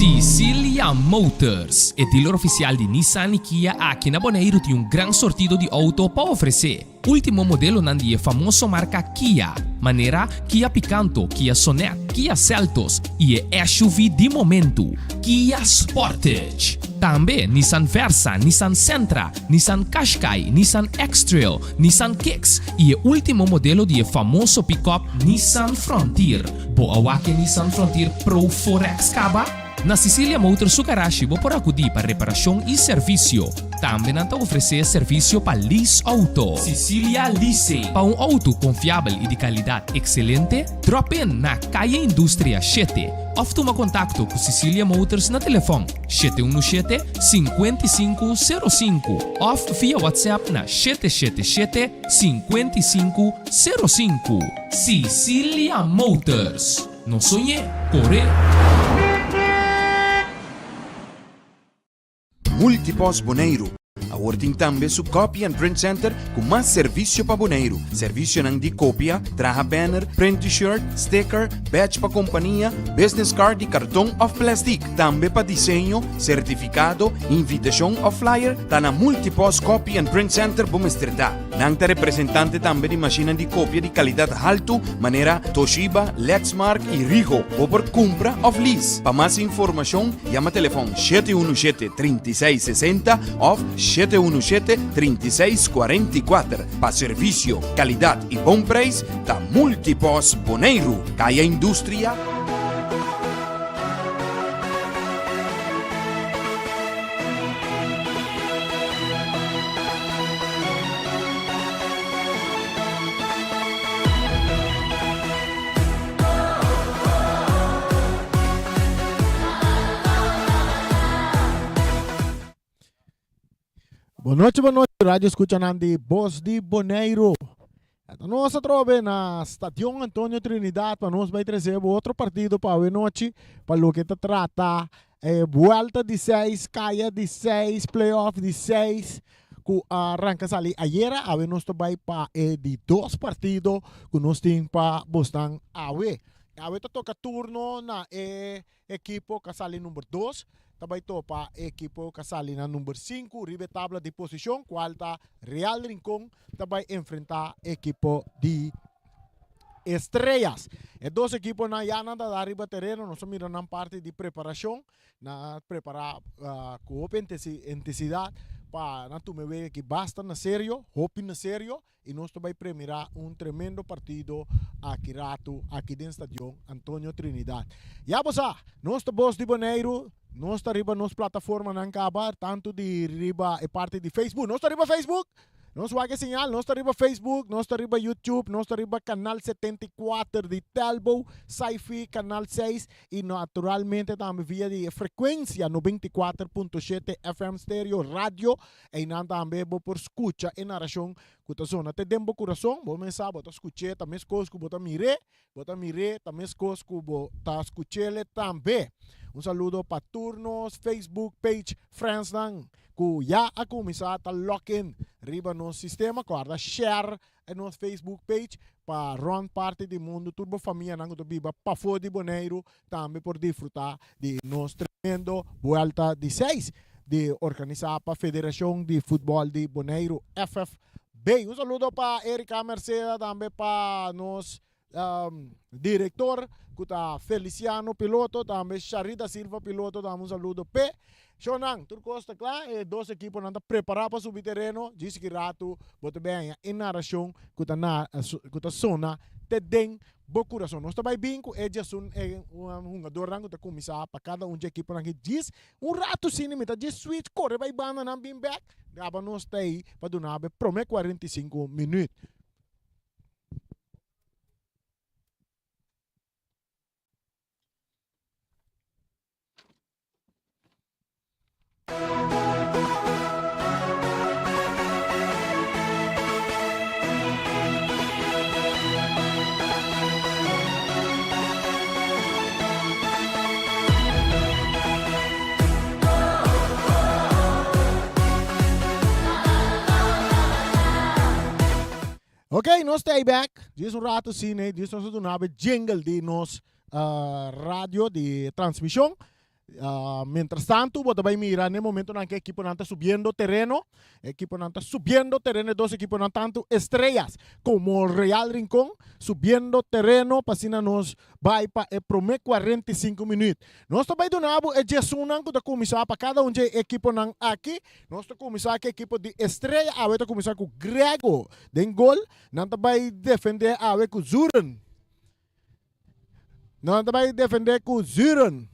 Cicilia Motors, e dealer oficial di Nissan y Kia aki na Boneiru tin un gran sortido di auto pa ofrece. Ultimo modelonan di e famoso marca Kia, manera Kia Picanto, Kia Sonet, Kia Seltos y e SUV di momento, Kia Sportage. Tambe Nissan Versa, Nissan Sentra, Nissan Qashqai, Nissan X-Trail, Nissan Kicks y e ultimo modelo di e famoso pick-up Nissan Frontier. Bo a wak e Nissan Frontier Pro 4X caba? Na Cicilia Motors su garashi bo por acudi pa reparacion y servicio. Tambe nan ta ofrece servicio pa lease auto. Cicilia Leasing. Pa un auto confiabel y di calidad excelente, drop in na Calle Industria shete of tuma contacto cu Cicilia Motors na telefon 717 5505 of via WhatsApp na 777 5505. Cicilia Motors. No soñ'é, cor'é! Multipost Boneiru awor tin tambe su Copy and Print Center ku mas servisio pa Boneiru. Servisionan di kopia, traha banner, print t-shirt, sticker, badge pa kompania, business card di karton òf plèstik. Tambe pa diseño, sertifikado, invitashon òf flyer, ta na Multipost Copy and Print Center bo mester ta. Nan ta representante tambe di mashinnan di kopia di kalidat haltu manera Toshiba, Lexmark i Ricoh. Bo por kumpra òf lease. Pa mas informashon yama telefòn 717 36 60 òf 717 36 44. Pa servisio, kalidat i bon preis ta Multipos Boneiru, Kaya Industria. Bon nochi, bon nochi, radio escuchanan di Bos di Boneiru. Eta nos atrobe na Stadion Antonio Trinidad pa nos bai trece bo otro partido pa awe nochi pa loke ta trata e buelta di seis, kaya di seis, playoff di seis ku a ranka sali ayera. Awe nos ta bai pa e di dos partido ku nos tin pa bosnan awe. Awe ta toka turno na e ekipo ku a sali number dos ta bai topa e ekipo ku a sali na number sinku riba e tabla di posishon kual ta Real Rincon ta bai enfrenta ekipo di Estrellas. E dos ekiponan ya nan ta da riba tereno, nos a mira nan parti di preparashon, nan a prepara ku hopi intensidat pa nan tuma e wega aki basta na serio, hopi na serio i nos ta bai premira un tremendo partido aki ratu aki den Stadion Antonio Trinidad. Ya bo sa, nos ta Bos di Boneiru, nos ta riba nos plataformanan kaba, tantu di riba e parti di Facebook, nos ta riba Facebook! Nos wak e señal, nos ta riba Facebook, nos ta riba YouTube, nos ta riba Canal 74 di Telbo, Sci-Fi, Canal 6 y naturalmente tambe via di e frecuencia 94.7 FM Stereo Radio. Einan tambe bo por scucha e narracion cu ta zona te den bo curason. Bo mesa bo ta scuch'e ta mescos cu bo ta mir'e, bo ta mir'e ta mescos cu bo ta scuch'ele tambe. Un saludo pa tur nos Facebook page friendsnan ku ya a kuminsá ta log in riba nos sistema, kòrda share e nos Facebook page pa rònt parti di mundu tur bo famianan ku ta biba pafó di Boneiru tambe por disfrutá di nos tremendo Buelta di Seis di organisá pa Federashon di Futbòl di Boneiru, FFB. Un saludo pa Erika Merceda tambe pa nos Director cu ta Feliciano Piloto, tambe Sharita Silva Piloto, dam un saludo p'e. Shownan, tur cos ta cla, e dos equiponan ta prepara pa subi tereno, djis ki ratu bo ta bay haña e narracion cu ta na cu ta sona te den bo curason. Nos ta bay bin cu e djasun e hungadornan cu ta cuminsa pa cada un dje equiponan aki djis un ratu sini mi ta djis switch core bay bandanan bin bek, gaba nos ta ey pa duna bo e prome 45 minuut. Ok, nos ta ei bek. Djis un rato sine, djis nos a duna be jingle di nos radio di transmision. Mientras tanto bo ta bai mira n'e momentonan ku e ekiponan ta subiendo tereno, e ekiponan ta subiendo tereno, e dos ekiponan tanto Estrellas komo Real Rincon subiendo tereno pa asina nos bai pa e promé 45 minuut. Nos ta bai duna bo e djesunnan ku ta kuminsá pa kada un dje e ekiponan aki. Nos ta kuminsá ku e ekipo di Estrella, awe ta kuminsá ku Grego den gol, nan ta bai defendé awe ku Zuren. Nan ta bai defendé ku Zuren.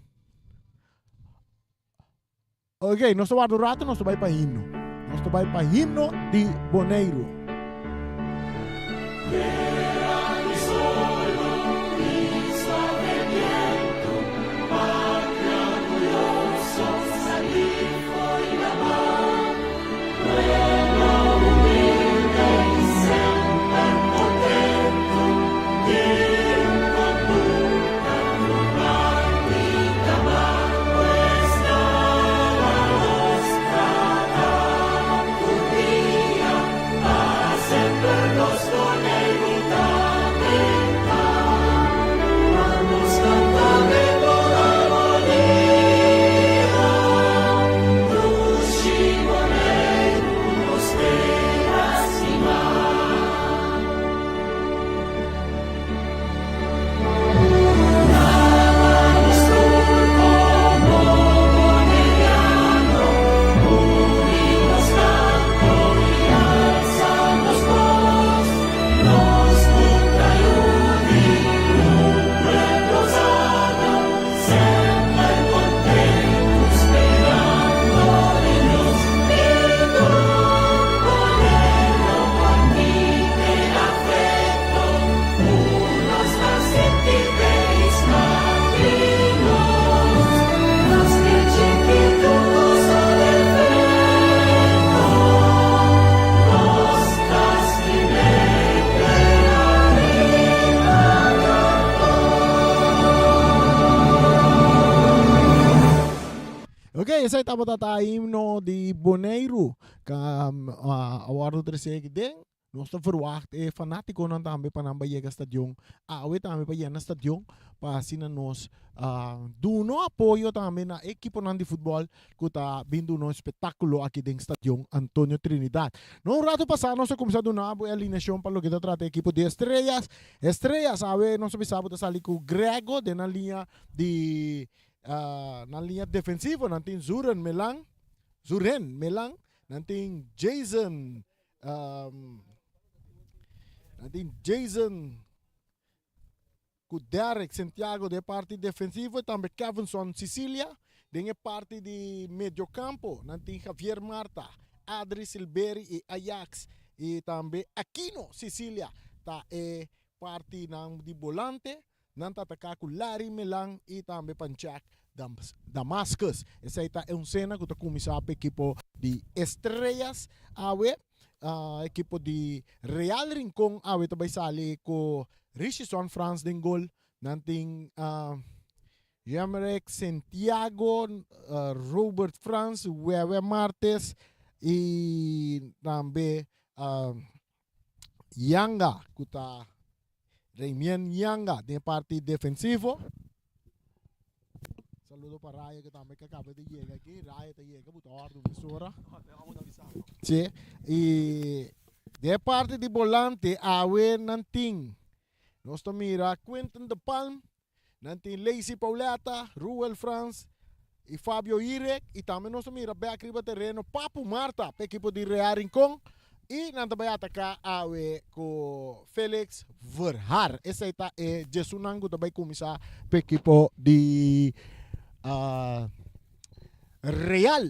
Ok, nos ta warda un rato, nos ta bai pa himno. Nos ta bai pa himno di Boneiru. Ok, esei tabata ta himno di Boneiru ka a wòrdu trese aki den. Nos ta verwagt e fanátikonan tambe pa nan bai yega stadion awe tambe pa yena stadion pa asina nos duna apoyo tambe na e ekiponan di futbòl ku ta bin duna un espektákulo aki den stadion Antonio Trinidad. No un ratu pasá nos a kuminsá duna bo e alineashon pa loke ta trata e ekipo di Estrellas. Estrellas awe nos a bisa bo ta sali ku Grego den nan liña di nan liña defensivo. Nan tin Zuren Melan, Zuren Melan, nan tin Jason nan tin Jason ku Derrick Santiago den e parti defensivo y tambe Kevinson Cicilia den e parti di mediocampo. Nan tin Javier Marta, Adri Silberi y Ajax y tambe Aquino Cicilia ta e partinan di bolante. Nan ta ataká ku Larry Melan y tambe Panchak Damascus. Esei ta e un sena ku ta kuminsá pa ekipo di Estrellas awe. Ekipo di Real Rincon awe ta bai sali ku Richison Frans den gol. Nan tin Jemerick Santiago, Robert Frans, Wewe Martes y tambe Yanga ku ta Reymien Yanga den e parti defensivo. Saludo pa Raya ku tambe ka kaba di yega aki. Raya ta yega, bo ta òrdu mesora. Sí, i den e parti di bolante awe nan tin, nos ta mira Quinton de Palm, nan tin Lacey Pauletta, Ruel Frans i Fabio Irek i tambe nos ta mira bèk riba tereno Papu Marta pa ekipo di Real Rincon i nan ta bai ataká awe ku Felix Verhaar. Esei ta e djesunnan ku ta bai kuminsá pa ekipo di Real.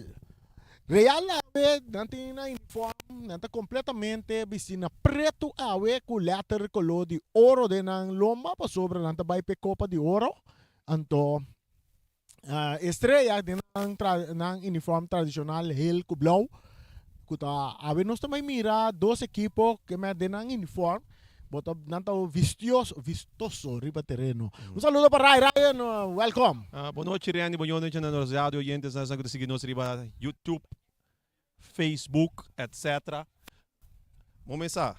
Real awe nan tin nan uniform, nan ta kompletamente bisti na pretu awe ku lèter koló di oro den nan lomba pasobra nan ta bai pa e kopa di oro. Anto Estrella den nan nan uniform tradicional hel cu blauw cu ta awe nos ta bay mira dos ekipo ke me den nan uniform bo ta nan ta vistioso vistoso riba tereno. Un saludo pa Ray Ryan welcome. Bon nochi Randy, bon nochi na nos radio oyentes nan cu ta sigui nos riba YouTube, Facebook etc. Bo mesa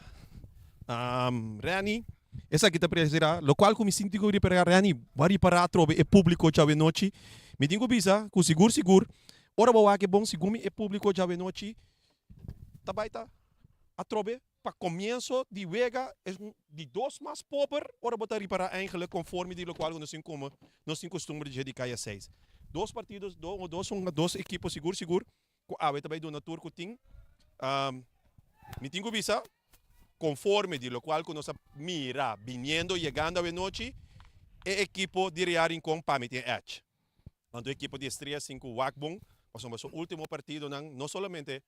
Randy. Esaki ta presera, locual cu mi sinti cu ripara Reni, bo a ripara atrobe e publico djawe-nochi. Mi tin cu bisa cu sigur sigur, ora bo wak e bon segun mi e publico djawe-nochi ta bay ta atrobe pa comienso di wega es un di dos mas pober ora bo ta ripara eigenlijk conforme di locual cu nos tin come, nos tin costumber di dje di caya seis. Dos partidos, dos dos ekipo sigur sigur cu awe ta bay duna tur cu tin. Mi tin cu bisa conforme di locual cu nos a mira biniendo yegando awe nochi, e ekipo di Real Rincon pa mi tin edge. Want e ekipo di Estrella sin cu wak bon, pasobra su ultimo partidonan no solamente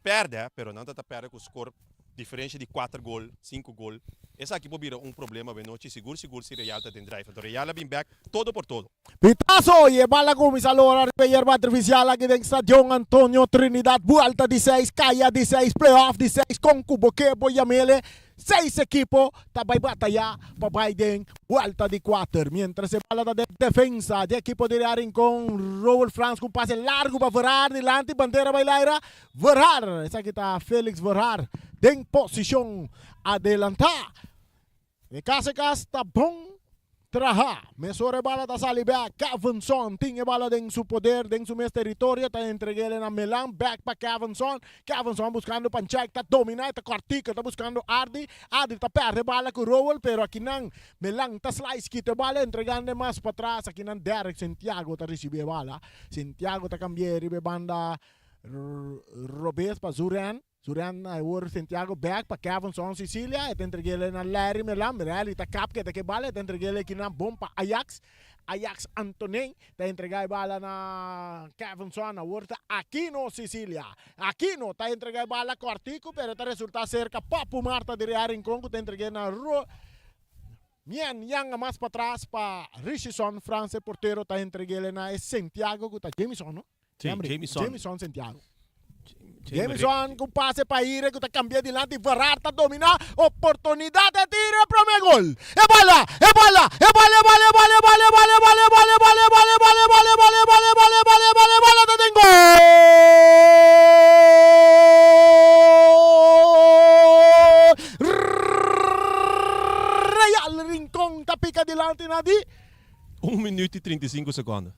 perde, pero nan ta ta perde cu score diferencia di cuater gol, cinco gol. Esaki por bira un problema awe nochi, sigur sigur si Real ta den drive. Anto Real a bin bek todo por todo. Pitazo y e bala cuminsa lora riba e yerba artificial aki den Stadion Antonio Trinidad. Buelta di seis, caya di seis, playoff di seis con cu bo ke bo yamele. Seis ekipo ta bay bataya pa bay den buelta di cuater. Mientras e bala ta den defensa di ekipo di Real Rincon, Roel Frans cu un pase largo pa Verhaar dilanti, bandera bay laira. Verhaar, esaki ta Felix Verhaar den posicion adelanta. E kas e kas ta bon traha. Mesora e bala ta sali bek. Kevinson tin e bala den su poder, den su mes teritorio. Ta entreg'el na Melan. Bek pa Kevinson. Kevinson buskando Panchek. Ta domina e ta kòrtiku. Ta buskando Ardi. Adri ta pèrdè e bala ku Rowell, pero akinan Melan ta slice kita e bala entregando e mas patras. Akinan Derrick Santiago ta risibí e bala. Santiago ta kambi'é riba e banda robes pa Zuren. Zuren awor Santiago bek pa Kevinson Cicilia, e ta entreg'el na Larry Melan, Larry ta kap keda ke bala, e ta entreg'el ekinan bon pa Ajax, Ajax Antonin ta entrega e bala na Kevinson, awor ta Aquino Cicilia, Aquino ta entrega e bala kòrtiku pero ta resulta serka Papu Marta di Real Rincon ku ta entreg'é na Ro Mien Yanga mas patras pa Richison Frans e portero ta entreg'el na e Santiago ku ta Jamison no? Sí, Jamison. Jamison Santiago. Jamison ku pase pa Ire ku ta kambia dilanti Verhaar ta domina oportunidat e tira e prome gol e bala e bala e bala e bala e bala e bala e bala e bala e bala e bala e bala e bala e bala e bala e bala e bala e bala e bala e bala ta den gol Real Rincon ta pika dilanti na di Un minuut i 35 sekonde.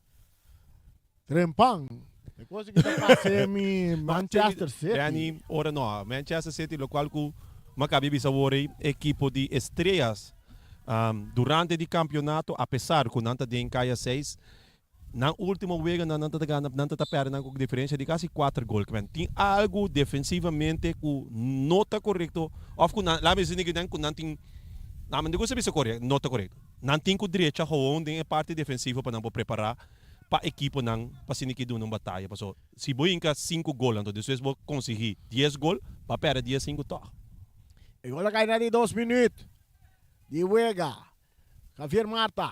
Trempan. E cosa ki ta pasa mi Manchester City. Danny, ora no. Manchester City locual cu Maccabi bisa awor ei ekipo di estrellas durante di campeonato apesar cu nan ta den caya seis nan ultimo weganan nan ta gana nan ta perde nan cu diferencia di casi cuater gol. Tin algo defensivamente cu no ta corecto of cu nan laat me decir cu nan tin nan no gusta bisa corecto no ta corecto. Nan tin cu drecha gewoon den e parti defensivo pa nan por prepara pa ekiponan pa asina ki duna un bataya paso si bo hinka sinku gol anto despues bo konsigi dies gol bo a perde dies sinku tog. E gol a kai na di dos minuut di wega. Javier Marta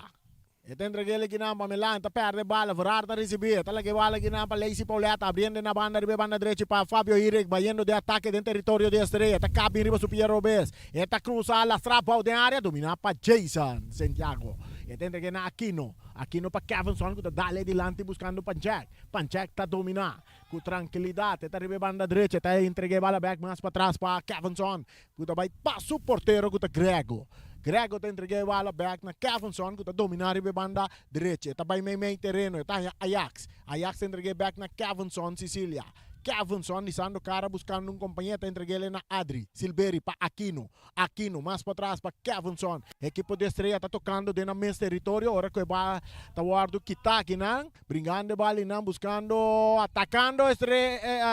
e ta entrega el ekinan pa Milan, ta perde bala, Verhaar ta risibi, e ta laga e bala ekinan pa Lacey Pauletta, abriendo na banda riba e banda drechi pa Fabio Hirik, bayendo den atake den teritorio di Estrella, ta kabi riba su pia robes, e ta krusa lastra bou den area, domina pa Jason Santiago, e ta entrega na Aquino. Aquino pa Kevinson ku ta dale dilanti buskando Panchek. Panchek ta dominá ku trankilidat. E ta riba e banda drecha. E ta entregá e bala bèk mas patras pa Kevinson ku ta bai pa su portero ku ta Grego. Grego ta entregá e bala bèk na Kevinson ku ta dominá riba e banda drecha. E ta bai meimei tereno. E ta haña Ajax. Ajax ta entregá e bèk na Kevinson Cicilia. Kevinson hisando kara buskando un kompañé ta entreg'é na Adri Silberi pa Aquino. Aquino mas patras pa Kevinson. Ekipo di Estrella ta tokando den nan mes teritorio ora ku e bal ta wòrdu kitá akinan. Bringando e bal einan buskando atakando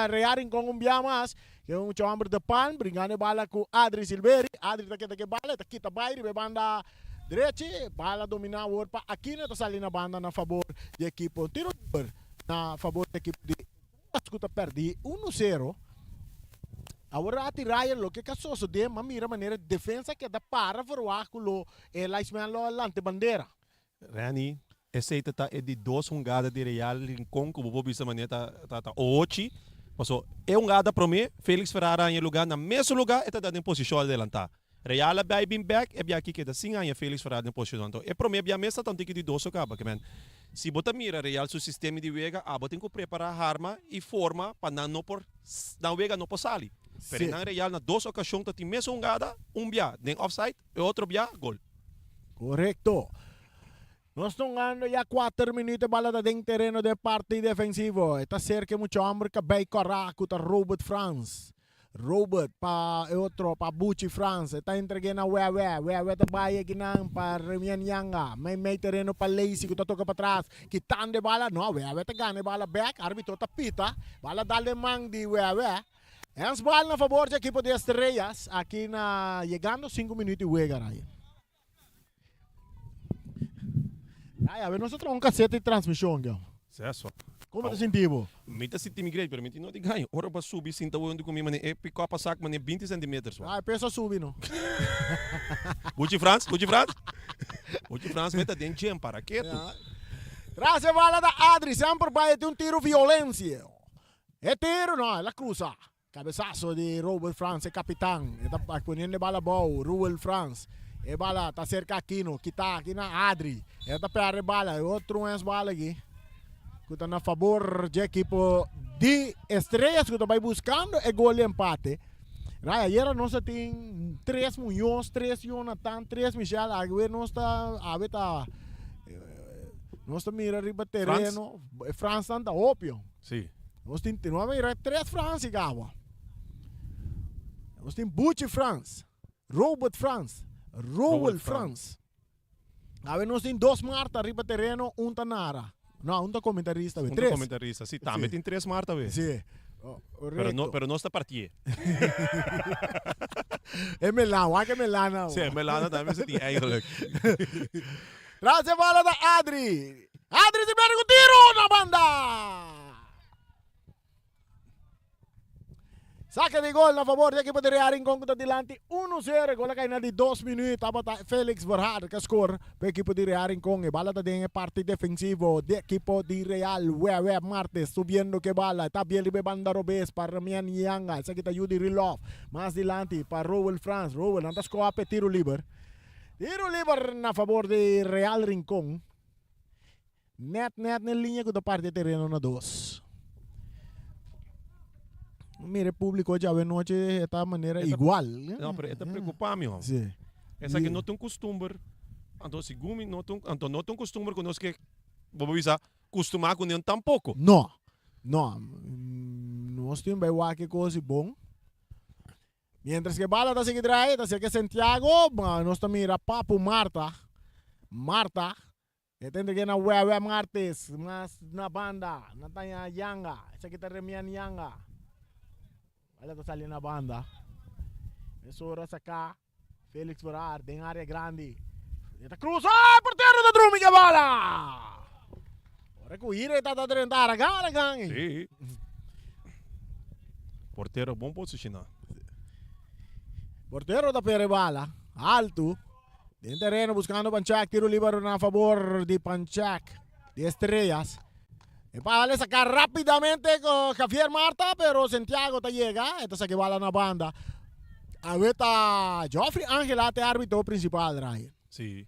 Real Rincon un bia mas. Ke un mucha hòmber de Palm bringando e bala ku Adri Silberi. Adri ta keda ku e bala e ta kita bai riba e banda drechi. Bal a dominá awor pa Aquino e ta sali na banda na fabor di ekipo. Tiro liber na fabor di ekipo di. Estrellas ku ta pèrdí unu sero. Awor Ati Ryan loke ka sosodé m'a mira manera defensa keda para verwagt ku lo e linesman lo a lanta e bandera. Renny, esei ta ta e di dos hungada di Real Rincon ku bo por bisa manera ta ta ta ohochi. Paso e hungada promé Felix Ferrara haña e lugá na mesun lugá e ta da den posishon adelantá. Real a bai bin bek e bia aki keda sin haña Felix Ferrara den posishon. Anto e promé bia mes ta ta un tiki di dos o kaba. Kimen si bo ta mira Real su sistema di wega abo tin ku prepará harma i forma pa nan no por nan wega no por sali. Pero nan Real na dos okashon ta tin mesun hungada, un bia den offside e otro bia gol. Korekto. Nos ta hungando ya kuater minuut e bala ta den tereno den parti defensivo. E ta serka e mucha homber kabei kòrá ku ta Robert Frans. Robert pa e otro pa Buchi Frans. E ta entreg'é na Wewe. Wewe ta bai akinan pa Remien Yanga. Mei mei tereno pa Lacey ku ta toka patras. Kitando e bala. No, Wewe ta gana e bala bèk. Arbitro ta pita. Bala dal den man di Wewe. Handsbal na fabor di ekipo di Estrellas. Aki na yegando sinku minuut di wega, Ryan. Ay, a ver, nos a traha un cassette di transmisión, yo. Seso. Como te sinti bo? Mi ta sinti mi great, pero mi tin no di gaño. Ora bo a subi sinta wonde cu mi mane e pick up a sak mane binti centimeters. Ah, e peso a subi no. Buchi Frans, Buchi Frans. Buchi Frans meta den gym para ketu. Ja. Tras e bala da Adri, semper bai e tin un tiro violencia. E tiro, no, el a cruza. Cabesazo di Robert Frans, e capitan. E ta poniendo e bala abou. Ruel Frans. E bala ta cerca Aquino. Kita aki na Adri. E ta perde e bala. E otro wens bala aki. Cu ta na fabor dje equipo di Estrellas cu ta bay buscando e gol di empate. Ray, ayera nos a tin tres Muñoz, tres Jonathan, tres Michel. Awe nos ta, awe ta, nos ta mira riba tereno. Frans tan ta opio. Sí. Nos tin, nos a mira tres Frans y gawa. Nos tin Buchi Frans, Robert Frans, Roel Frans. Awe nos tin dos Marta riba tereno, un ta nara. No, un ta comentarista, we. Tres. Un ta comentarista, sí. Tambe sí. tin tres Marta, we. Sí. Oh, pero no, pero nos ta partié. E Melana, wak e Melana. Sí, Melana tambe se tin eigenlijk. Tras e bala ta Adri. Adri si berde ku tiro na banda. Saque di gol na favor di equipo di Real Rincon ku ta dilanti 1-0. Gol a kai na di 2 minuut. Tabata Felix Verhaar ka score pa equipo di Real Rincon. E bala ta den e parti defensivo di equipo di Real. Wewe Martes subiendo ke bala. Ta bien riba e banda robes pa Ramian Yanga. Esaki ta Judy Rilov. Mas dilanti pa Rowel Frans. Rowel nan ta score pa e tiro liber. Tiro liber na favor di Real Rincon. Net net na e liña ku ta parti e tereno na dos. Mira e públiko djawe nochi e ta manera igual. No, pero e ta preocupa mi hom. Sí. Esaki no ta un costumber, anto segun mi no ta un, anto no ta un costumber ku nos ke, bo por bisa, custumá ku nan tampoco. No, no. Nos tin bai wak e kos i bon. Mientras que bala ta sigui draai, ta acerca Santiago, nos ta mira Papu Marta. Marta, e ta entrega na Wewe Martes, mas na banda, na taña Yanga, esaki ta Remian Yanga. Bala ta sali na banda. Mesora saca Felix Verhaar den area grandi. E ta cruza, e portero ta drumi ke bala! Ora cu ira e ta ta drenta aragan aragan. Sí. Portero bon posiciona. Portero ta pere bala, alto. Den terreno buscando Panchak, tiro liber na favor di Panchak, di Estrellas. E bala saca rapidamente con Javier Marta, pero Santiago ta llega, e ta saca e bala na banda. Awe ta Geoffrey Angela te arbitro principal, Ryan. Sí.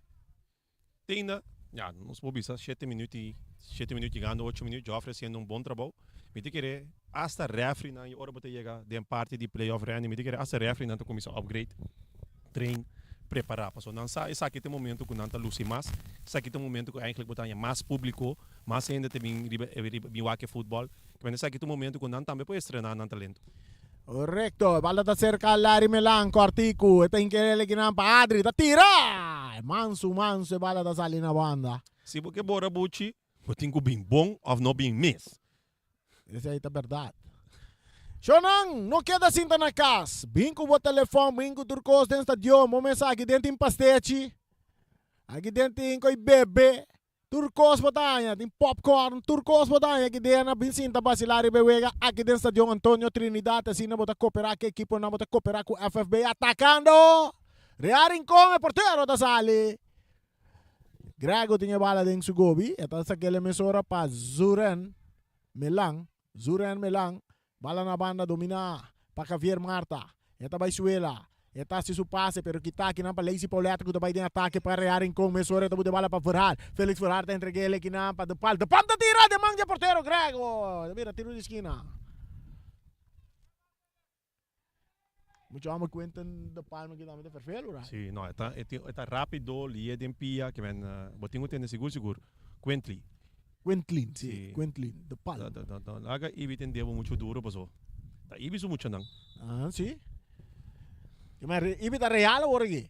Teinda, ya, nos por bisa shete minuut y shete minuut yegando ocho minuut, Geoffrey haciendo un bon trabou. Mi ta kere hasta refereenan y ora bo ta yega den parti di playoff Randy, mi ta kere hasta refereenan ta cuminsa upgrade, train, prepara. Pasobra nan sa esaki ta e momento cu nan ta luci mas, esaki ta e momento cu eigenlijk bo ta haña mas publico, mas hende ta bin riba riba bin wak e futbol. Kibende esaki ta un momento cu nan tambe por estrena nan talento. Correcto, bala ta cerca Larry Melan, cortico, e ta inquerele kinan pa Adri, ta tira! Mansu, mansu, e bala ta sali na banda. Si bo ke bora buchi, bo tin cu bin bon of no bin mes. Esei ta berdad. Shownan, no keda sinta na cas. Bin cu bo telefon, bin cu tur cos den stadion. Bo mesa aki den tin pastechi, aki den tin coi bebe. Tur cos bo ta haña, tin popcorn, tur cos bo ta haña aki den. A bin sinta basila riba e wega aki den stadion Antonio Trinidad. Asina bo ta cooperá cu ekiponan, bo ta cooperá cu FFB atacando. Real Rincon, e portero ta sali. Grego tin e bala den su gobi, e ta sak'el e mesora pa Zuren Melan. Zuren Melan, bala na banda dominá pa Javier Marta. E ta bai suela, e ta hasi su pase, pero kita akinan pa Lacey Pauletta ku ta bai den atake pa Real Rincon. Mesora e ta buta e bala pa Verhaar. Felix Verhaar ta entreg'el akinan pa De Palm. De Palm ta tira den man di e portero Grego. Ta bira tiro di skina. Mucho amo Quinten de Palma ki tambe ta ferfelu, right? Si, no, e ta, e tin, e ta rapido, lié den pia, ke men, bo tin ku tende sigur sigur. Quintley. Quintlin, si, Si. Quintlin de Palma. No, no, no laga Ibi tende bo mucho duro paso ta Ibi su muchanan. Ah, si. Ke men, Ibi ta real awor aki.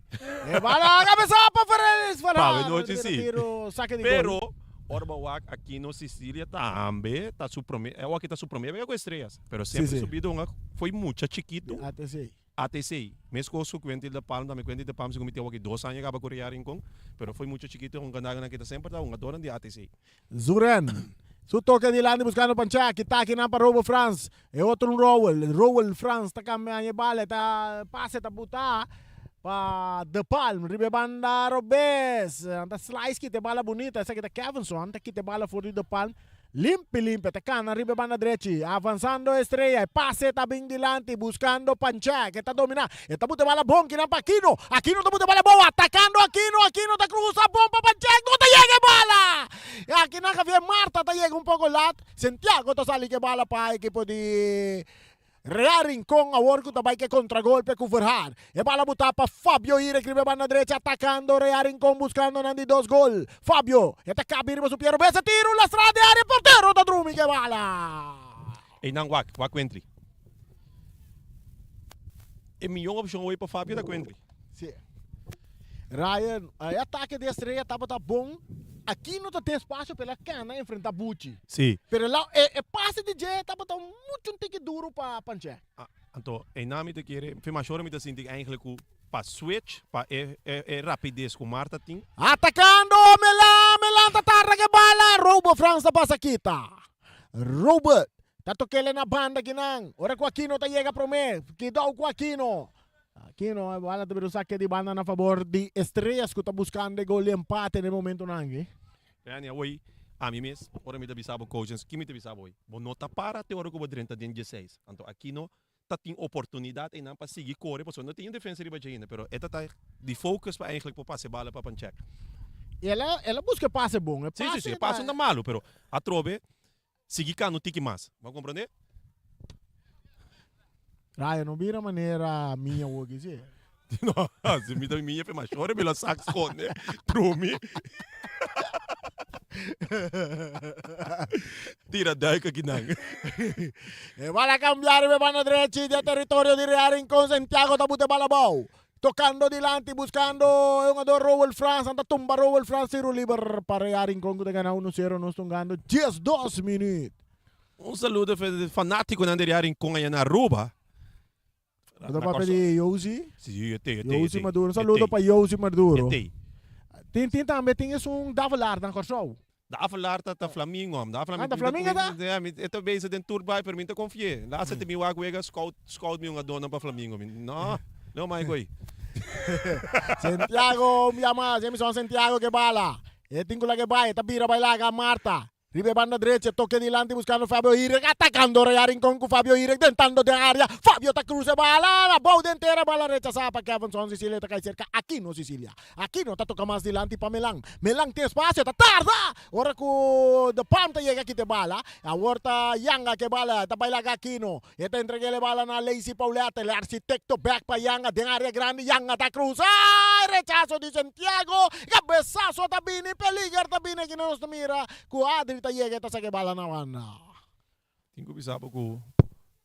E bala kabesa pa Ferrelis, Pa Farhan. awe nochi si. Tiro, sake di gol. Pero, ora bo wak Aquino Cecilia tambe ta su prome, e awor aki ta su prome wega ku Estrellas. Pero Si, semper si. su bida hunga foi mucha chikitu. Di ATC. ATC. Meskos ku Quentin de Palm tambe. Quentin de Palm segun mi tin awor aki dos aña kaba ku Real Rincon. Pero foi mucha chikitu hunga nan kita semper ta hungadornan di ATC. Zuren. Su toke dilanti buskando Panchak. Kita akinan pa Robo Frans. E otro un Rowell. Rowell Frans ta kambia e bala. E ta pase ta buta pa De Palm. Riba e banda robes. Nan ta slice kita e bala bunita. Esaki ta Kevinson. Ta kita e bala for di De Palm. Limpi limpi ta kana riba e banda drechi, avansando Estrella, e pase ta bin dilanti buskando Panchek, e ta domina, e ta buta e bala bon kinan pa Aquino, Aquino ta buta e bala bon, atakando Aquino, Aquino ta krusa bon pa Panchek, no ta yega e bala! Akinan Javier Marta ta yega un poko lat, Santiago ta sali ku e bala pa ekipo di Real Rincon awor ku ta bai ke kontragolpe ku Verhaar. E bala butá pa Fabio Irek riba e banda drecha atakando Real Rincon buskando nan di dos gol. Fabio e ta kabi riba su pia robes e tiru lastra di área portero ta drumi ke bala. Einan wak, wak Quentry. E mihó opshon awor pa Fabio ta Quentry. Sí. Ryan, e atake di Estrella tabata bon. Aquino ta tin espacio pa el a cana enfrenta Buchi. Sí. Pero el a, e, e pase di dje tabata mucho un tiki duro pa Panche. Ah, anto, einan mi ta kere, fin mashora mi ta sinti eigenlijk ku pa switch, pa e, e, e rapidez ku Marta tin. Atacando Melan, Melan ta tarda ke bala, Robo Frans ta pasa kita. Robert ta tokele na banda kinan, ora ku Aquino ta yega prome, kidou ku Aquino. Aquino e bala ta bira un sake di banda na fabor di Estrellas ku ta buskando e gol di empate na e momentonan aki. Reni, awor ami mes, ora mi ta bisa bo coaches, ki mi ta bisa bo hoy? Bo no ta para te ora ku bo drenta den dieseis. Anto Aquino ta tin oportunidat einan pa sigui kore pasobra no tin un defensa riba dje ainda, pero e ta ta di focus pa eigenlijk por pasa e bala pa Panchek. El a el a buska e pase bon. E Si, si, si, e pase no ta malu, pero atrobe sigui kanu tiki mas. Bo a komprende? Raya no bira manera mi awor ki si. No, si mi ta mi jefe mas shore mi lo sak skonde trumi. Tira duik aki nan. E bala cambia riba e banda drechi di e territorio di Real Rincon. Santiago ta buta e bala abou. Tocando dilanti buscando e hungador Rowel Frans. Nan ta tumba Rowel Frans tiro liber pa Real Rincon cu ta gana uno sero. Nos ta hungando 12 minuut. Un saludo pa fanaticonan di Real Rincon allá na Aruba. Bo ta papia di Josie? Si, e te, e te. Josie Maduro. Un saludo pa Josie Maduro. E te. Tin, tin tambe, tin esun Davelaar na Kòrsou. Davelaar ta, ta Flamingo, am. Da Ah, ta Flamingo ta? Ja, mi, e ta bezig den tour bai, pero mi ta konfi'é. Laatste te mi wak wega scout, scout mi un adorno pa Flamingo. Mi, no, no mai gooi. Santiago, un bia mas. Jamison Santiago ke bala. E tin ku laga e bai, e ta bira bai laga Marta. Riba e banda drecha, e toke dilanti buscando Fabio Hirek, atacando Real Rincon cu Fabio Hirek dentando den area, Fabio ta cruza e bala, abou den tera, bala rechasa pa Kevinson Sicilia ta cay cerca Aquino Sicilia, Aquino ta toca mas dilanti pa Melan, Melan tin espacio, ta tarda! Ora cu De Palm ta yega kita e bala, awor ta Yanga cu e bala, ta bay laga Aquino, e ta entrega e bala na Lacey Paulette, el architecto bek pa Yanga den area grandi, Yanga ta cruza, e rechazo di Santiago, cabezazo ta bini, peliger ta bini, aki nos ta mira cu Adri ta yega e ta saca e bala na banda. Tin cu bisa bo cu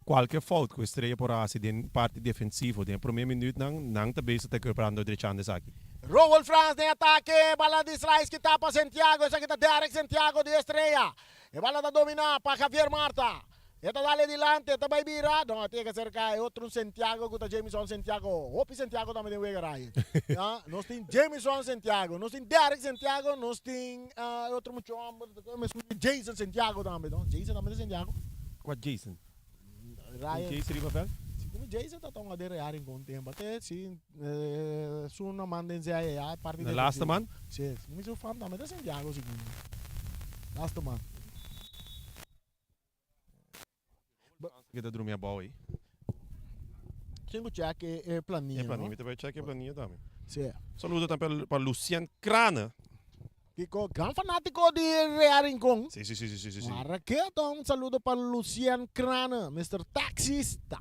cualke fout cu Estrella por a haci den parti defensivo den e prome minuutnan, nan ta bezig ta recuperando drechando esaki. Rowel Frans den atake, bala di slice kita pa Santiago, esaki ta Derek Santiago di Estrella. E bala ta domina pa Javier Marta. E ta dal e dilanti, e ta bai bira. No, a tega serka e otro un Santiago ku ta Jamison Santiago. Hopi Santiago tambe den wega Ryan. Ya, nos tin Jamison Santiago, nos tin Derek Santiago, nos tin e otro mucho homber, Jason Santiago tambe. No, Jason tambe ta Santiago. Kua Jason? Ryan. Jason riba veld? Si como Jason ta tonga den Real Rincon tempo. Te si su na man den zee ya parti De laatste man? Si, mi su fam tambe ta Santiago si como. Laatste man. Ke ta drumi abou ei. Tin ku check e planilla. E planilla, mi ta bai check e planilla tambe. Si. Saludo tambe pa Lucien Crane. Kiko, gran fanatico di Real Rincon. Si, si, si, si, si, si. Maraketo, un saludo pa Lucien Crane, Mister Taxista.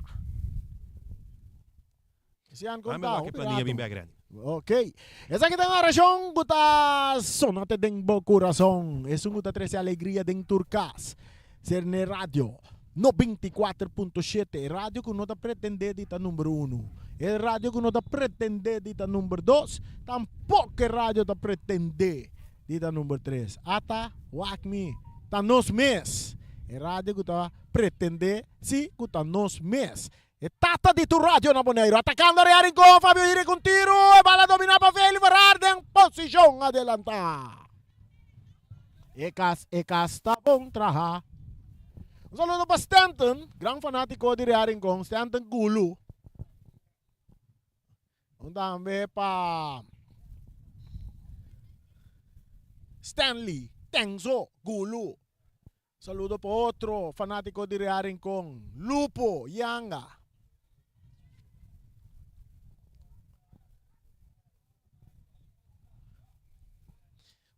Sian Dame konta, wak e hopi planilla rato. bin bek, Randy. Ok. Esaki ta un orashon ku ta sonate den bo kurason. Esun ku ta trese alegria den tur kas. Serne Radio 94.7, e radio ku no ta pretendé di ta number uno. E radio ku no ta pretendé di ta number dos, tampoko e radio ta pretendé di ta number tres. Ata, wak mi, ta nos mes. E radio ku ta pretendé si ku ta nos mes. E tata di tur radio na Boneiru atakando Real Rincon, Fabio Ire ku un tiru, e bala dominá pa Feli Verhaar den posishon adelantá. E kas, e kas ta bon traha. Un saludo pa Stanton, gran fanátiko di Real Rincon, Stanton Gulu. Un tambe pa Stanley Tenzo Gulu. Saludo pa otro fanatico di Real Rincon, Lupo Yanga.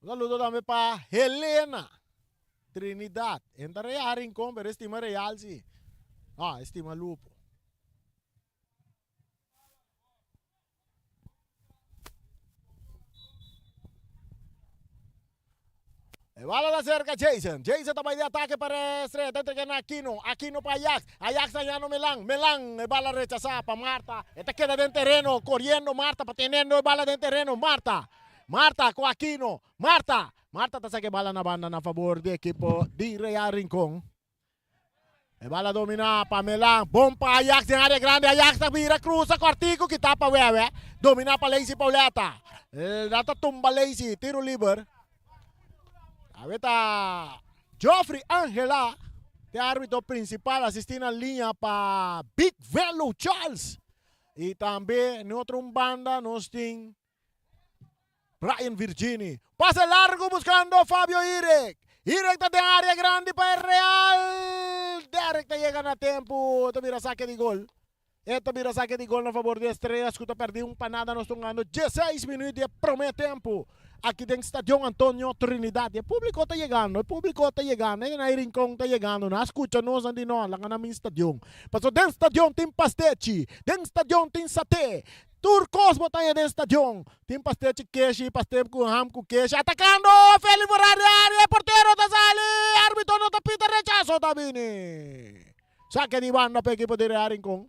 Un saludo tambe pa Helena Trinidad. Enta Real Rincon, pero estima Real si. No, estima Lupo. E bala ta cerca Jason. Jason ta bai di ataque para Estrella. Ta entrega na Aquino. Aquino pa Ajax. Ajax ta yano Melan. Melan e bala rechasa pa Marta. E ta keda den tereno. Coriendo Marta pa teniendo e bala den tereno. Marta. Marta cu Aquino. Marta. Marta ta saca e bala na banda na favor di equipo di Real Rincon. E bala domina pa Melan. Bon pa Ajax den área grandi. Ajax ta bira cruza cortico kita pa Wewe. Domina pa Lacey Pauletta. La ta tumba Lacey. Tiro liber. Awe ta Geoffrey Angela. Te árbitro principal asisti na linea pa Big Velo Charles. Y tambe en otro un banda nos tin Brian Virgini. Pase largo buscando Fabio Irek. Irek ta den área grandi pa e Real. Derek ta yega na tempo. Ta bira saque di gol. E ta bira saque di gol na favor di Estrellas ku ta perdi un pa nada. Nos ta hungando 16 minuut di e prome tempo. Aki den Stadion Antonio Trinidad. E publico ta yegando. E publico ta yegando. E na Rincon ta yegando. Na scucha nos nan di no. Laga na min stadion. Paso den stadion tin pastechi. Den stadion tin saté. Tur kos bo ta haña den stadion. Tin pastel chi keshi, pastel ku ham ku keshi. Atakando! Feli for área, área, e portero ta sali! Arbitro no ta pita, rechaso ta bini. Sake di banda pa ekipo di Real Rincon.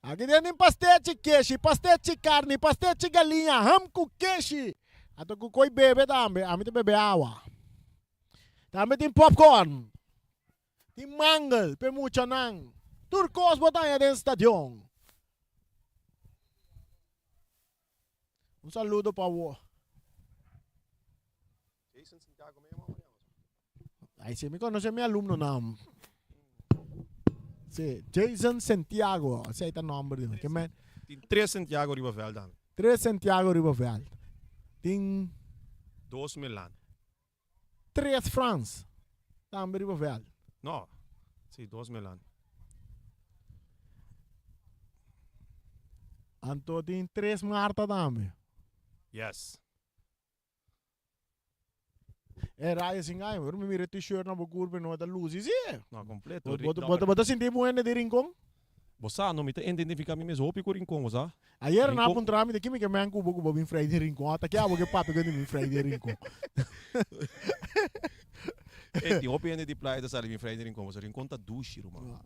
Aki den tin pastel chi keshi, pastel chi karni, pastel chi galiña, ham ku keshi. Anto ku koi bebe tambe, ami ta bebe awa. Tambe tin popcorn. Tin mangel p'e muchanan. Tur kos bo ta haña den stadion. Un saludo pa wo. Ay, si mi conoce mi alumnonan. Sí, Jason Santiago, esei ta nomber di mi. Ke men? Tin tres Santiago riba veld dan. Tres Santiago riba veld. Tin Dos Milan. Tres Frans tambe riba veld. No, si, dos Milan. Anto tin tres Marta tambe. Yes. E raya sin aña, pero mi mira e t-shirt na bo curpa y no ta luci, si. No, completo. Bo, bo, bo, bo ta sinti bu hende di Rincon? Bo sa, no, mi ta identifica mi mes hopi cu Rincon, bo sa. Ayer nan a puntra mi, di ki mi ke men ku bo ku bo bin frei den Rincon? Ata ki abo ke papia ku bin frei den Rincon? Ey, tin hopi hende di playa ta sali bin frei den Rincon, pasobra Rincon ta dushi, ruman.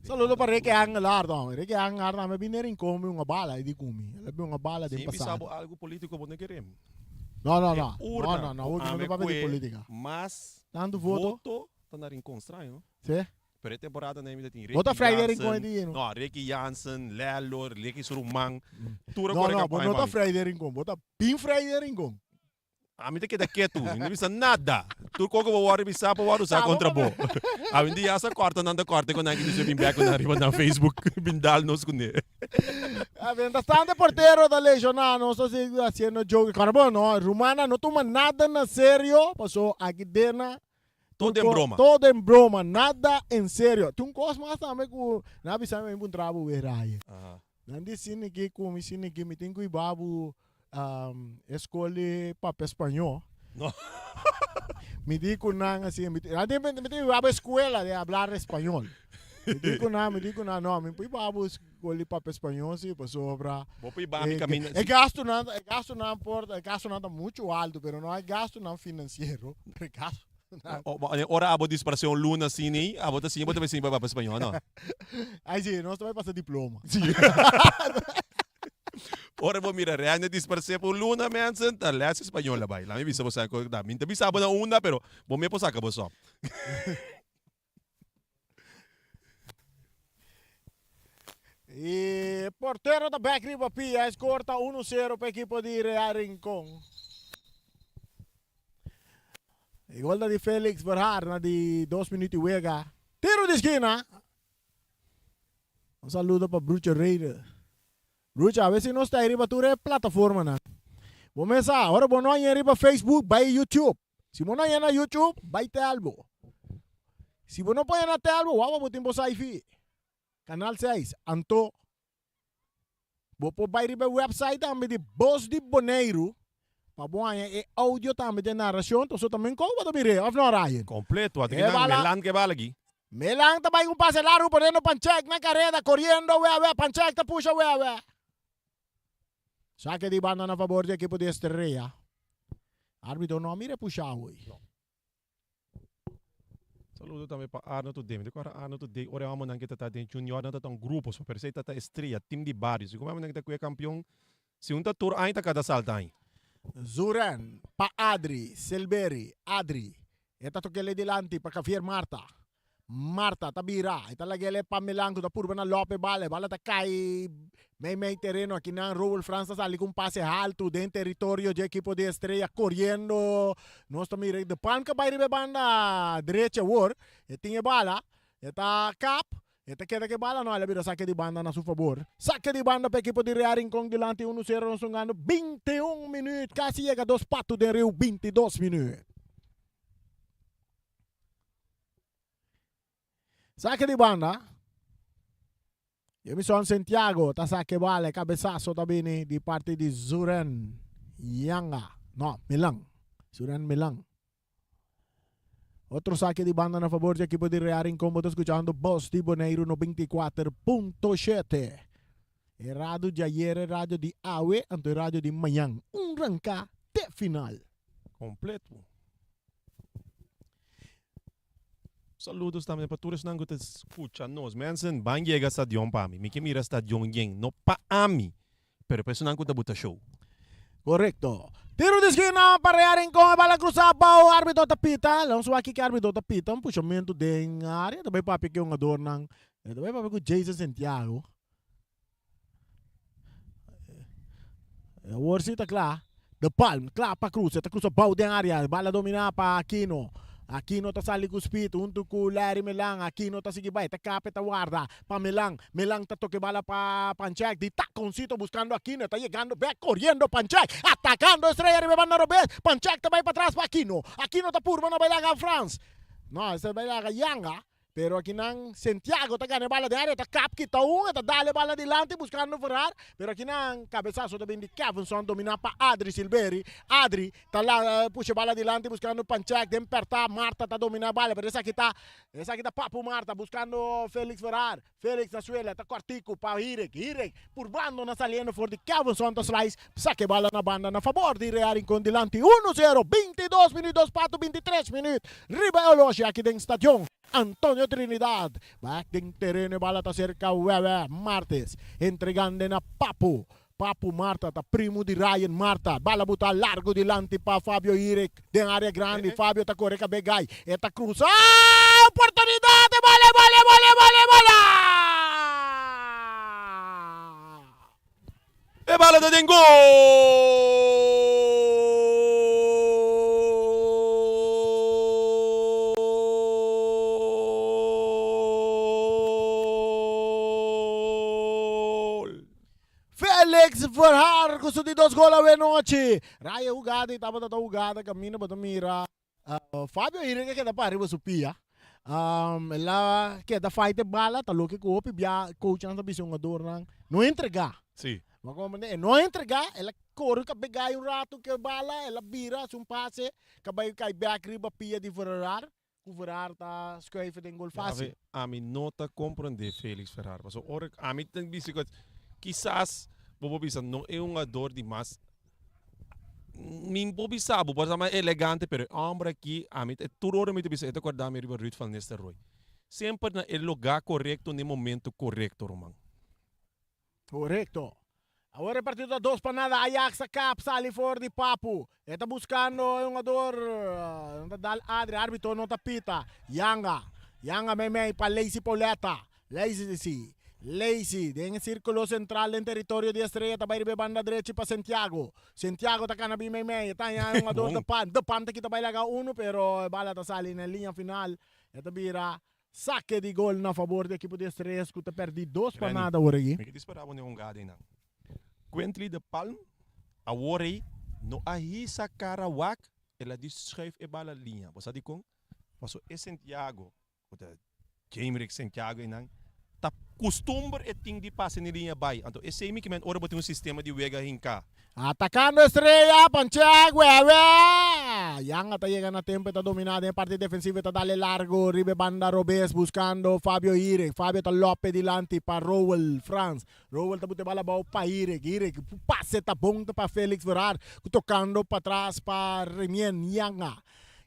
Saludo pa Ricky Angelaar tambe. Ricky Angelaar tambe bin den Rincon bin hunga bala di ku mi. El a bin hunga bala den Si mi bisa pasado. bo algu politico bo no kere. No, no, E no. No, urna no, no. ku Awor ki no ami ta papia di kue politica. mas Tantu voto. voto ta na Rincon. Straño, no? Si. Pero e temporada nan mi ta tin Bo ta Ricky Friday Rincon Jansen, e di no? no, Ricky Jansen, Lelo, Ricky su ruman, tur a No, kore no, bo kampaña no pa ta mi. Friday Rincon, bo ta bin Friday Rincon. Ami ta keda ketu, mi no bisa nada. Tur koko bo wòrdu bisa por wòrdu usa Ta, bo kontra bo. pa Awendia sa kòrta nan ta kòrta ku nan ki bisa bin bèk ku nan riba nan Facebook, bin dal nos kuné. A mientras tanto e portero ta lesioná, nos ta sigui haciendo joke. Kòrda bo no, rumannan no tuma nada na serio, paso aki dena Todo en broma. Todo en broma, nada en serio. Tin un kos mas tambe ku nan a bisa mi puntra bo wera aye. Nan di sini ki ku mi sini ki mi tin ku iba bo e skol di papia spañó. No. Mi di ku nan asi, mi tin mi tin iba bo eskuela di hablar español. Mi di ku nan, mi di ku nan, no, mi por iba bo skol di papia spañó si, pasobra Bo por iba mi kaminda e gastunan, e gastunan por, e gastunan ta muchu altu, pero no e gastunan finansiero, pero e gastunan. Ora abo disparse un luna asina, abo ta siña, bo ta bai siña papia spañó, no? Ai si, nos ta bai pasa diploma. Ora bo mira Rene disparse pa un luna, mensen, ta les español a bai. Lami bisa bo sa ku ta. Mi ta bisa bo na unda, pero bo me por saka bo so. E portero ta bek riba pia, e score ta 1-0 pa ekipo di Real Rincon. E gol ta di Felix Verhaar na di 2 minuut di wega. Tiro di skina. Un saludo pa Brucho Reyder. Brucho, a ver si nos ta riba tur e plataformanan. Bo mes sa, ora bo no haña riba Facebook, bai YouTube. Si bo no haña na YouTube, bai Telbo. Si bo no por haña na Telbo, wawa bo tin bo saifi. Canal 6. Anto, bo por bai riba e website tambe di Bos di Boneiru pa bo haña e audio tambe den narracion. Entonces tambe kon bo ta mir'é, of no, Ryan? Completo. Ata ki nan Melan ke bala aki. Melan ta bai un pase largu poniendo Panchek na kareda, koriendo wèwè, Panchek ta pusha wèwè. Sake di banda na fabor di ekipo di Estrella. Arbitro no a mira e pusha awe. No. Saludo tambe pa Arno Today. Mi ta kòrda Arno Today ora e hòmbernan ke ta ta den junior nan ta ta un grupo so pero esei ta ta Estrella, team di bario. Si kuma hòmbernan ke ta kue kampion si un ta tur aña ta kada salta aña. Zuren pa Adri Silberi, Adri e ta tok'el dilanti pa Javier Marta. Marta ta bira, e ta lag'el pa Milan ku ta purba na lòp e bala, e bala ta kai mei mei tereno. Akinan Roel Frans ta sali ku un pase haltu den teritorio dje ekipo di Estrella koriendo. Nos ta mira De Palm ka bai riba e banda drechi awor, e tin e bala, e ta kap, e ta keda ku e bala, no, el a bira sake di banda na su fabor. Sake di banda pa ekipo di Real Rincon dilanti unu sero nos hungando 21 minuut, kasi yega dos patu den riu 22 minuut. Sake di banda. Jemison Santiago ta sake bala, e cabezazo ta bini di parti di Zuren Yanga. No, Milan. Zuren Milan. Otro sake di banda na favor di equipo di Real Rincon. Bo ta escuchando Bos di Boneiru 94.7. E radio di ayer, e radio di awe, anto e radio di mañan. Un ranca te final. Completo. Saludos tambe pa tur esnan ku ta skucha nos. Mensen, ban yega stadion pa mi. Mi ke mira stadion yen. No pa ami, pero pa esunnan ku ta buta show. Korekto. Tiro di skina pa Real Rincon. E bala krusa abou. Arbitro ta pita. Laat ons wak kiko arbitro ta pita. Un pushamentu den area. Ta bai papia ku e hungadornan. Ta bai papia ku Jason Santiago. Awor si ta kla. De Palm kla pa krusa. Ta krusa bou den area. Bala domina pa Aquino. Aquino ta sali ku speed huntu ku Larry Melan. Aquino ta sigui bai. Ta kape ta warda pa Melan. Melan ta toke bala pa Panchek. Di takoncito buskando Aquino. E ta yegando bek koriendo Panchek. Atakando Estrella riba e banda robes. Panchek ta bai patras pa Aquino. Aquino ta purba na bai laga Frans. No, esta bai laga Yanga. Pero akinan Santiago ta gana e bala den area, ta kap kita un, e ta dal e bala dilanti buscando Ferrar, pero akinan cabezazo ta bin di Kevinson domina pa Adri Silveri, Adri ta la pusha e bala dilanti buscando Panchek den perta, Marta ta domina e bala pero esaki ta esaki ta Papu Marta buscando Felix Ferrar, Felix na suela ta cortico pa Hirek, Hirek purbando na saliendo for di Kevinson ta slice saka e bala na banda na fabor di Real Rincon dilanti uno zero, 22 minuut dos pato 23 minuut riba e oloshi aki den stadion Antonio Trinidad. Bek den tereno e bala ta serka Wewe Martes entregando na Papu. Papu Marta ta primo di Ryan Marta. Bala buta largo dilanti pa Fabio Hirek den area grandi. Fabio ta kore kabe gai. E ta krusa. Oportunidad! E bala, e bala, e bala, e bala, e bala! E bala ta den gol! Felix Verhaar ku su di dos gol awe nochi. Raya hugada i tabata ta hugada kaminda bo ta mira Fabio Hiring a keda pa riba su pia. El a keda fight e bala, ta loke ku hopi bia coachnan ta bisa hungadornan no entrega. Sí. Bo a komprende? E no a entrega, el a kore kabegai un ratu ku e bala, el a bira, hasi un pase, kabei kai bek riba pia di Verhaar. Ku Verhaar ta schuiven den gol fácil. Ave, ami no ta comprende Felix Verhaar. Paso ora ami ta bisa ku kisas bo por bisa no e hungador di mas mi por bisa bo por ta mas elegante pero e homber aki ami ta tur ora mi ta bisa e ta korda mi riba Ruud van Nistelrooy. Semper na e lugar korekto na e momento korekto ruman. Korekto. Awor e partido ta dos pa nada. Ajax a kap sali for di Papu. E ta buskando e hungador. Nan ta dal Adri. Arbitro no ta pita. Yanga. Yanga meimei pa Lacey Pauletta. Lacey si. Lacey den e sirkulo sentral den teritorio di Estrella ta bai riba e banda drechi pa Santiago. Santiago ta kana bin meimei. E ta haña e hungador De Pan. De Pan ta kita bai laga unu pero e bala ta sali na e liña final. E ta bira Sake di gol na fabor di ekipo di Estrellas ku ta pèrdí dos pa Renny, nada awor aki. mi ke dispará bo den un gada einan. Quentley de Palm awor ei no a hisa kara wak, el a di schuif e bala liña. Bo sa dikon? Paso e Santiago, ku ta Jaimrick Santiago einan, ta kustumber e tin di pasa den liña bai. Anto esei mi ke men ora bo tin un sistema di wega hinká. Atacando Estrella, Panchek, Wewe! Yanga ta yega na tempo, e ta domina den e parti defensivo, e ta dale largo riba e banda robes buscando Fabio Irek. Fabio ta lope dilanti pa Rowell Frans. Rowell ta buta e bala abao pa Irek. Irek pase ta bon ta pa Felix Verhaar cu tocando patras pa Remien Yanga.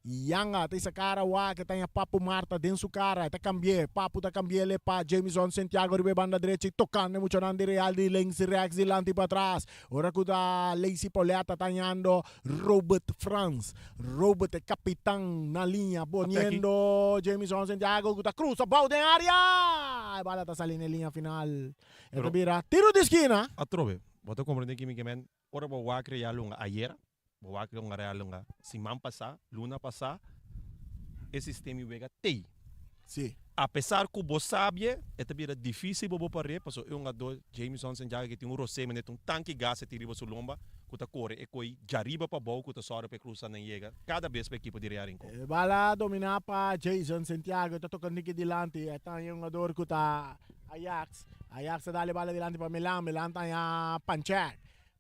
Yanga ta isa kara wak, e ta haña Papu Marta den su kara, e ta kambi'é, Papu ta kambi'é pa Jamison Santiago riba e banda drechi, tokando e muchanan di Real di links rèks dilanti patras, ora ku ta Lacey Pauletta ta hañando Robert Frans, Robert e kapitan na liña poniendo Jamison Santiago ku ta krusa bou den área, e bala ta sali na e liña final, e ta bira tiro di skina. Atrobe, bo ta komprendé kimi ke men Ora bo wak Real lunga ayera, bo wak lunga Real lunga siman pasá, luna pasá, e sistema di wega tei. Sí. Apesar ku bo sabie, e ta bira difísil pa bo par'é, pasobra e hungadó Jamison Santiago ke tin un rosé manera tin un tanki gas e tin riba su lomba ku ta kore e koi djariba pa bou ku ta sòru pa e krusa nan yega kada bes pa ekipo di Real Rincon. E bala dominá pa Jason Santiago, e ta toka Nicky dilanti, e ta haña e hungador ku ta Ajax, Ajax ta dal e bala dilanti pa Milan, Milan ta haña Panchek,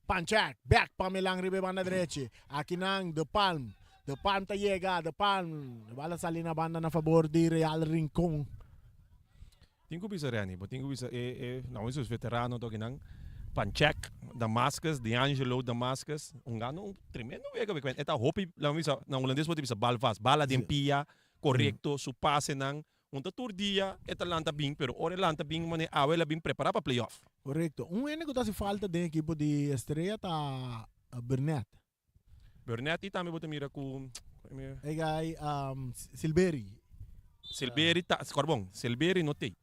Panchek bek pa Milan riba e banda drechi, akinan De Palm, De Palm ta yega, De Palm, e bala sali na banda na fabor di Real Rincon. Tin ku bisa Renny, bo tin ku bisa e e nan bisa veterano to akinan, Panchek, Damascus, D'Angelo Damascus, un gano un tremendo wega, e ta hopi, laga mi bisa, na hulandes bo ta bisa bal vast, bala den pia, korekto, su pasenan, Un ta tur dia e ta lanta bin, pero ora e lanta bin manera awe el a bin prepara pa playoff. Korekto. Un hende ku ta hasi falta den ekipo di Estrella ta Burnett. Burnett i tambe bo ta mira ku E guy Silberi. Silberi ta, kòrda bon, Silberi no tei.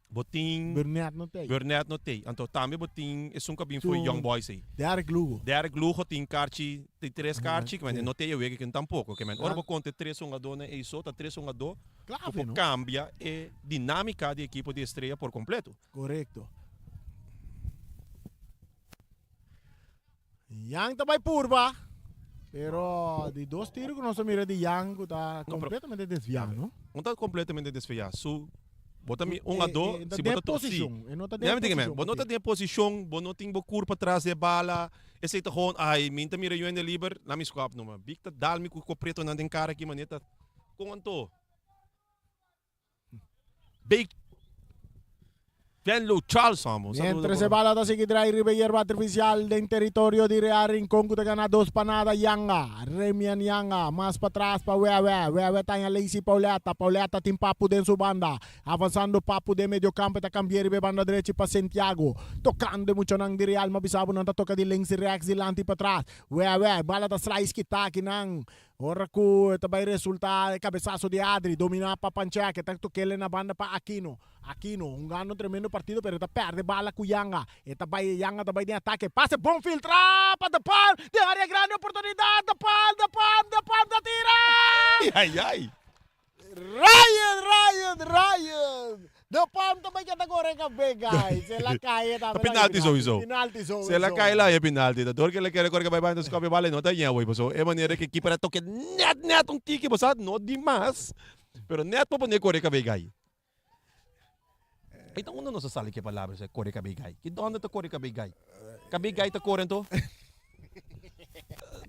Bo tin. Burnett no tei. Burnett no tei. Anto tambe bo tin esun ku a bin for Young Boys ei. Derek Lugo. Derek Lugo tin karchi, tin tres karchi, ke men no tei e wega aki tampoko. Ke men ora bo konta e tres hungadónan ei so, ta tres hungadó ku por kambia e dinámika di ekipo di Estrella por kompleto. Korekto. Yang ta bai purba, pero di dos tiro ku nos a mira di Yang ku ta kompletamente desviá, no? No ta kompletamente desviá. Su bo ta mi un a do, si bo ta to si. E no ta den posishon. Bo no ta den posishon, bo no tin bo kurpa tras di e bala. Esei ta gewoon, ai, mi ta mira Yuende liber, la mi skòp numa. Big ta dal mi ku kopretonan den kara aki manera ta kon anto. Big Venlo Charles amo. Mientras e bala ta sigui drai riba e yerba artificial den teritorio di Real Rincon cu ta gana dos pa nada Yanga, Remian Yanga, mas patras pa Wewe, Wewe ta haña Lacey Pauletta, Pauletta tin Papu den su banda, avansando Papu den medio campo e ta cambia riba e banda drechi pa Santiago, tocando e muchanan di Real, ma bisa bo nan ta toca di links y rechts dilanti patras, Wewe, bala ta slice kita akinan, Ora ku e ta bai resultá e kabesaso di Adri, dominá pa Panchek, e ta tok'el na banda pa Aquino. Aquino hungando un tremendo partido pero e ta pèrdè bala ku Yanga. E ta bai, Yanga ta bai den atake, pase bon filtrá pa De Palm, den área grandi oportunidat, De Palm, De Palm, De Palm ta tira! Ai ai! Ryan, Ryan, Ryan! De Palm ta bai keda kore kabé guys. El a kai e tambe. Ta penalti sowieso. Penalti sowieso. Si el a kai el a haña penalti. Ta dor ku el a kere kore kabé bai nos skòp e bala e no ta haña awor. Pasobra e manera ku e kiper a toke nèt nèt un tiki bo sa no dimas pero nèt pa pone kore kabé gai. Ei ta unda nos a sali ku e palabra esei kore kabé gai? Ki dònde ta kore kabé gai? Kabé gai ta kore anto?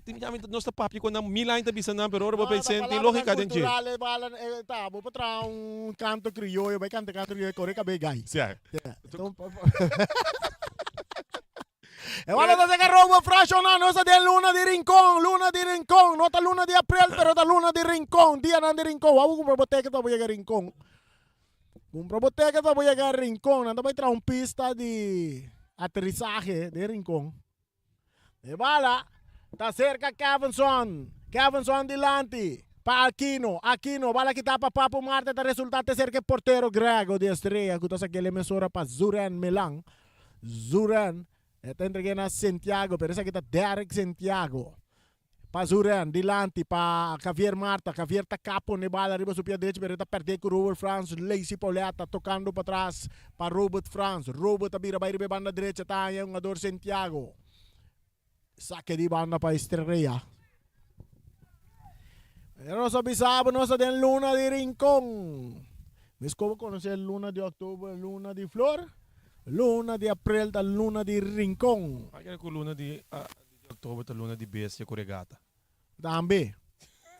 Tin bia mi nos ta papia ku nan mil aña ta bisa nan pero ora bo bay senti tin lógica den dje. Cultural e bala e ta bo por traha un canto crioyo bay canta canto crioyo kore kabei gai. Sí. E bala ta seka robo frashona nos ta den luna di Rincon luna di Rincon no ta luna di aprel pero ta luna di Rincon dianan di Rincon wou bo kumpra bo teket pa bo yega Rincon kumpra bo teket pa bo yega Rincon nan ta bay traha un pista di aterisahe den Rincon. E bala ta serka Kevinson. Kevinson dilanti pa Aquino. Aquino, bala kita pa Papu Marte ta resulta te serka e portero Grego di Estrella ku ta sak'é e mesora pa Zuren Milan. Zuren e ta entreg'é na Santiago pero esaki ta Derrick Santiago. Pa Zuren dilanti pa Javier Marta. Javier ta ka pone bala riba su pia drechi pero e ta perdé ku Robert Frans. Lacey Pauletta tokando patras pa Robert Frans. Robert ta bira bai riba e banda drecha ta haña e hungador Santiago. Sake di banda pa Estrella. Pero nos a bisa bo nos ta den luna di Rincon. Mes komo konosé luna di òktober luna di flor, luna di aprel ta luna di Rincon. Aki ku luna di Di oktober ta luna di bestia ku regata. Tambe.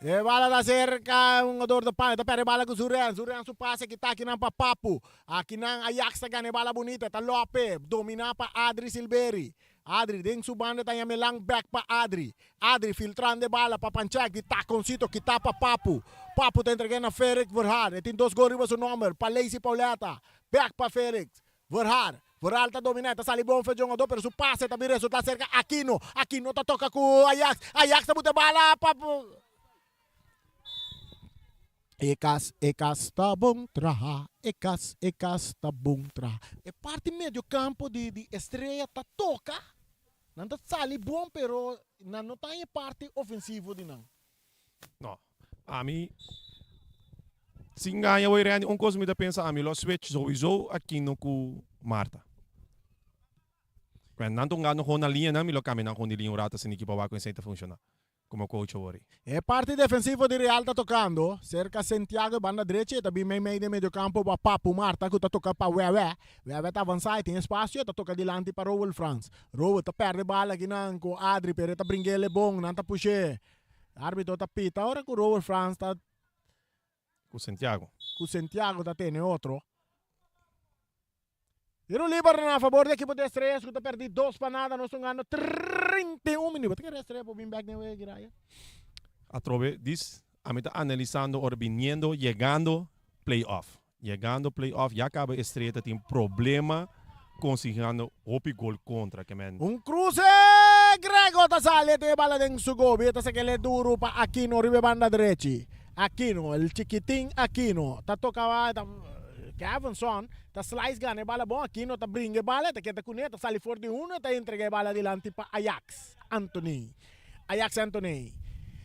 E bala ta serka un hungador ta paña ta perde bala ku Zuren. Zuren su pase kita akinan pa Papu. Akinan Ajax ta gana e bala bunita. Ta Lope. Domina pa Adri Silberi. Adri den su banda ta yama e lang bek pa Adri. Adri filtrando e bala pa Panchek di takoncito kita pa Papu. Papu ta entrega na Ferik Verhaar. E tin dos gol riba su nomber. Pa Lacey Pauletta. Bek pa Ferik. Verhaar. Verhaar ta dominá, e ta sali bon fe jongadó, pero su pase ta bin resultá serka Aquino. Aquino ta toka ku Ajax. Ajax ta buta e bala pa. E kas, e kas ta bon traha. E kas, e kas ta bon traha. E parti medio kampo di di Estrella ta toka. Nan ta sali bon, pero nan no ta haña e parti ofensivo di nan. No, ami sin gaña hoy Randy, un cos mi ta pensa ami lo switch sowieso Aquino cu Marta. Cu nan ta hungando gewoon na liña nan mi lo cambia nan gewoon di liña un rato asina ki pa wak con esey ta funciona como coach awor. E parti defensivo di Real ta tocando cerca Santiago e banda drechi e ta bin mei mei den medio campo pa Papu Marta cu ta toca pa Wewe. Wewe ta avansa e tin espacio e ta toca dilanti pa Rowel Frans. Rowel ta perde bala akinan cu Adri pero e ta bring'e bon nan ta pushe. Arbitro ta pita ora ku Robert Frans ta. Ku Santiago. Ku Santiago ta tene otro. Tiro liber na fabor di ekipo di Estrellas ku ta perdi dos pa nada. Nos ta hungando 31 minuut. Bo ta kere Estrella por bin bek den wega Giraya? Atrobe dis ami ta analisando ora biniendo yegando play-off. Yegando play-off ya caba Estrella ta tin problema consigando hopi gol contra ke men. Un cruce! Grego ta sali e tin e bala den su gobi e ta sakele duru pa Aquino riba e banda drechi. Aquino, el chikitin Aquino ta toca ta Kevinson ta slice gana e bala bon Aquino ta bringa e bala e ta keda cune e ta sali for di uno e ta entrega e bala dilanti pa Ajax Anthony. Ajax Anthony.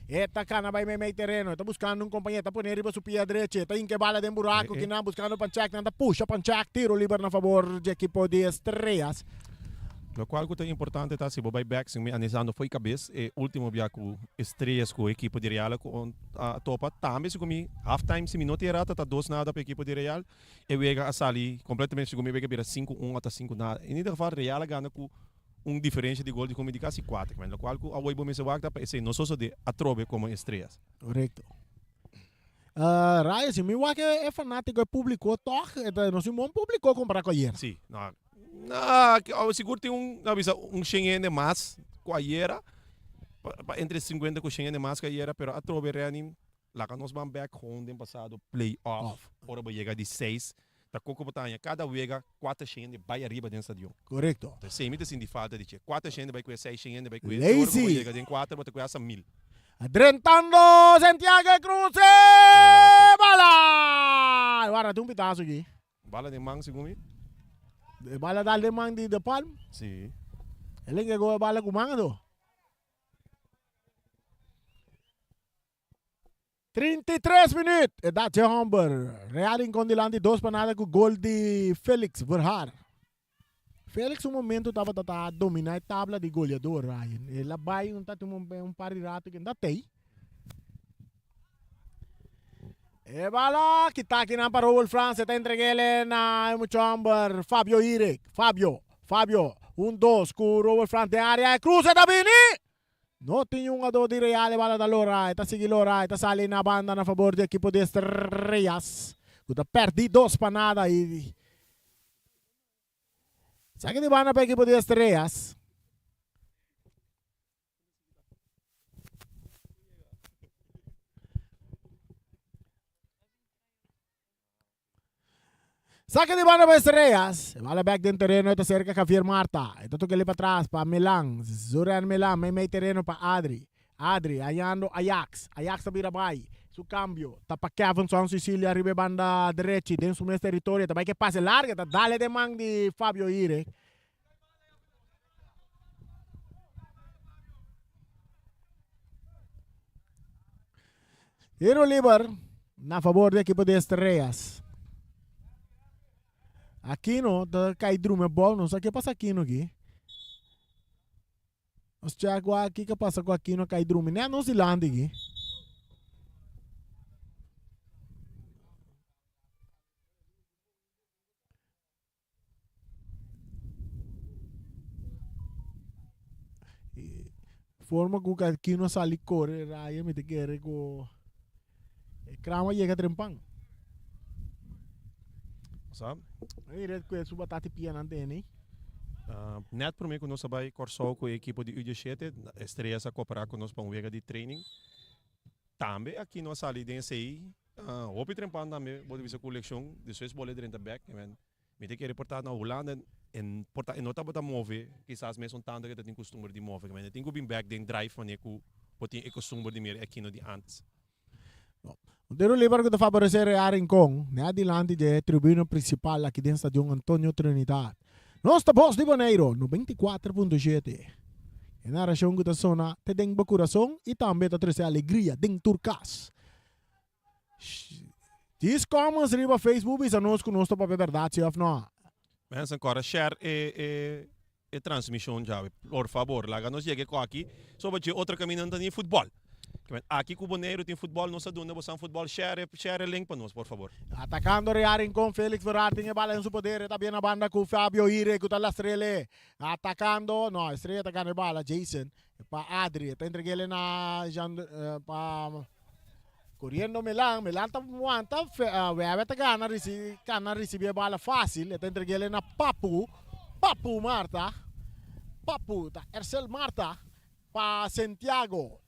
E ta cana bay meimei tereno. E ta buscando un compañero. E ta pone riba su pia drechi. E ta hinca e bala den buraco. Kinan buscando Panchek. Nan ta pusha Panchek. Tiro liber na favor di ekipo di Estrellas. Locual cu ta importante ta si bo bay bek, segun mi analisando fo'i cabes e ultimo bia cu Estrellas cu ekipo di Real a topa, tambe segun mi half time si mi no ta era ta dos nada pa ekipo di Real, e wega a sali completamente segun mi e wega a bira sinku un ota sinku nada. In ieder geval Real a gana cu un diferencia di gol di como di casi cuater men, locual cu awor bo mester wak ta pa esey no sosode atrobe como Estrellas. Correcto. Raya, si mi wak e fanatico, e publico, toch, e ta, nos tin bon publico compara cu ayera. Si, no, no, sigur tin un, no bisa un shen hende mas cu ayera, pa, pa entre cincuenta cu shen hende mas cu ayera, pero atrobe Renny, Laga nos ban bek gewoon den pasado play off ora bo yega di seis ta koko bo ta haña kada wega kuater shen hende bai ariba den stadion. Korekto. Ta esei mi ta sinti falta di che kuater shen hende bai kue seis shen hende bai kue te ora ku bo Lazy. yega den kuater bo ta kue hasta mil. Drentando Santiago e cruce Golazo. bala! Warda tin un pitazo aki. Bala den man segun mi. E bala dal den man di De Palm. Si. El entregó e bala ku man anto. 33 minuut. E dat je homber. Real Rincon dilanti 2 pa nada ku gol di Felix Verhaar. Felix un momento tabata ta domina e tabla di goleador, Ryan. El a bai un tati un, un par di rato que nda tei. E bala kita akinan pa Roel Frans. E ta entregele na e mucho homber Fabio Irek. Fabio, Fabio, un dos ku Roel Frans den area. E cruce ta bini! No tin un hungadó di Real e bala ta lora, e ta sigui lora, e ta sali na banda na fabor di ekipo di Estrellas ku ta pèrdí dos pa nada i saki di banda pa ekipo di Estrellas. Saque di banda pa Estrellas. E bala bek den tereno e ta cerca Javier Marta. E ta toca li patras pa Milan. Zoran Milan mei mei tereno pa Adri. Adri hañando Ajax. Ajax ta bira bai. Su cambio ta pa Kevinson Cicilia riba e banda derechi den su mes territorio. Ta bai ke pase larga. Ta dale den man di Fabio Ire. Tiro liber na favor di ekipo di Estrellas. Aquino ta kai drume bol, no sa ke pasa Aquino aki. Nos check wak kiko pasa ku Aquino kai drumi net nos dilanti aki. Forma ku Aquino a sali kore raya mi ta kere ku e kram a yega trempan. Sa? Mira ku su batata i pianan tene. Net prome ku nos a bai Kòrsou ku e ekipo di U diesshete, Estrellas a koperá ku nos pa un wega di training. Tambe Aquino a sali den esei. Hopi trempan tambe bo ta bisa ku lekshon, despues bo le drenta bek. Mi ta kere por ta na Hulanda en por ta e no tabata move kisas mesun tanto ke ta tin kustumber di move. E tin ku bin bek den drive manera ku bo tin e kustumber di mira e Aquino di antes. Un tiro liber ku ta faboresé Real Rincon, net dilanti dje tribuna prinsipal aki den Stadion Antonio Trinidad. Nos ta Bos di Boneiru, 94.7. E narashon ku ta sona te den bo kurason i tambe ta trese alegria den tur kas. Djis comments riba Facebook bisa nos ku nos ta papia bèrdat si òf no. Mensen kòrda share e e e transmishon djawe por fabor laga nos yega e kò aki soba dje otro kaminda no ta ni futbòl aki ku Boneiru tin futbòl nos a duna bosan futbòl share share e link pa nos por fabor. Atakando Real Rincon Felix Verhaar tin e bala den su poder e ta bien na banda ku Fabio Ire ku ta lastrele atakando no Estrella ta gana e bala Jason pa Adri e ta entregele na Jean pa Coriendo Milan, Milan ta wanta, Wewe ta gana, cana ricibi e bala facil, e ta entregele na Papu, Papu Marta, Papu ta Ercel Marta pa Santiago,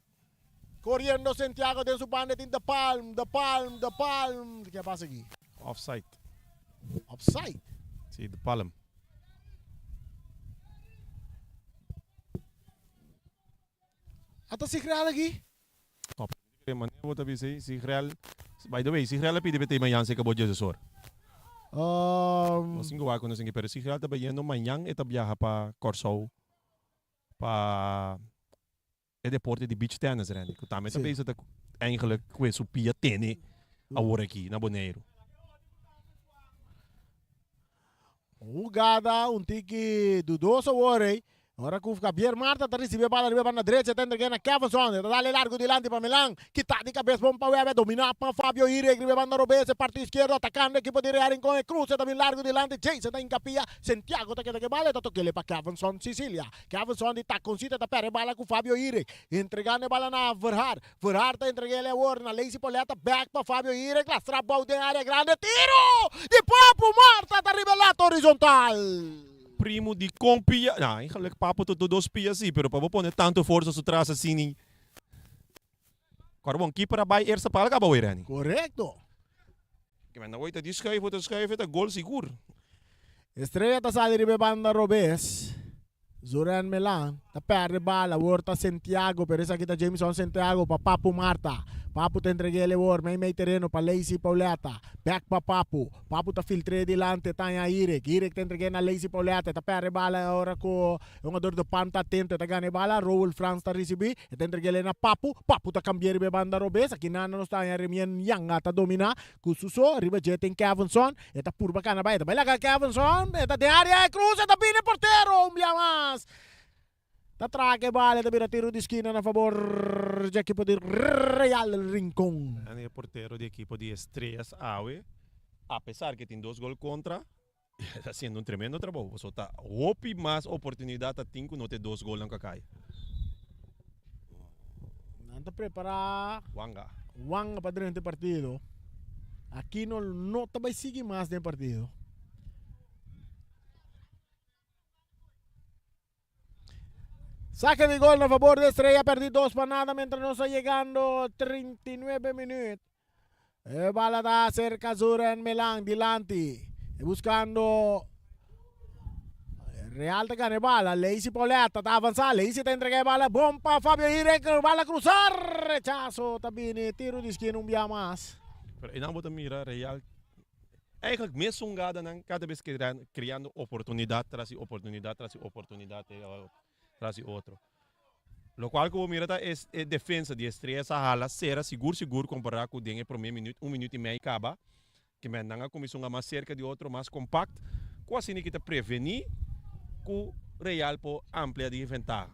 coriendo Santiago den su banda tin De Palm, De Palm, De Palm, ke pasa aki? Offside. Offside? Si, De Palm. Ata Sigrel aki? No, pero manera bo ta bisa ei, Sigrel, by the way, Sigrel a pidi pa e ta ei mañan serka bo djes or. Nos tin ku wak ku nos tin ke, pero Sigrel ta bayendo mañan e ta biaha pa Kòrsou pa e deporte di beach tennis, Randy, ku tambe ta bisa ta eigenlijk ku e su pia tene awor aki na Boneiru. Hugada un tiki dudoso awor ei. Ora ku Javier Marta ta risibi e bala riba e banda drecha e ta entreg'é na Kevinson. E ta dal e largu dilanti pa Milan. Kita di kabes bon pa Webe. Dominá pa Fabio Irek riba e banda robes. E parti iskierdo atakando ekipo di Real Rincon. E kruse ta bin largu dilanti. Jason ta hinkapia. Santiago ta keda ku e bala. E ta tok'é pa Kevinson Sicilia. Kevinson di takoncito e ta pèrdè e bala ku Fabio Irek. Entregando e bala na Verhaar. Verhaar ta entreg'é el awor na Lacey Pauletta. Bèk pa Fabio Irek. Lastra bou den área grandi. Tiro di Papu Marta ta riba e lata horizontal. Primo di con pia, nah eigenlijk papo ta dos pia si, pero pa bo pone tanto forsa su tras asini. Kor bon keeper a bai eerste paal kaba wey Renny. Korekto. Ke men awor ta di schuif bo ta schuif e ta gol sigur. Estrella ta sali riba e banda robes. Zoren Melan ta perde bal awor ta Santiago pero esaki ta Jameson Santiago pa Papu Marta. Papu ta entrega el awor mei mei tereno pa Lacey Pauletta. Bek pa Papu. Papu ta filtr'é dilanti ta haña Irek. Irek ta entreg'é na Lacey Pauletta. E ta perde bala ora ku e hungador di Pan ta atento e ta gana e bala. Roel Frans ta risibí. E ta entreg'é na Papu. Papu ta kambi'é riba e banda robes. Aki nan nos ta haña Remien Yanga ta dominá ku su so. Riba dje tin Kevinson. E ta purba kana bai, e ta bai laga Kevinson, e ta den area, e cruza, e ta bini portero, un bia mas. Ta traha e bala, e ta bira tiro di skina na fabor dje ekipo di Real Rincon. En e portero di ekipo di Estrellas awe, apesar ke tin dos gol kontra, e ta hasiendo un tremendo trabou, pasobra ta hopi mas oportunidat ta tin ku no te dos golnan ku a kai. Nan ta prepara Wanga. Wanga pa drenta e partido. Aquino no ta bai sigui mas den partido. Saque di gol na favor de Estrella, perdi 2 pa nada mientras nos ta llegando 39 minuut. E bala ta cerca Zuren Melan dilanti. E buscando Real ta gana e bala. Lacey Pauletta ta avanza. Lacey ta entrega e bala. Bon pa Fabio Hirek. Bala cruzar. Rechazo ta bini. Tiro di esquina un bia mas. Pero einan bo ta mira Real Eigenlijk mesun gadanan kada bes kriando oportunidat tras di oportunidat tras di oportunidat tras di otro. Lokual ku bo mira ta e defensa di Estrella sa hala sera sigur sigur kompará ku den e promé minüt, un minüt i mei kaba, ke men nan a kuminsá hunga mas serka di otro, mas kompakt, ku asina ki ta prevení ku Real por amplia di ventaha.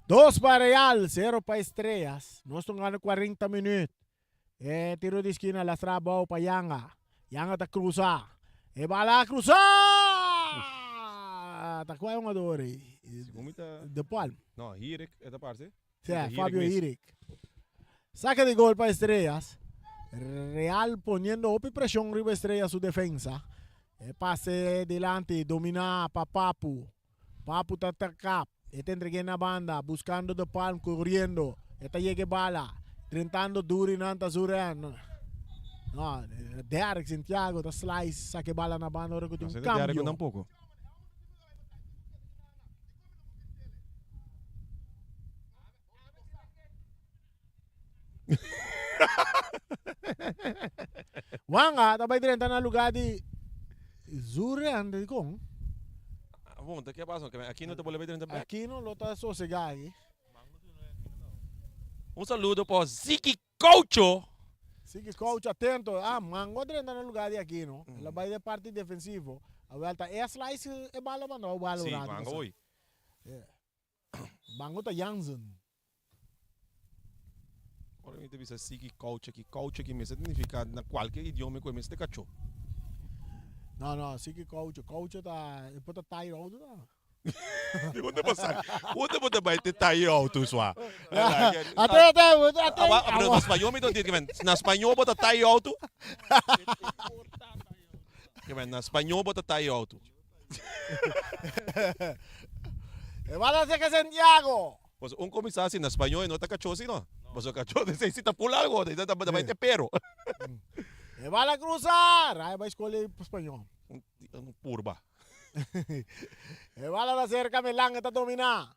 Dos pa Real, sero pa Estrellas. Nos ta gana 40 minuut. E tiro di esquina lastra abou pa Yanga. Yanga ta cruza. E bala a cruza! Ta kua e hungador ei? Segun mi ta. De Palm. No, Hirik e ta parse. Sí, Fabio Hirik. Saca di gol pa Estrellas. Real poniendo hopi presion riba Estrellas su defensa. E pase dilanti, domina pa Papu. Papu ta taka, e ta entreg'é na banda, buskando De Palm, koriendo, e ta yega e bala, drentando duru i nan ta Zuren. No, Derek Santiago ta slice saka e bala na banda ora ku tin un kambio. Tampoko. Wanga ta bai drenta na lugar di Zuren dikon? Bon, ta ke pasa? Aquino ta bolbe drenta bek. Aquino lo ta sosega aki. Un saludo pa Ziki Coucho. Ziki Coucho atento. Ah, Mango a drenta na lugar di Aquino. El a bai den parti defensivo. Awel ta e a slice e bala manda o bala un Sí, rato Mango pasa. hoy. Mango ta Jansen. Ora mi ta bisa sigui kouchi aki, kouchi aki mester significa na kualke idioma ku e mester kachó. No, no, sigui kouchi. Kouchi ta, e por ta taai outo ta. Di unda bo sa? Unda bo ta bai te taai outo swa? Ate, ate, ate. Awa, pero na spañó mi ta ntende kimen. Na spañó bo ta taai outo? Kimen, na spañó bo ta taai outo. E bala seka Santiago. Pues un kuminsá así na spañó e no ta kachó así no. Pasobra kachó ta esei si ta pul algo ta ta bai te pero. E bala krusa, Raya bai skol e spañó. Un purba. E bala ta serka Melan e ta dominá.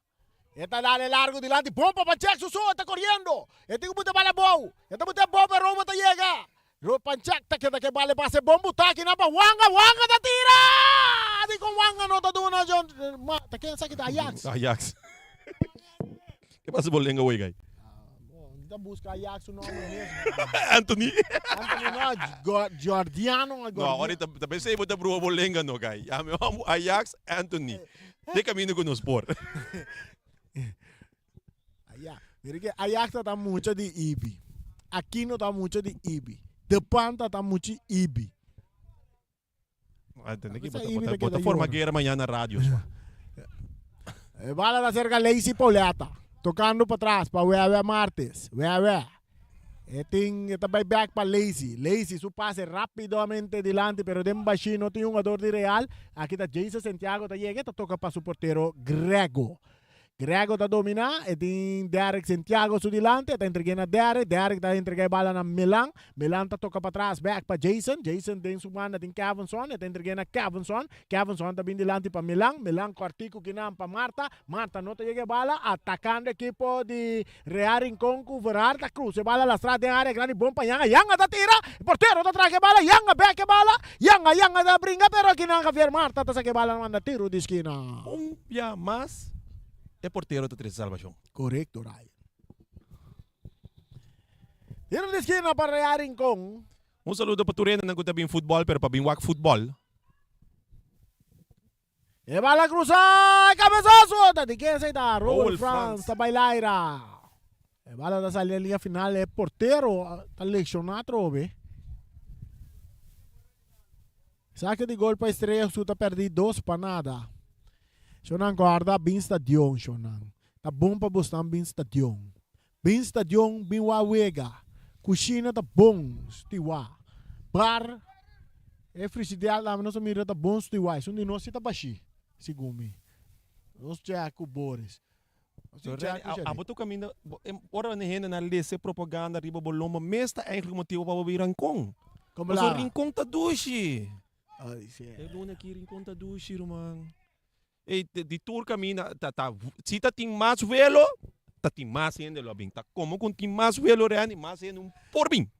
E ta dale largo dilanti bon pa Panchek su so e ta koriendo. E tin ku buta e bala abou. E ta buta e abou pero Romo ta yega. Ro Panchek ta keda ke bala e pasa e bon buta akinan pa Wanga. Wanga ta tira! Dikon Wanga no ta duna John ma ta ken esaki ta Ajax. Ajax. Ke pasa bo lenga wey guy? Mi ta buska Ajax su nomber mesmo. Anthony. Anthony no, Jordiano. No, ora ta pensei bo ta bruha bo lenga no guy. Ya mi amo Ajax Anthony. De camino cu nos por. Ajax. Mira que Ajax ta mucho di Ibi. Aquino ta mucho di Ibi. De Pan ta mucho Ibi. Entende que bota, bota forma guerra mañana na radio. E bala ta cerca Lacey Pauletta. Tocando para atrás pa Wewe Martes. Wewe. E tin e ta bai back pa Lacey. Lacey su pase rapidamente dilanti pero den bashi no tin hungador di Real. Aki ta Jason Santiago ta yega e ta toca pa su portero Grego. Grego ta domina, e tin Derrick Santiago su dilanti, e ta entreg'é na Derrick, Derrick ta entrega e bala na Milan, Milan ta toca patras back pa Jason, Jason den su banda tin Kevinson, e ta entreg'é na Kevinson, Kevinson ta bin dilanti pa Milan, Milan cortico kinan pa Marta, Marta no ta yega e bala, atacando ekipo di Real Rincon cu Verhaar ta cruza e bala lastra den area grandi bon pa Yanga, Yanga ta tira, e portero ta traga e bala, Yanga bek e bala, Yanga, Yanga ta bringa pero akinan Javier Marta ta saca e bala manda tiro di skina. Un bia mas e portero ta trece salvacion. Corecto Ryan. Tiro di skina pa Real Rincon. Un saludo pa tur hendenan cu ta bin futbol pero pa bin wak futbol. E bala cruza e cabezazo ta di ken esey ta Roel Frans ta bay laira. E bala ta sali na linea final e portero ta lecciona atrobe. Saque di gol pa Estrella su ta perdi 2-0. Shonan corda bin stadion shonan. Ta bon pa bosnan bin stadion. Bin stadion bin wak wega. Kushina ta bon stiwa. Bar e frigider tambe nos a mira ta bon stiwa. Esun di nos si ta bashí, segun mi. Nos check ku Boris. Nos tin check ku Shari. Abo ta kaminda, ora hendenan lesa e propaganda riba bo lomba mes ta eigenlijk motibu pa bo bin Rincon. Pasobra Rincon ta dushi. E luna aki Rincon ta dushi ruman. Ey di tur caminda ta ta si ta tin mas vuelo ta tin mas hende lo a bin ta como cu tin mas vuelo Randy mas hende un por bin.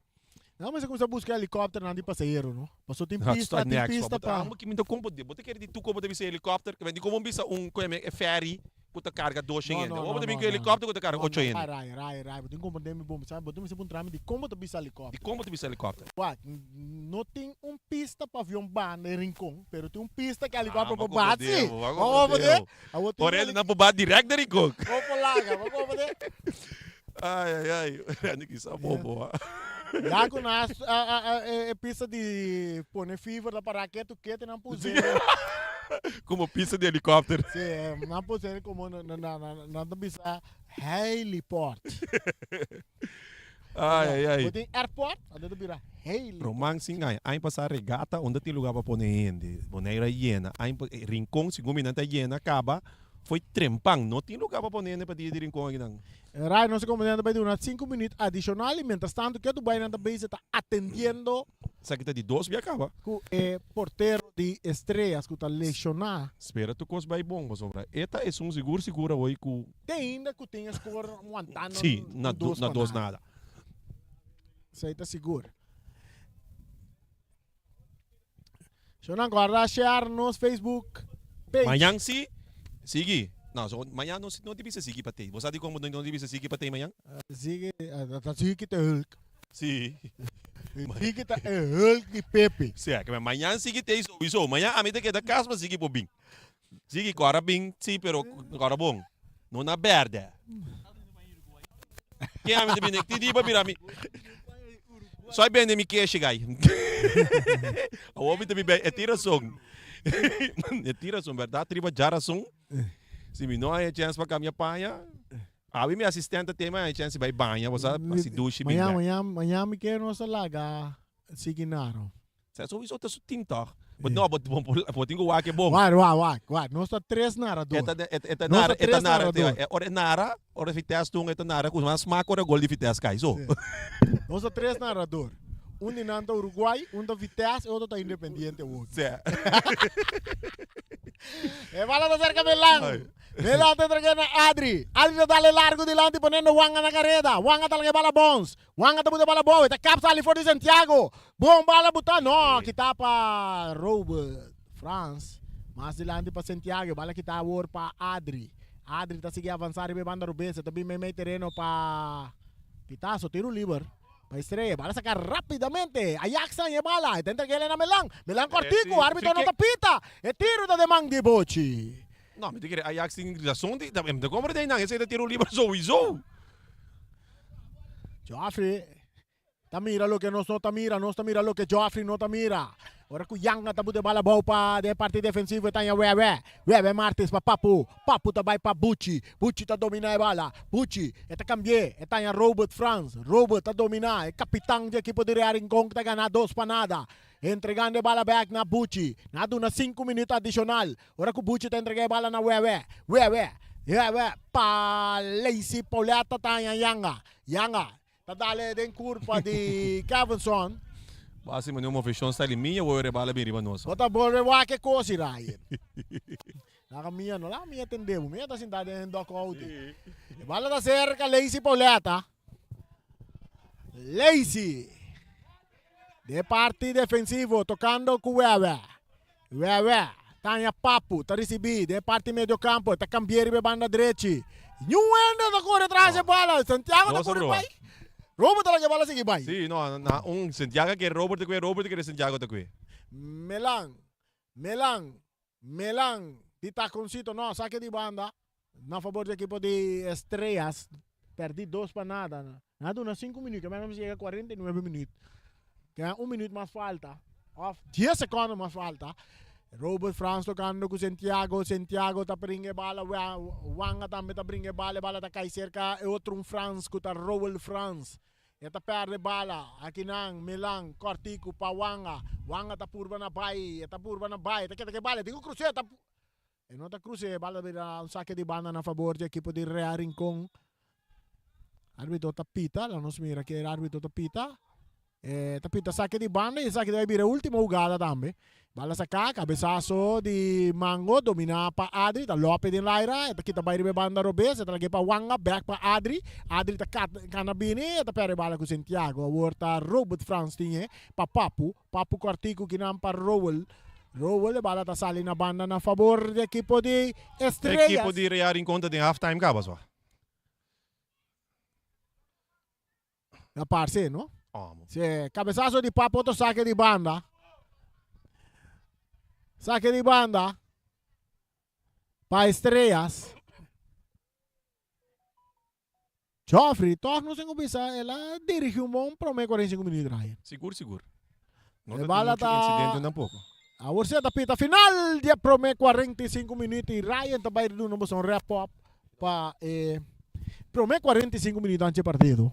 Nan mester cuminsa busca helicopternan di pasahero no paso tin pista tin pista pa. Amo ki mi ta compo bo ta kere di tur como ta bisa helicopter di como bisa un e ferry cu ta carga doshen hende bo ta bin cu helicopter cu ta carga ocho hende. Rai rai rai bo tin comprende mi bon bo tin mester puntra mi di como ta bisa helicopter. Di como ta bisa helicopter. Wak no tin un pista pa avion baha na e Rincon, pero tin un pista ku helikòpter por baha si. Bo a komprendé. Awor tin Por eso nan por baha dirèkt na Rincon. Bo por laga, bo a komprendé. Ai, ai, ai. Randy kisa bobo, ha. Ya ku nan a e pista di pone fever ta pará ketu ketu nan pus'é. Komo pista di helikòpter. Si, nan pus'é komo nan ta bisa heliport. Ai, ai, ai. Bo tin airport, anto ta bira heliport. Roman sin aña. Aña pasá regata unda tin lugar pa pone hende. Bonaire a yena. Aña pa Rincon segun mi nan ta yena kaba foi trempan. No tin lugar pa pone hende pa dia di Rincon akinan. Rai nos komandan ta bai duna sinku minüt adishonal i mientras tanto ke Dubai nan ta bezig ta atendiendo. Esaki ta di dos bia kaba. Ku e portero di Estrellas ku ta leshoná. Spera tur kos bai bon pasobra e ta esun sigur sigur awor ku. Te ainda ku tin e score wantando Sí, na dos na dos nada. Esei ta sigur. Shownan guarda share nos Facebook page. Mañan si sigui. No, so mañan no no di bisa sigui pa tei. Bo sa dikon bo no di bisa sigui pa tei mañan? Sigui, ta sigui ta Hulk. Sí. Sigui ta e Hulk di Pepe. Sí, ke mañan sigui tei souiso. Mañan ami ta keda kas pa sigui por bin. Sigui kora bin, sí, pero kora bon. No na berde. Ken ami ta bini? Ti di pa bira mi. Soy bende mi keshi gai. Awor mi ta bin e tin rason. E tin rason, berdad riba dja rason. Si mi no haña chance pa cambia paña, awe mi asistente ta tema haña chance bai baña, bo sa, hasi dushi bin Mañana, bek. mañana, mañana mi ke nos a laga sigui naro. Sa sowieso ta su team toch? But no, but bo bo tin ku wak e bon. Wak, wak, wak, wak. Nos ta tres narador. E ta e ta Nos nara, ta e ta tres nara. narador. E ora e nara, ora Vitesse tun e ta nara ku mas smak ora gol di Vitesse kai. So. Sí. Nos ta tres narador. Un di nan ta Uruguay, un ta Vitesse e otro ta Independiente awor. Sí. E bala ta cerca Milan. Ay. Milan ta entrega na Adri. Adri ta dale largo dilanti poniendo Wanga na careda. Wanga ta laga e bala bons. Wanga ta buta bala bon, e ta kap sali for di Santiago. Bon bala buta, no, kita pa Robert Frans. Mas dilanti pa Santiago, e bala kita awor pa Adri. Adri ta sigui avansa riba e banda rubes, e ta bin meimei tereno pa Pitazo, tiro liber pa Estrella. E bala saka rapidamente, Ajax haña e bala, e ta entreg'el na Melan. Melan kortiku, arbitro no ta pita, e tiro ta den man di Bochi. No, mi ta kere Ajax tin rason di, mi ta kompra den nan, esei ta tiro liber souiso. Joffrey ta mira loke nos no ta mira, nos ta mira loke Joffrey no ta mira. Ora ku Yanga ta buta e bala abou pa den e parti defensivo e ta haña Wewe. Wewe Martins pa Papu, Papu ta bai pa Buchi, Buchi ta dominá e bala, Buchi e ta kambi'é, e ta haña Robert Frans, Robert ta dominá, e kapitan di ekipo di Real Rincon ta gana dos pa nada. Entregando e bala bèk na Buchi, nan a duna sinku minüt adishonal. Ora ku Buchi ta entregá e bala na Wewe, Wewe, Wewe pa Lacey Pauletta ta haña Yanga. Yanga ta dale den kurpa di Kevinson. Bo hasi manera un moveshon sali mia wou e rebala bin riba nos. Bo ta bolbe wak e kos i Ryan. Laga mia no, laga mia tende bo. Mia ta sinta den dugout. E bala ta serka Lacey Pauletta. Lacey. De parti defensivo tocando cu Wewe. Wewe ta haña Papu ta ricibi den parti medio campo ta cambia riba e banda drechi. Niun hende ta core tras e bala. Santiago ta Nos a core proba. bai. Robert ta laga e bala sigui bai. Sí, no, na un Santiago kere Robert ta kue, Robert kere Santiago ta kue. Melan, Melan, Melan di taconcito no, saque di banda na favor di equipo di Estrellas. Perdi dos pa nada. Nan a duna sinku minuut, ke mester yega 49 minuut. Ke un minuut mas falta of dies secondo mas falta. Robert Frans tokando ku Santiago, Santiago ta bringa e bala, Wanga tambe ta bringa e bala, e bala ta kai serka e otro un Frans ku ta Roel Frans. E ta perde bala, akinan Milan kòrtiku pa Wanga, Wanga ta purba na bai, e ta purba na bai, ta keda ku e bala, e tin ku krus'é, ta e no ta krus'é, e bala ta bira un sake di banda na fabor di ekipo di Real Rincon. Arbitro ta pita, laga nos mira ke arbitro ta pita. E ta pita sake di banda y esaki ta bay bira e ultimo hugada tambe. Bala saca, cabesazo di Mango domina pa Adri, ta lope den laira, e ta kita bay riba e banda robes, e ta lag'e pa Wanga, back pa Adri, Adri ta cana bini, e ta perde bala cu Santiago. Awor ta Robert Frans tin e pa Papu, Papu cortico kinan pa Rowell, Rowell e bala ta sali na banda na fabor di ekipo di Estrellas. Ekipo di Real Rincon ta den half time caba so. Na parce, no? Amo. Sí, cabezazo di Papo, otro saque di banda. Saque di banda. Pa Estrellas. Joffrey, toch no sin bisa, el a dirigi un bon prome 45 minuut, Ryan. Sigur, sigur. No E ta bala mucho ta- incidente tampoco. Awor si ta pita final di e prome 45 minuut y Ryan ta bay duna boso un wrap up pa e prome 45 minuut anchi partido.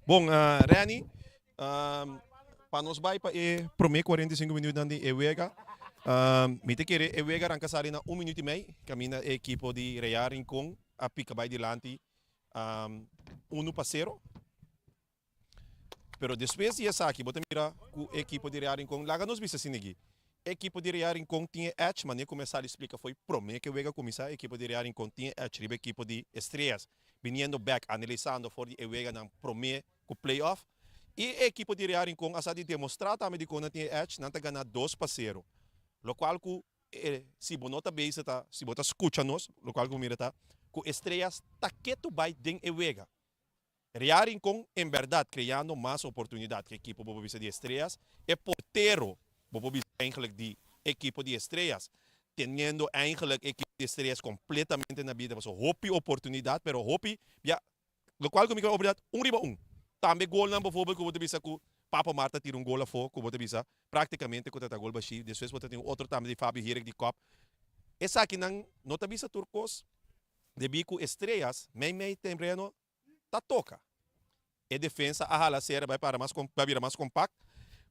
Bon, uh, Renny, um, pa nos bai pa e prome 45 minuut di e wega, um, mi te kere e wega ranka sali na 1 minuut y mei, camina e equipo di Real Rincon a pica bai dilanti um, 1 pa 0. Pero despues di esaki bo ta mira ku e ekipo di Real Rincon, laga nos bisa asin'aki, e ekipo di Real Rincon tin e edge, manera ku mi a sali splika fo'i promé ku e wega kuminsá, e ekipo di Real Rincon tin e edge riba e ekipo di Estrellas, biniendo bèk, analisando for di e weganan promé ku play-off. I e ekipo di Real Rincon a sa di demostrá tambe dikon nan tin e edge, nan ta gana dos pa sero, lokual ku e si bo no ta bezig ta, si bo ta skucha nos, lokual ku bo mira ta ku Estrellas ta ketu bai den e wega. Real Rincon en berdad creando mas oportunidad cu ekipo bo por bisa di Estrellas, e portero bo por bisa eigenlijk di ekipo di Estrellas, teniendo eigenlijk ekipo di Estrellas completamente na bida pasobra hopi oportunidad pero hopi bia locual cu mi kere oportunidad un riba un. Tambe golnan bijvoorbeeld cu bo ta bisa cu Papa Omar ta tira un gol afo cu bo ta bisa practicamente cu ta ta gol bashi, despues bo ta tin otro tambe di Fabio Hierek di kop. Esakinan no ta bisa tur cos. Debí ku Estrellas meimei tempreno ta toka, e defensa a hala sera bai para mas bai bira mas kompakt,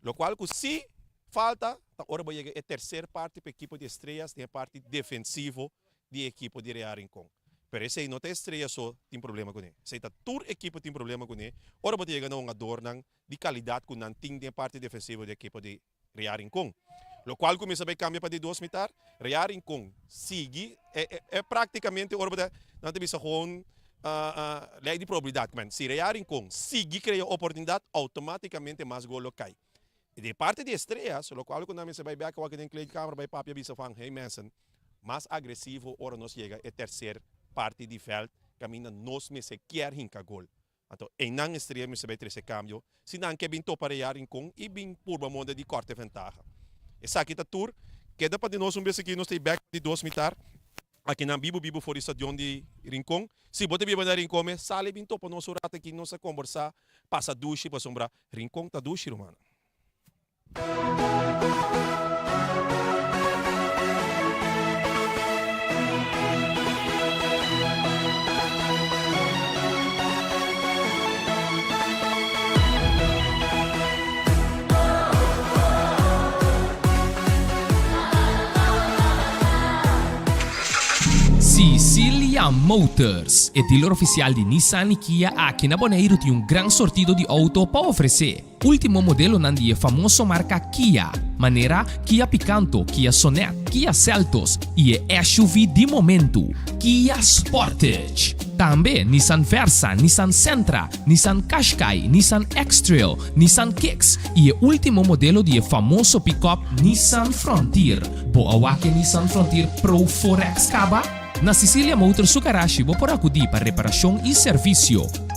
lokual ku si falta ta ora bo yega e terser parti pa ekipo di Estrellas den e parti defensivo di e ekipo di Real Rincon. Pero esei no ta Estrellas so tin problema kuné, esei ta tur ekipo tin problema kuné ora bo ta yega na hungadornan di kalidat ku nan tin den e parti defensivo di ekipo di Real Rincon. Locual cuminsa bay cambia pa di dos mitar. Real Rincon sigui e e practicamente ora bo ta nan ta bisa gewoon ley di probabilidad men si Real Rincon sigui crea oportunidad automaticamente mas gol lo cay. Y di parte di Estrellas locual cu nan mester bay bek awor den kleedkamer bay papia bisa van hey mensen mas agresivo ora nos yega e tercer parti di veld caminda nos mester kier hinca gol. Anto einan Estrella mester bai trese kambio si nan ke bin topa Real Rincon i bin purba moda di kòrte ventaha. Esaki ta tur. Keda pa di nos un bes aki nos ta i bèk di dos mitar akinan bibu bibu for di stadion di Rincon. Si bo ta biba na Rincon mes sali bin topa nos un rato aki nos a kombersá pasa dushi pasobra Rincon ta dushi rumannan. Sicilia Motors, e dealer oficial di Nissan y Kia aki na Boneiru tin un gran sortido di auto pa ofrece. Ultimo modelonan di e famoso marka Kia, manera Kia Picanto, Kia Sonet, Kia Seltos i e SUV di momentu, Kia Sportage. Tambe Nissan Versa, Nissan Sentra, Nissan Qashqai, Nissan X-Trail, Nissan Kicks i e ultimo modelo di e famoso pickup Nissan Frontier. Bo a wak e Nissan Frontier Pro 4X kaba? Na Sicilia Motors su garashi bo por akudí pa reparashon i servisio.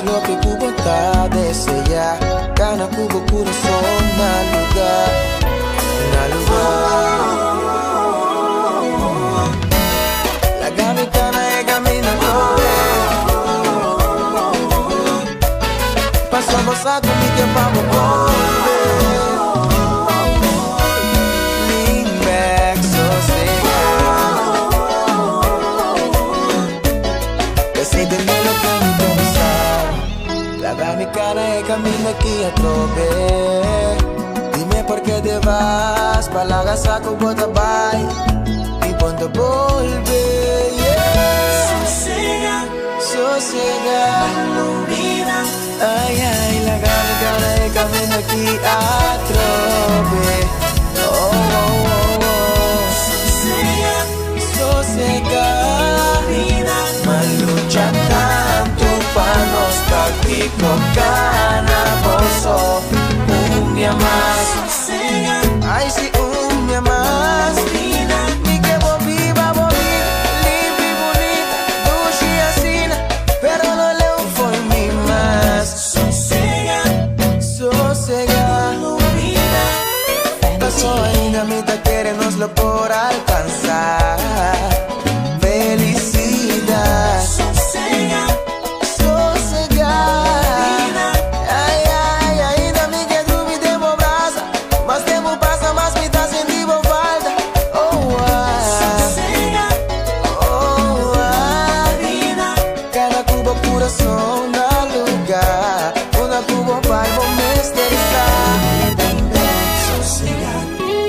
Hasi loke ku bo ta deseá, kana ku bo kurason na lugá, na lugá. Laga mi kana e kaminda atrobe. Paso bo sa ku mi ke pa bo bolbe. Lean back, sosegá. Esei ta loke mi ta bisa. Laga mi kana e kaminda aki atrobe. Dime por qué te vas, pa laga sa ku bo ta bai. I pronto bolbe, yeah. Sosega, sosega. Ay, ay, laga mi kana e kaminda aki atrobe. Oh, oh, oh, oh. Sosega, sosega. M'a lucha tantu pa nos pakiko kana boso un dia mas. Ay, si un dia mas. Mi ke bo biba, bo biba, limpi, bunita, dushi asina, pero no leu fo'i mi mas. Sosega, sosega. Paso ainda mi ta kere nos lo por alkansá. Felisidat. Sosega, sosega. Ay, ay, ainda mi ke drumi den bo brasa. Mas tempu pasa, mas mi ta sinti bo falta. Oh, ah. Sosega. Oh, ah. Kana ku bo kurason na lugá. Unda ku bo bai, bo mester sa. Sosega,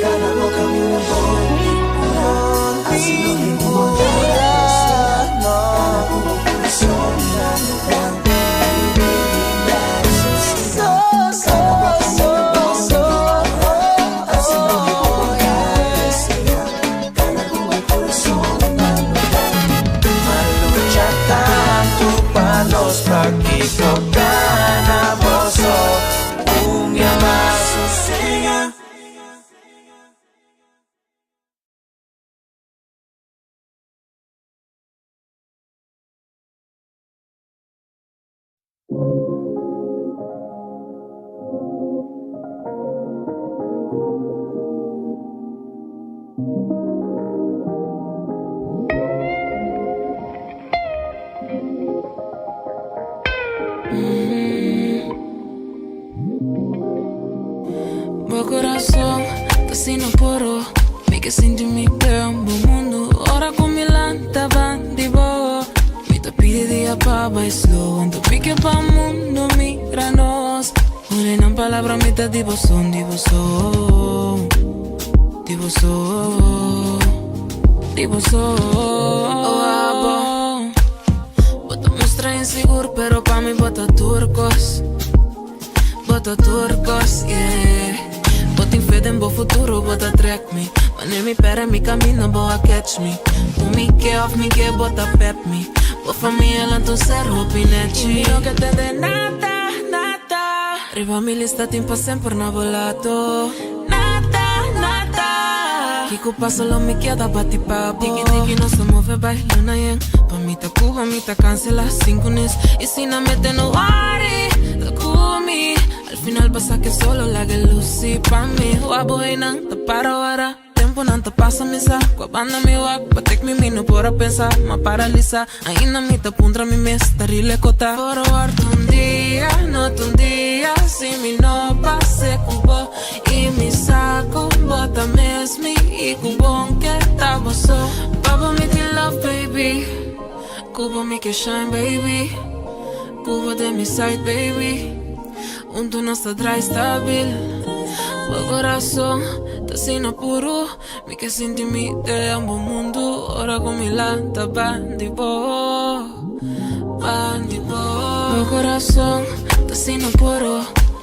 kana bo kaminda bon. Hasi loke ku bo no. Kana ku bo kurason na lugá. So, so, so, so, Hasi loke ku bo Kana ku bo kurason na lugá. M'a lucha tantu pa nos pakiko kana boso un dia mas. Sosega. Bo kurason, ta asina puru. Mi ke sinti mi den bo mundu. Ora ku mi lanta band'i bo. Mi ta pidi dia pa bai slow. Anto mi ke pa mundu mira nos. Ora nan palabra mi ta di bo son, di bo so. Di bo so. Di bo so. Oh, abo. Bo ta mustra insigur, pero pa mi bo ta tur kos. Bo ta tur kos, yeah. Bo tin fe den bo futuro, bo ta trek mi. Wanneer mi pèrdè mi kaminda, bo a catch me. Ku mi ke òf mi ke, bo ta pep mi. Bo famia lanta un ser hopi nechi. Mi no ke tende nada, nada. Riba mi lista tin pa semper na bo lado. Nada, nada. Kiko pasa lo mi keda bati pa bo. Tiki tiki nos ta move bai luna yen. Pa mi ta Cuba, mi ta cancela cinco nes. Y si no mete no worry, ta ku mi. Al final pasa que solo laga lusi pa mi. Wak bo einan ta para wara. Temponan ta pasa mi sa. Kua banda mi wak, batek mi mi no por a pensa. M'a paralisa, ainda mi ta puntra mi mes, ta rile kota. Por wòrdu un dia, no ta un dia, si mi no pase ku bo. I mi sa ku bo ta miss mi i ku bon ke ta bo so. Pa bo mi tin love baby, ku bo mi ke shine baby, ku bo den mi side baby. Huntu nos ta drai stabil. Bo corazon ta asina puru, mi ke sinti mi den bo mundu. Ora ku mi lanta band'i bo, band'i bo. Bo corazon ta asina puru,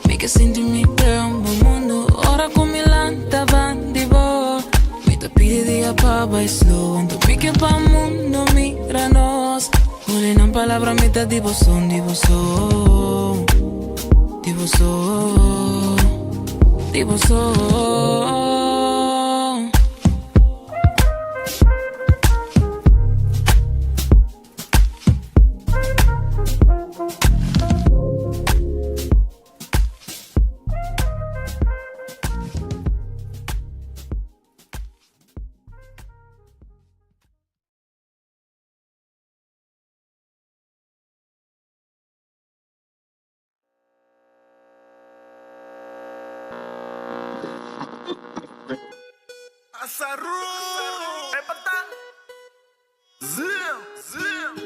mi ke sinti mi den bo mundu. Ora ku mi lanta band'i bo, mi ta pidi dia pa bai slow. Anto mi ke pa mundu mira nos. Ora nan palabra mi ta di bo son, di bo so. Di bo so. Di bo so.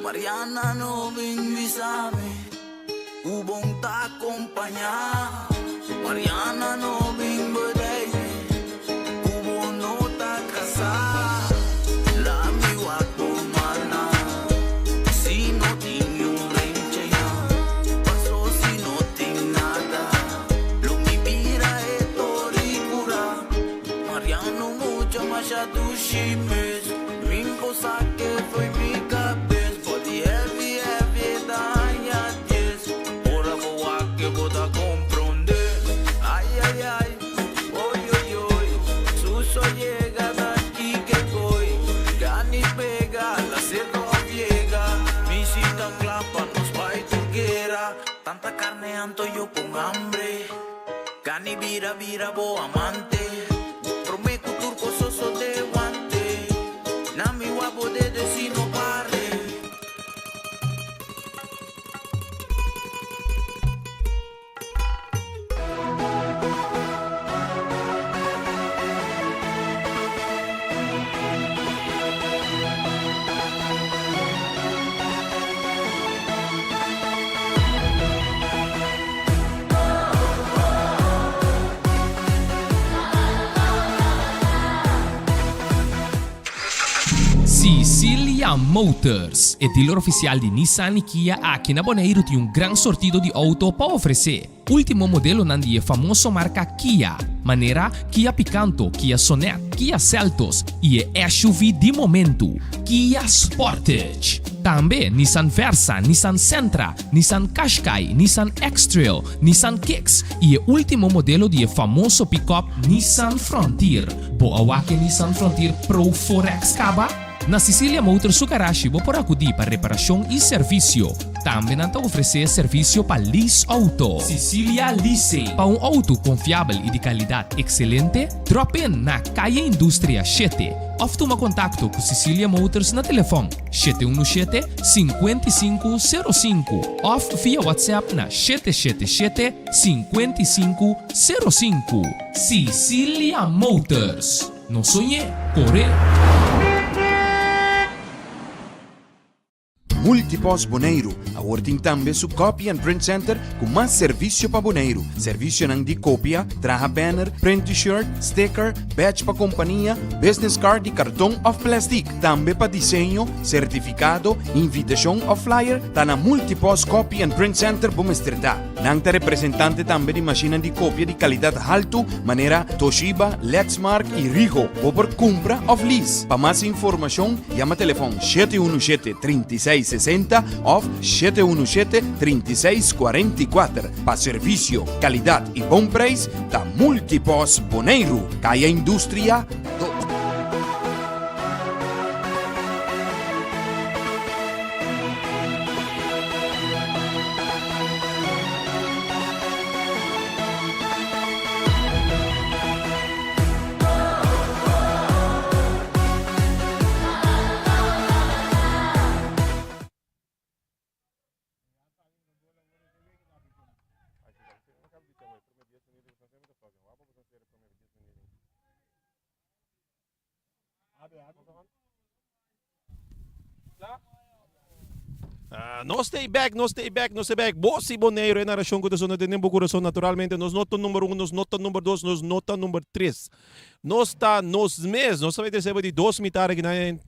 Mariana no bin bisa mi ku bon ta kompañá Mariana no bin bedei mi ku bo no ta kasá La mi wak bo mana si no tin niun renche ya Paso si no tin nada lo mi bira e tori kura Mariano mucha masha dushi mes Min por sa ke fo'i mi kabes Body heavy heavy e ta haña dies Ora bo wak ke bo ta komprondé Ay ay ay, oy oy oy Suso yega ta kiko e koi Gani pega, la serka òf yega Mi si ta kla pa nos bai tur guera Tanta karne anto yo con hambre Gani bira bira bo amante Prome cu tur cos sosode wante Na mi wak bo dede si no pare. Sicilia Motors, e dealer oficial di Nissan y Kia aki na Boneiru tin un gran sortido di auto pa ofrece. Ultimo modelonan di e famoso marca Kia, manera Kia Picanto, Kia Sonet, Kia Seltos y e SUV di momento, Kia Sportage. Tambe Nissan Versa, Nissan Sentra, Nissan Qashqai, Nissan X-Trail, Nissan Kicks y e ultimo modelo di e famoso pick-up Nissan Frontier. Bo a wak e Nissan Frontier Pro 4X caba? Na Sicilia Motors su garashi bo por acudi pa reparacion y servicio. Tambe nan ta ofrece servicio pa lease auto. Sicilia Leasing. Pa un auto confiabel y di calidad excelente, drop in na Calle Industria shete of tuma contacto cu Sicilia Motors na telefon 717 5505 of via WhatsApp na 777 5505. Sicilia Motors. No soñ'é, cor'é! Multipost Boneiru awor tin tambe su Copy and Print Center ku mas servisio pa Boneiru. Servisionan di kopia, traha banner, print t-shirt, sticker, badge pa kompania, business card di karton òf plèstik. Tambe pa diseño, sertifikado, invitashon òf flyer ta na Multipost Copy and Print Center bo mester ta. Nan ta representante tambe di mashinnan di kopia di kalidat haltu manera Toshiba, Lexmark i Ricoh. Bo por kumpra òf lease. Pa mas informashon yama telefòn 717 36 60 òf 717 36 44. Pa servisio, kalidat i bon preis ta Multipost Boneiru, Kaya Industria 2. Nos ta e bek, nos ta e bek, nos ta e bek. Bo si Boneiru e narashon ku ta sona den bo kurason. Naturalmente nos no ta number un, nos no ta number dos, nos no ta number tres. Nos ta nos mes. Nos ta bai trese bo di dos mitar akinan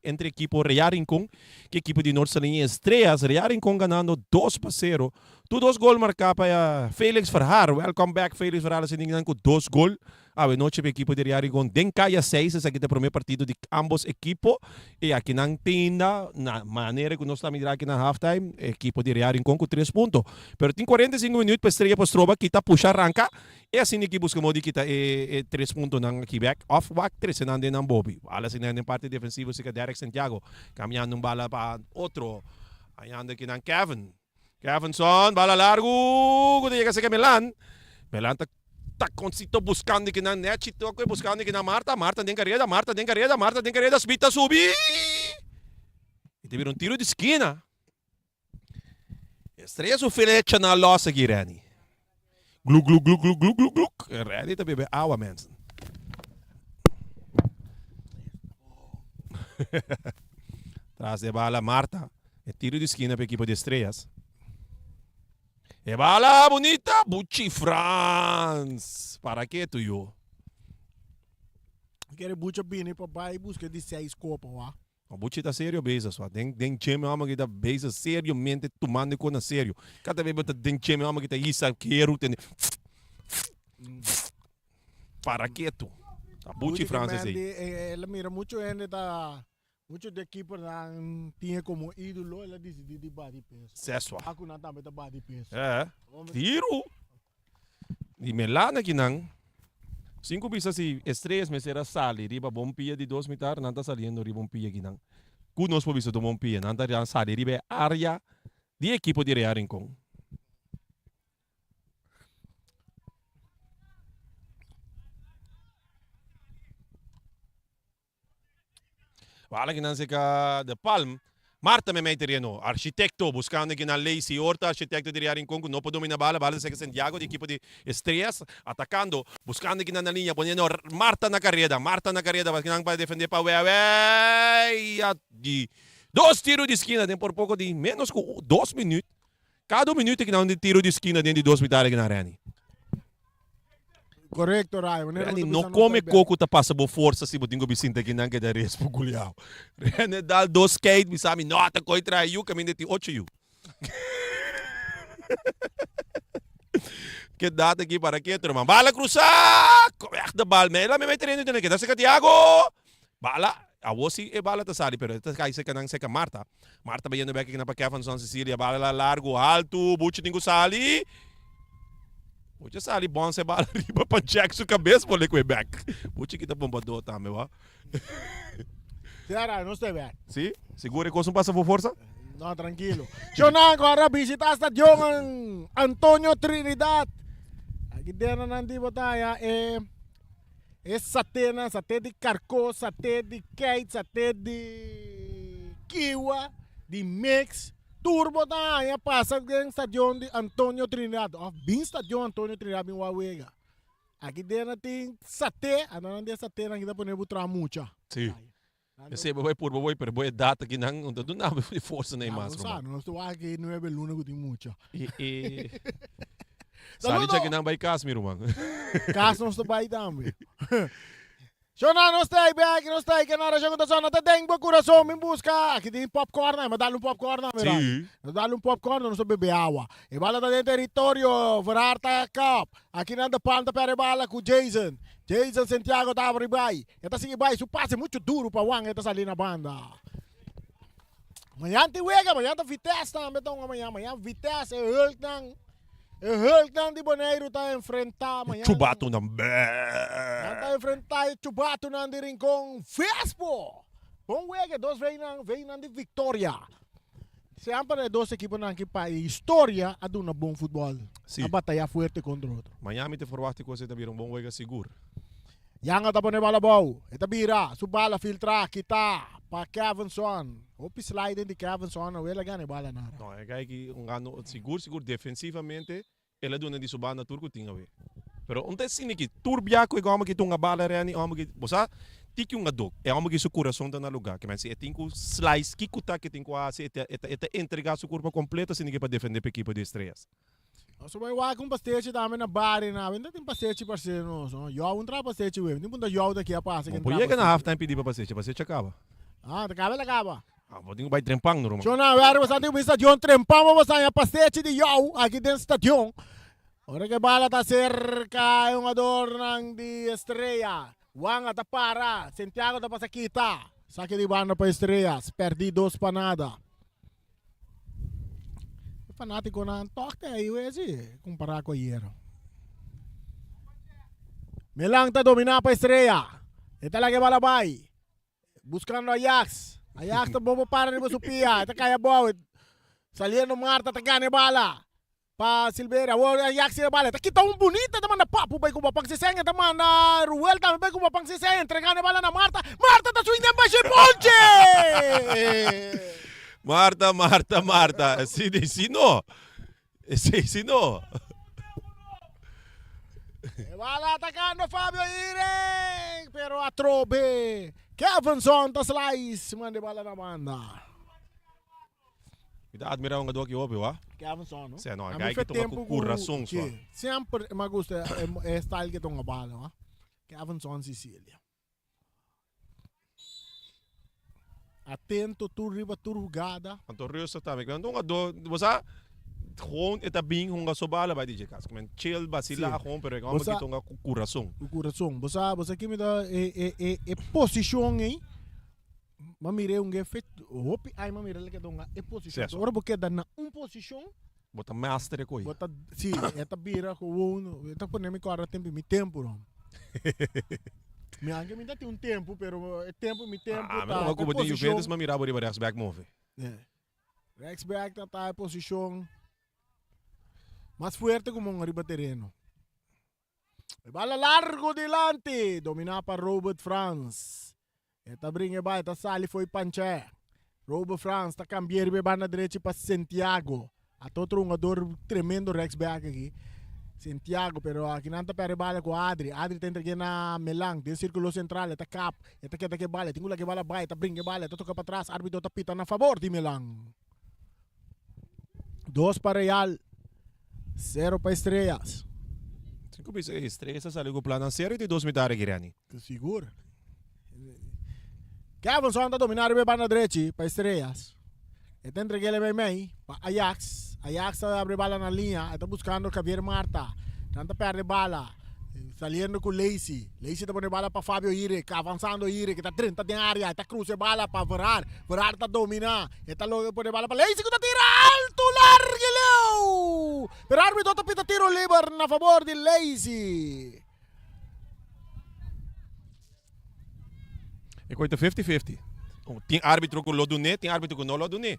entre ekipo Real Rincon ku ekipo di Noord Saliña Estrellas. Real Rincon ganando 2-0. Tur dos gol marká pa Felix Verhaar. Welcome back Felix Verhaar a sinti nan ku dos gol. Awe nochi pa ekipo di Real Rincon den Kaya seis. Esaki ta e prome partido di ambos ekipo. I aki nan tinda na manera ku nos ta mira aki na halftime ekipo di Real Rincon ku tres punto. Pero tin 45 minuut pa Estrella por stroba kita pusha ranka. I asina aki buska modo di kita e tres puntonan aki bek of wak trese nan den nan bobi. Bala asina den parti defensivo sika Derek Santiago kambiando un bala pa otro. Hañando aki nan Kevin. Kevinson, bala largu ku ta yega serka Milan. Milan ta takoncito buskando kinan Nechi toko e buskando kinan Marta. Marta den kareda, Marta den kareda, Marta den kareda, Smith ta subi. I ta bira un tiro di skina. Estrella su flecha na los aki, Renny. Glu, glu, glu, glu, glu, glu, glu. Renny ta bebe awa, mensen. Tras e bala Marta. E tiro di skina pa ekipo di Estrellas. E bala bunita Buchi Frans. Para ketu yo. Kere Buchi a bini pa bai buska di seis kopa wa. Ma Buchi ta serio bezig swa. Den den cheme hòmber ki ta bezig seriamente tumando e kos na serio. Kada bes bo ta den cheme hòmber ki ta hisa keru tende Para ketu. Ta Buchi Frans esei. El a mira mucho hende ta mucho di e keepernan tin e komo ídolo el a disidí di bati peso. Seswa. Akunan tambe ta bati peso. Eh. Tiru. Di Melana ki nan. Sin ku bisa si Estrellas mester a sali riba bon pia di dos mitar, nan ta saliendo riba un pia ki nan. Ku nos por bisa ta un bon pia? Nan ta sali riba e area di ekipo di Real Rincon. Wala ki nan seka De Palm. Marta me mei tereno. Architecto buscando ki nan Lacey Horta, architecto di Real Rincon ku no por domina bala. Bala ta seka Santiago di ekipo di Estrellas. Atacando, buscando ki nan na liña, poniendo Marta na careda. Marta na careda, pa ki nan pa defende pa Wewe. Ya di dos tiro di skina den por poco di menos ku dos minuut. Cada un minuut ki nan di tiro di skina den di dos mitad ki nan Renny. Correcto, Ray. Wanneer Renny, bo ta no bisa no come ta bek. coco ta pasa bo forsa si bo tin cu bisinta ki nan keda respo guliao. Renny dal dos skate bisa mi no ta coy traha yu caminda tin ocho yu. Ke data aki para ketu ruman. Bala crusa! Weg de bal. Mela me mete Renny tene keda seca Tiago. Bala, awor si e bala ta sali, pero e ta kai serka nan serka Marta. Marta bayendo bek akinan pa Kevinson Cecilia, bala la largu, haltu, Buchi tin ku sali. Buchi a sali bòns e bala riba pa Jack su kabes por le ku e bek. Buchi kita bombadó tambe, wa. Sera, nos ta bek. Si? Sigur e kos no pasa for forsa? No, trankilo. Shonnan, ora bishita stadion Antonio Trinidad. Aki dena nan di botaya e E saténan, saté di karkó, saté di keit, saté di kiwa, di mix, tur bo ta haña pasa den stadion di Antonio Trinidad òf bin stadion Antonio Trinidad bin wak wega. Aki den nan tin saté, anto nan di e saténan aki ta pone bo traha mucha. Sí. Esei bo bai purba bo pero bo edat aki nan no ta duna bo e forsa nei mas Bo sa, ruman. nos ta wak aki nuebe luna ku tin mucha. E e Sali Saludo! djaki nan bai kas mi ruman. Kas nos ta bai tambe. Shona nos ta ei bek, nos ta ei ke narashon ku ta sona ta den bo kurason mi buska. Aki tin popcorn, mi a dal un popcorn tambe Sí. Rai. Nos dal un popcorn nos ta bebe awa. E bala ta den teritorio, Verhaar ta kap. Aki nan ta panta perde bala ku Jason. Jason Santiago ta abri bai. E ta sigui bai, su pase mucho duro pa Juan, e ta sali na banda. Mañan tin wega, mañan ta Vitesse tambe ta hunga mañan. Mañan Vitesse, e Hulknan, e Hulknan di Boneiru ta enfrenta mañan. Chubatunan, Nan bèè. ta enfrenta e Chubatunan di Rincon. Vespo! Bon wega, e dos veinan, veinan di victoria. Semper e dos ekiponan aki pa e historia a duna bon futbol. Sí. A bataya fuerte kontra otro. Mañan mi ta forwachti ku esei ta bira un bon wega sigur. Yanga ta pone bala abou. E ta bira su bala filtra kita pa Kevinson. Hopi sliding di Kevinson awe el a gana e bala nara. No, e guy ki un gano sigur sigur defensivamente el a duna di su banda tur ku tin awe. Pero un ta asina ki tur bia ku e homber ki tunga bala Renny e homber ki bo sa tiki un adok e homber ki su kurason ta na luga ke men si e tin ku slice kiko ta ke tin ku hasi e ta e ta entrega su kurpa kompleto asina ki pa defende pa ekipo di Estrellas. Nos a bai wak un pastechi tambe na bari na awe. No tin pastechi parce nos no. Yow un traha pastechi we. Mi tin punta yow ta kia pasa Bo ken por traha yega na pastechi. half time pidi pa pastechi, pastechi a kaba. Ah, ta kaba el a kaba. Ah, bo tin ku bai trempan no ruman. Shona, wèr bo sa tin ku bin stadion trempan pa bo saña pastechi di yow aki den stadion. Ora ke bala ta serka e hungadornan di Estrella. Wanga ta para, Santiago ta pasa kita. Saki di banda pa Estrellas, pèrdí dos pa nada. E fanaticonan toch te ahí wee si, compara cu ayer. Milan ta domina pa Estrella. E ta laga e bala bay. Buscando Ajax. Ajax ta bobo para riba su pia. E ta cay abao. Saliendo Marta ta gana e bala. Pa Silveira, awor Ajax tin e bala, e ta kita un bunita, e ta manda Papu bai ku Bapang Seseng, e ta manda Ruel tambe bai ku Bapang Seseng, entregando e bala na Marta, Marta ta swing den bashi ponche! Marta, Marta, Marta, si di si no, si si no. E bala atacando Fabio Iren, pero atrobe. Kevinson ta slice, manda e bala na banda. Mi ta admira un gado ki hopi wa. Kevinson no? Sí, no, A mi guy fe ki toma tempo ku ku kurason swa. Sí, semper mi a gusta e style ki toma bala wa. Kevinson Cecilia. Atento tur riba tur hugada. Anto rustig tambe. Kmen un gado, bo sa, gewoon e ta bin hunga so bala bai di dje kas. Kmen chill, basila Sí. gewoon, pero e Bo homber sa ki ta hunga ku kurason. Ku kurason. Bo sa, bo sa ki mi ta e e e e posishon ei. Ma mira un gefe hopi ai ma mira leke donga e posishon. Sí, Ora bo keda na un posishon. Bo ta master e koi. Bo ta si, e ta bira gewoon, e ta pone mi kòrda tempu mi tempu no. Mi anke mi ta tin un tempu pero e tempu mi tempu Ah, mi ta no e ku bo tin posishon. Juventus ma mira bo riba rechtsback move. Yeah. Rechtsback ta ta e posishon mas fuerte ku mon riba tereno. E bala largo dilanti, dominá pa Robert Frans. E ta bringa e bala, e ta sali fo'i panchè. Robert Frans ta kambia riba e banda drechi pa Santiago. Ata otro hungador tremendo rechtsback aki. Santiago, pero aki nan ta perde e bala ku Adri. Adri ta entreg'é na Melan den sirkulo sentral. E ta kap, e ta keda ku e bala, e tin ku laga e bala bai, e ta bringa e bala, e ta toka patras. Arbitro ta pita na fabor di Melan. Dos pa Real, sero pa Estrellas. Sin ku bisa Estrellas a sali ku plannan serio di dos mitad aki, Renny. Sigur. Kevinson ta domina riba e banda drechi pa Estrellas. E ta entreg'el e meimei pa Ajax. Ajax ta abri bala na liña. E ta buskando Javier Marta. Nan ta perde bala. Saliendo ku Lacey. Lacey ta pone bala pa Fabio Hirek. Avansando Hirek. E ta drenta den area. E ta krusa e bala pa Verhaar. Verhaar ta domina. E ta logra pone bala pa Lacey ku ta tira alto largo i leu. Pero arbitro ta pita tiro liber na fabor di Lacey. E koi ta 50-50. Tin arbitro ku lo dun'é, tin arbitro ku no lo dun'é.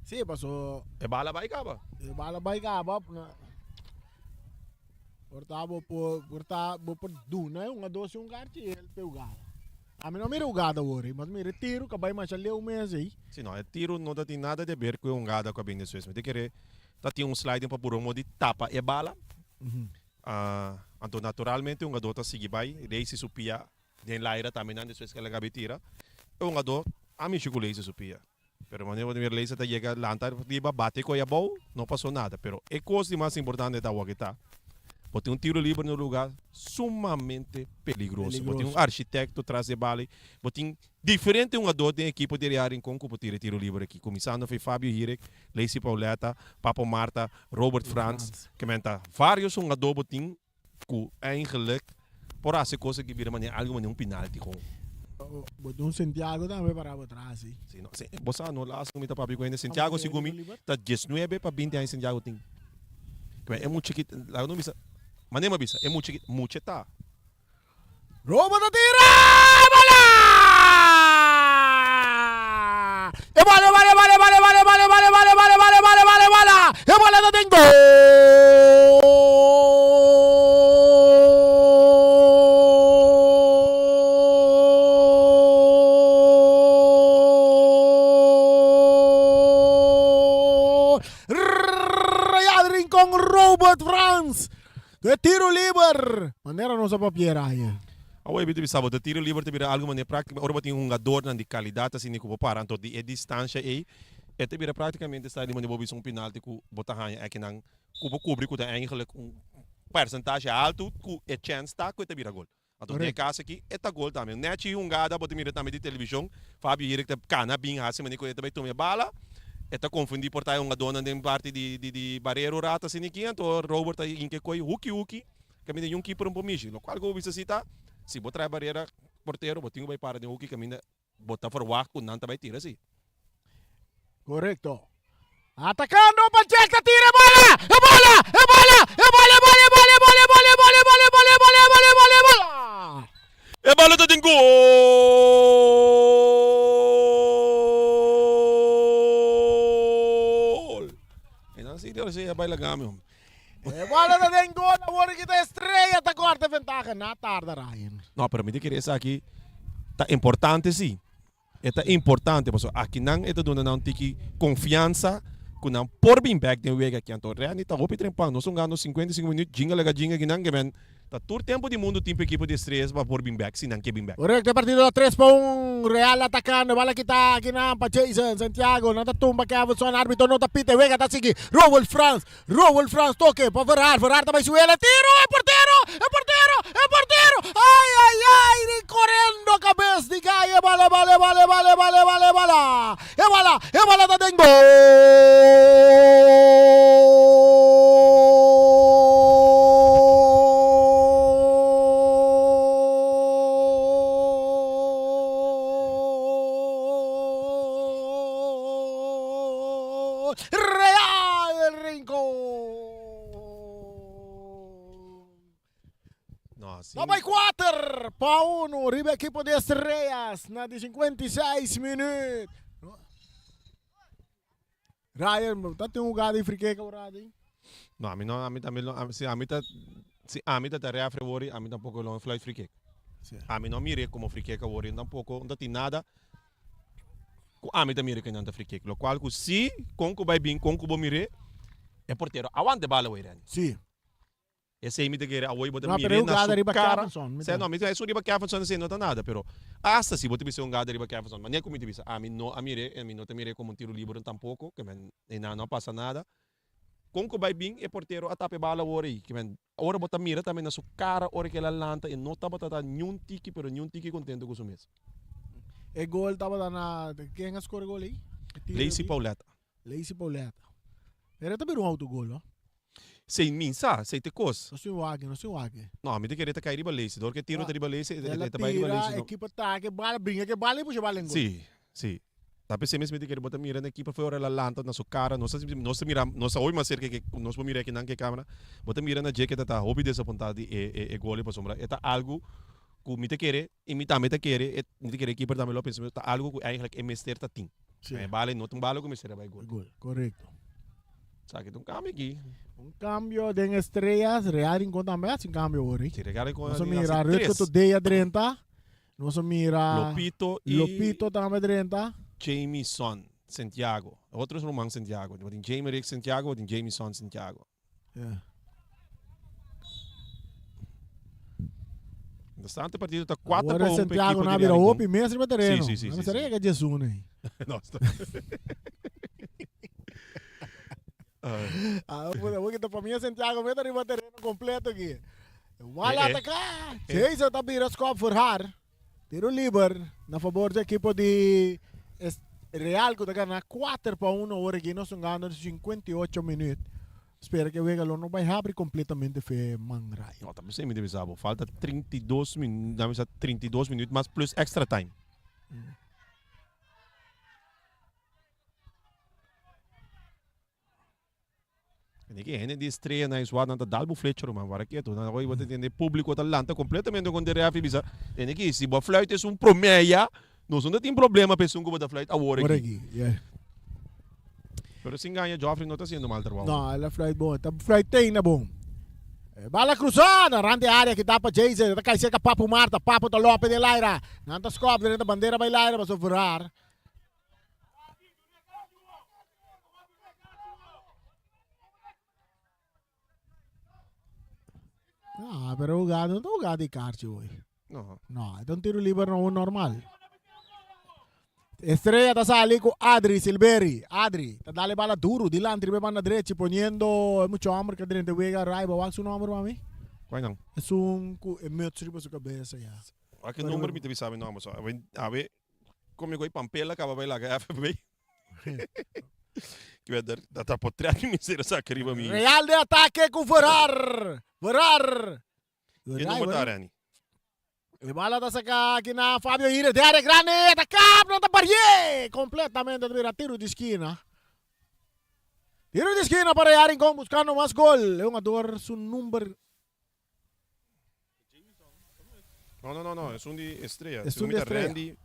Sí, paso. E bala bai kaba. E bala bai kaba. Por ta bo por, por ta bo por duna e hungadó si un karchi i el pe hugada. Ami no mira hugada awor, mas mira e tiro ku a bai masha leu mes ei. Si no, e tiro no ta tin nada di aber ku e hungada ku a bin despues. Mi ta kere ta tin un sliding pa puru modo di tapa e bala. Anto naturalmente e hungadó ta sigui bai, Reisi su pia den laira tambe nan despues ku el a kabi tira. E hungadó a mishi ku Leisi su pia. Pero manera bo ta mira Leisa ta yega lanta riba bate koe abou, no pasó nada. Pero e kos di mas importante ta awor ta, bo tin un tiro liber na un lugar sumamente peligroso. Bo tin un architecto tras di e bala, bo tin diferente hungador den ekipo di Real Rincon ku por tira e tiro liber aki. Kuminsando for Fabio Hirek, Leisi Pauletta, Papo Marta, Robert Frans, ke men ta varios hungador bo tin Ku eigenlijk por hasi kos aki bira manera algu manera un pinalti kon. Bo tin un Santiago tambe para bo tras si. Si no, si, bo sa no laatste ku mi ta papia ku hende Santiago sigun mi ta diesnuebe pa binti aña Santiago tin. E mucha ki laga no bisa manera mi a bisa e mucha ki mucha ta. Robo ta tira e bola! E bola, e bola, e bola, e bola, e bola, e bola, e bola, e bola, e bola, e bola, e bola, e bola, e bola! E bola ta den gol! Real Rincon Robert Frans E tiro liber! Manera nos a papia Ryan. Awor e bisa bo, ta tiro liber ta bira algo manera práctica, ora bo tin hungadornan di calidad asina cu bo para, anto di e distancia ey e ta bira prácticamente sta di manera bo bisa un penalti cu bo ta haña ekinan cu bo cubri cu ta eigenlijk un percentahe alto cu e chance ta cu e ta bira gol. Anto den e caso aki e ta gol tambe. Nechi hungada bo ta mira tambe di television, Fabio Hirik ta cana bin haci manera cu e ta bay tuma e bala, e ta confundi por ta e hungadornan den parti di di Barrero rato asina aki, anto Robert ta hinca e coy huki huki caminda yun keeper un por mishi. Locual cu bo bisa si ta, si bo trae Barrera portero bo tin cu bay para den huki caminda Bo ta verwacht ku nan ta bai tira si. Korekto. Atakando pa Jack ta tira e bola! E bola! E bola! E bola! E bola! E bola! E bola! E bola! E bola! E bola! E bola! E bola! E bola! E bola! E bola! E bola ta den gol! E nan si Dios a bai laga mi hombre. E bola ta den gol awor ki ta Estrella ta korta ventaha na tarda Ryan. No, pero mi ta kere esaki ta importante si. E ta importante pasobra aki nan e ta duna nan un tiki konfiansa ku nan por bin bek den wega aki. Anto Randy ta hopi trempan. Nos a hunga nos 55 minuut, jinga laga jinga aki nan ke men. Ta tur tempo di mundu tin pa ekipo di Estrellas pa por bin bek si nan ke bin bek. Korekto, e partido ta tres pa un, Real atakando, bala kita akinan pa Jason Santiago, nan ta tumba Kevinson, arbitro no ta pita, e wega ta sigui, Rowel Frans, Rowel Frans toke pa Verhaar, Verhaar ta bai su hela, tiro, e portero, e portero, e portero, ay ay ay, korendo kabes di gai, e bala, bala, e bala, e bala, e bala, e bala, e bala, e bala, e bala ta den gol! Real Rincon! No, así. Ta bai 4 pa 1 riba ekipo di Estrellas na di 56 minuut. Ryan, ta tin un gada di frikek ahora di? No, ami no, ami tambe no, ami, si ami ta, si ami ta ta refri wori, ami tampoco lo fluit frikek. Sí. Ami no mire como frikek awor, tampoco, no ta tin nada ku ami ta mira ku nan ta free kick. Lokual ku si kon ku bai bin kon ku bo mir'é, e portero a wanta e bala away Randy. Si. Esei mi ta kere awor bo ta No, pero mir'é e na hugada su riba kara. Kevinson, mi Sè ta. no, mi ta esun riba Kevinson esei no ta nada, pero asta si bo ta bisa e hungada riba Kevinson, manera ku mi ta bisa ami no a mir'é, i ami no ta mir'é komo un tiro libero tampoko, ke men einan no a pasa nada. Kon ku bai bin e portero a tapa e bala awor ei, ke men ora bo ta mira tambe na su kara ora ku el a lanta e no tabata ta niun tiki pero niun tiki kontento ku su mes. E gol tabata na ken a skor e gol ei? E tiro Lacey di? Pauletta. Lacey Pauletta. Pero e ta bira un autogol no. Sei mi sa, sei te kos. Nos tin wak, nos tin wak. No, mi ta kere ta kai riba Lacey. Dor ku e tiro ta riba Lacey, El a e ta bai riba tira, Lacey. e keeper ta ke bala bringa ke bala i pusha bala en gol. Si, si. Ta p'esei mes mi ta kere bo ta mira na ekipo for ora el a lanta na su kara nos ta nos ta mira nos ta hopi mas serka ke nos por mira akinan ke kamera bo ta mira na dje ke ta ta hopi desapuntá di e e e goli pasobra e ta algu ku mi ta kere i mi tambe ta kere e mi ta kere e kiper tambe lo a pensa ta algu ku eigenlijk e mester ta tin Sí. e bala no ta un bala ku mester a bai gol. Gol, korekto. Sa ke ta un kambio aki. Un kambio den Estrellas, Real Rincon tambe a hasi un kambio awor. Si Real Rincon Nos a a hasi mira Rutger tres. Todea drenta. Nos a mira Lopito y Lopito tambe drenta. Jamison Santiago. Otro es ruman Santiago. Bo tin Jamie Rick Santiago, bo tin Jamison Santiago. Yeah. Bastante partido ta 4 Ahora pa 1 pa Santiago equipo na di bira Real hopi mes riba terreno. Sí, sí, sí, No sí, será sí. que Jesus nee. No, está. Ah, puta, porque pa mí Santiago meta riba terreno completo aquí. Wala Eh, eh. ataca. Jason ta bira skop voor haar. Tiro liber na favor di ekipo di Real ku ta gana 4 pa 1 ora aki nos hungando 58 minuut. Spera ke wega lo no bai habri completamente fe man Ryan. No, ta pensei mi debe sa bo. Falta 32 minuut, dame sa 32 minuut mas plus extra time. En ki hende di estrella na iswa nan ta dal bo flecha ruman wara ketu. Nan hoy bo ta tende publico ta lanta completamente con de ref y bisa tende ki si bo fluit es un promeya nos no ta tin problema pa esun ku bo ta fluit awor Awor aki. aki, yeah. Pero sin gaña Geoffrey no ta haciendo mal trabajo. No, el a fluit bon. Ta fluit teina bon. E bala cruzá na rand di area kita pa Jason. Ta kai cerca Papu Marta. Papu ta lope den laira. Nan ta skop den ta bandera bai laira paso Verhaar. Ah, pero jugado, no ta jugado di kaartje hoy. No. No, e ta un tiro liber no normal. Estrella ta sali ku Adri Silveri. Adri ta dale bala duro dilanti riba e banda drechi poniendo e mucho homber ke drenta wega Raiba. Wak su nomber mami? Cual nan? Esun ku e muts riba su cabeza ya. Wak e nomber mi ta bisa mi nomber so. Awe awe Come cu e pampela caba bay laga FB. Ki wet dat ta potret mi mester saca riba mi. Real de ataque cu Verhaar. Verhaar. Ke number ta Renny? E bala ta saca aki na Fabio Hires de area grande. Ataca, no ta barrié. Completamente ta bira tiro di esquina. Tiro di esquina pa Real Rincon buscando mas gol. E hungador su number No, no, no, no, esun di Estrella. Esun di Estrella. Randy,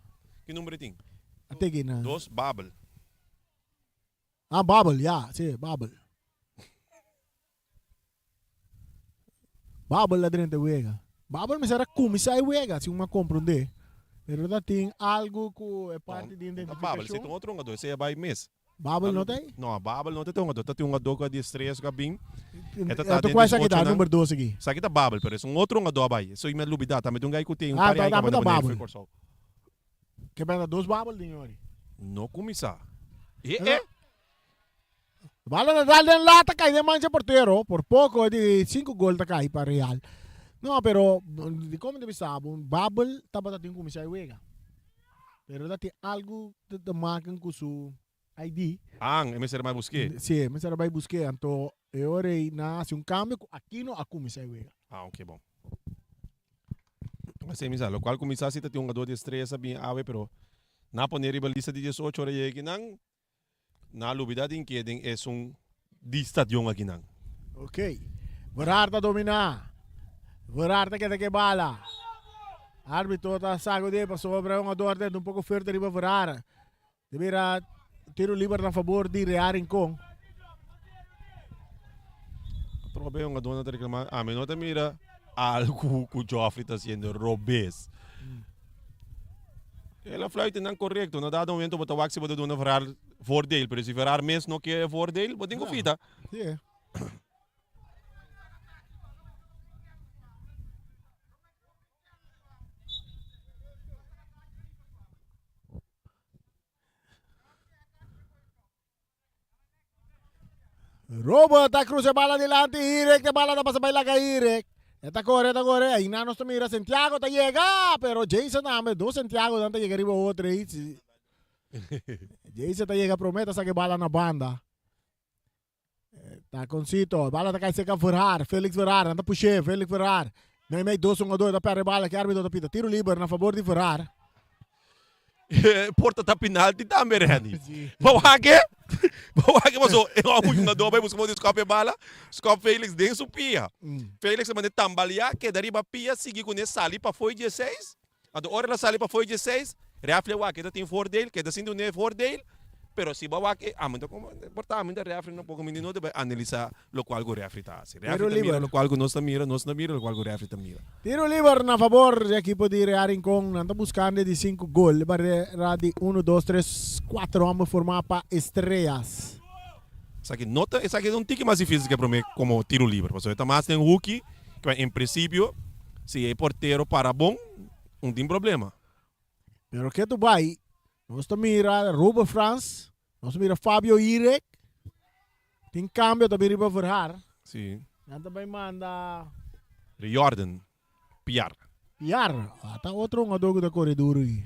ki number e tin? A tegi na. Dos, Babel. Ah, Babel, ya, si, Babel. Babel a drenta wega. Babel mester a cuminsa e wega, si un a comprende. Pero ta tin algo cu e parti di No, Babel, identificacion. si tin otro hungador, esey a bay mes. Babel no ta ei? No, Babel no ta tin hungadó. Ta tin hungadó ku a di Estrellas ku a bin. E ta ta Anto den kua esaki 18 ta nan. number dos aki? Esaki ta Babel, pero es un otro hungadó a bai. Eso mi a lubidá. Tambe tin un gai ku tin un Ah, par di ta aña tambe kaba ta na Boneiru Babel. for Kòrsou. Ke benda dos Babel den yori. No kuminsá. E e. Bala ta dal den lata kai den mancha portero. Por poko e di sinku gol ta kai pa Real. No, pero di komo ta bisa bo, Babel tabata tin kuminsá e wega. Pero ta tin algu te maken ku su ID. An, e mester bai busk'é. Si, e mester a bai busk'é. Anto e ora ei nan a hasi un kambio ku Aquino a kuminsá e wega. Ah, oke, bon. Así mi sa, lokual ku mi sa si ta tin un hungadó di Estrella sa bin awe, pero nan a pone riba lista di diesocho ora yega akinan, nan a lubida den ke den esun di stadion akinan. Ok. Verhaar ta dominá. Verhaar ta keda ku e bala. Árbitro ta sakudí pasobra e hungador ta un poko fuerte riba Verhaar. Ta bira tiro liber na fabor di Real Rincon. Atrobe un adona ta reclama, ami no ta mira algo cu Joffrey ta haciendo robes. El a fluit nan correcto, na dado momento bo ta wak si bo ta duna Verhaar voordeel, pero si Verhaar mes no kier e voordeel, bo tin cu fita. Sí. Robert ta cruza bala dilanti Irek, e bala ta pasa bai laga Irek. E ta corre, ta corre, ahí nos ta mira Santiago ta yega, pero Jason tambe, dos Santiago dan ta yega riba otro ahí. Jason ta yega prome, ta saca e bala na banda. Taconcito, bala ta kai cerca Verhaar, Felix Verhaar, nan ta push'é, Felix Verhaar. Mei mei dos un a dos, ta perde bala, ki arbitro ta pita tiro liber na favor di Verhaar. Porta ta penalti tambe Randy. Bo wak e? Bo wak e paso e hòmber hungadó bai buska modo di skòp e bala, skòp Felix den su pia. Felix a manda tambaleá, keda riba pia, sigui kuné sali pafó e dieseis. Anto ora el a sali pafó e dieseis, rèfri a wak e ta tin voordeel, keda sin dun'é voordeel, pero si bo a wak e, ami ta como, por ta ami ta rèfri no poko, mi no ta bai analisá lokual ku rèfri ta hasi. Rèfri Tiro ta mira liber. lokual ku nos ta mira, nos ta mira lokual ku rèfri ta mira. Tiro liber na fabor di ekipo di Real Rincon. Nan ta buskando e di sinku gol. E barera di uno, dos, tres, kuater homber formá pa Estrellas. Esaki no ta, esaki ta un tiki mas difícil ke promé komo tiro liber, pasobra e ta mas den huki, ku en prinsipio si e portero para bon, un tin problema. Pero ke tu bai, nos ta mira Robert Frans, nos ta mira Fabio Irek, tin kambio ta bin riba Verhaar. Si. Nan ta bai manda. Riordan Piar. Piar, ata otro hungador ku ta kore duru aki.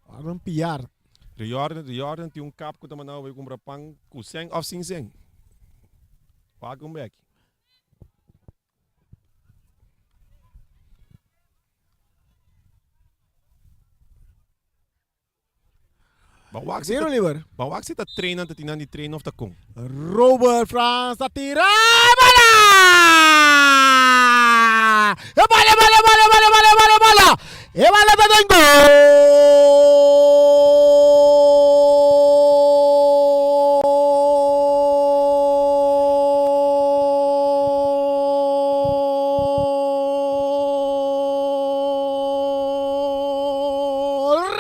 Riordan Piar. Riordan, Riordan tin un kap ku ta manda bo bai kumpra pan ku sèn òf sin sèn. Wak un beki. Ba wak si Tiro ta, liber. ba wak si ta train nan ta tin nan di train of ta kon. Robert Frans ta tira e bala! E bala, e bala, e bala, e bala, e bala, e bala, e bala! E bala ta den gol!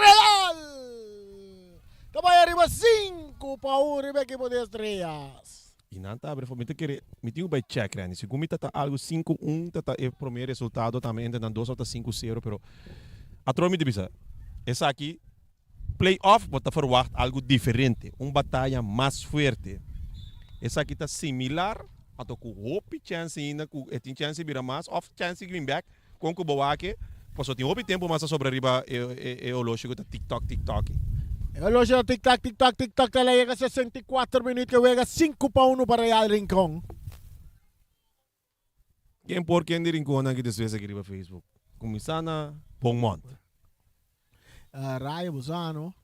Real! Ta bai ariba sinku pa un riba ekipo di Estrellas. I nan ta abri for mi ta kere mi tin ku bai check Randy segun mi ta ta algu sinku un ta ta e prome resultado tambe entre nan dos of ta sinku sero pero atrobe mi ta bisa esaki play off bo ta verwacht algu diferente un bataya mas fuerte esaki ta similar anto ku hopi chance ainda ku e tin chance di bira mas of chance di bin bek Kon ku bo wak e? Pasobra tin hopi tempu mas a sobra riba e oloshi ku ta tik tok tik tok. E oloshi ta tik tak tik tak tik tok te la yega 64 minuut ke wega 5-1 pa Real Rincon. Ken por ken di Rinconnan ki despues aki riba Facebook? Kuminsá na Beaumont. Rayo Bozano.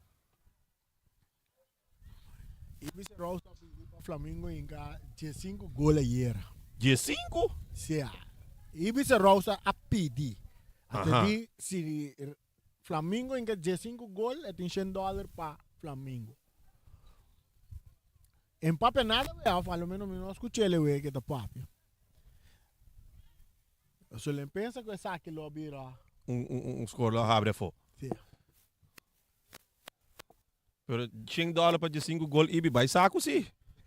Ibis Rose ta pidi pa Flamingo hinka diesinku gol ayer. Diesinku? Sea. Ibis Rose a pidi. A te di si Flamingo hinka diesinku gol e tin shen dollar pa Flamingo. En papia nada wea of a lo menos mi no a skuch'el e wea ke ta papia. Suelen pensa ku esaki lo a bira. Un score lo a habri afó. Sea. Pero shen dòler pa diesinku gol Ibi bai saku si.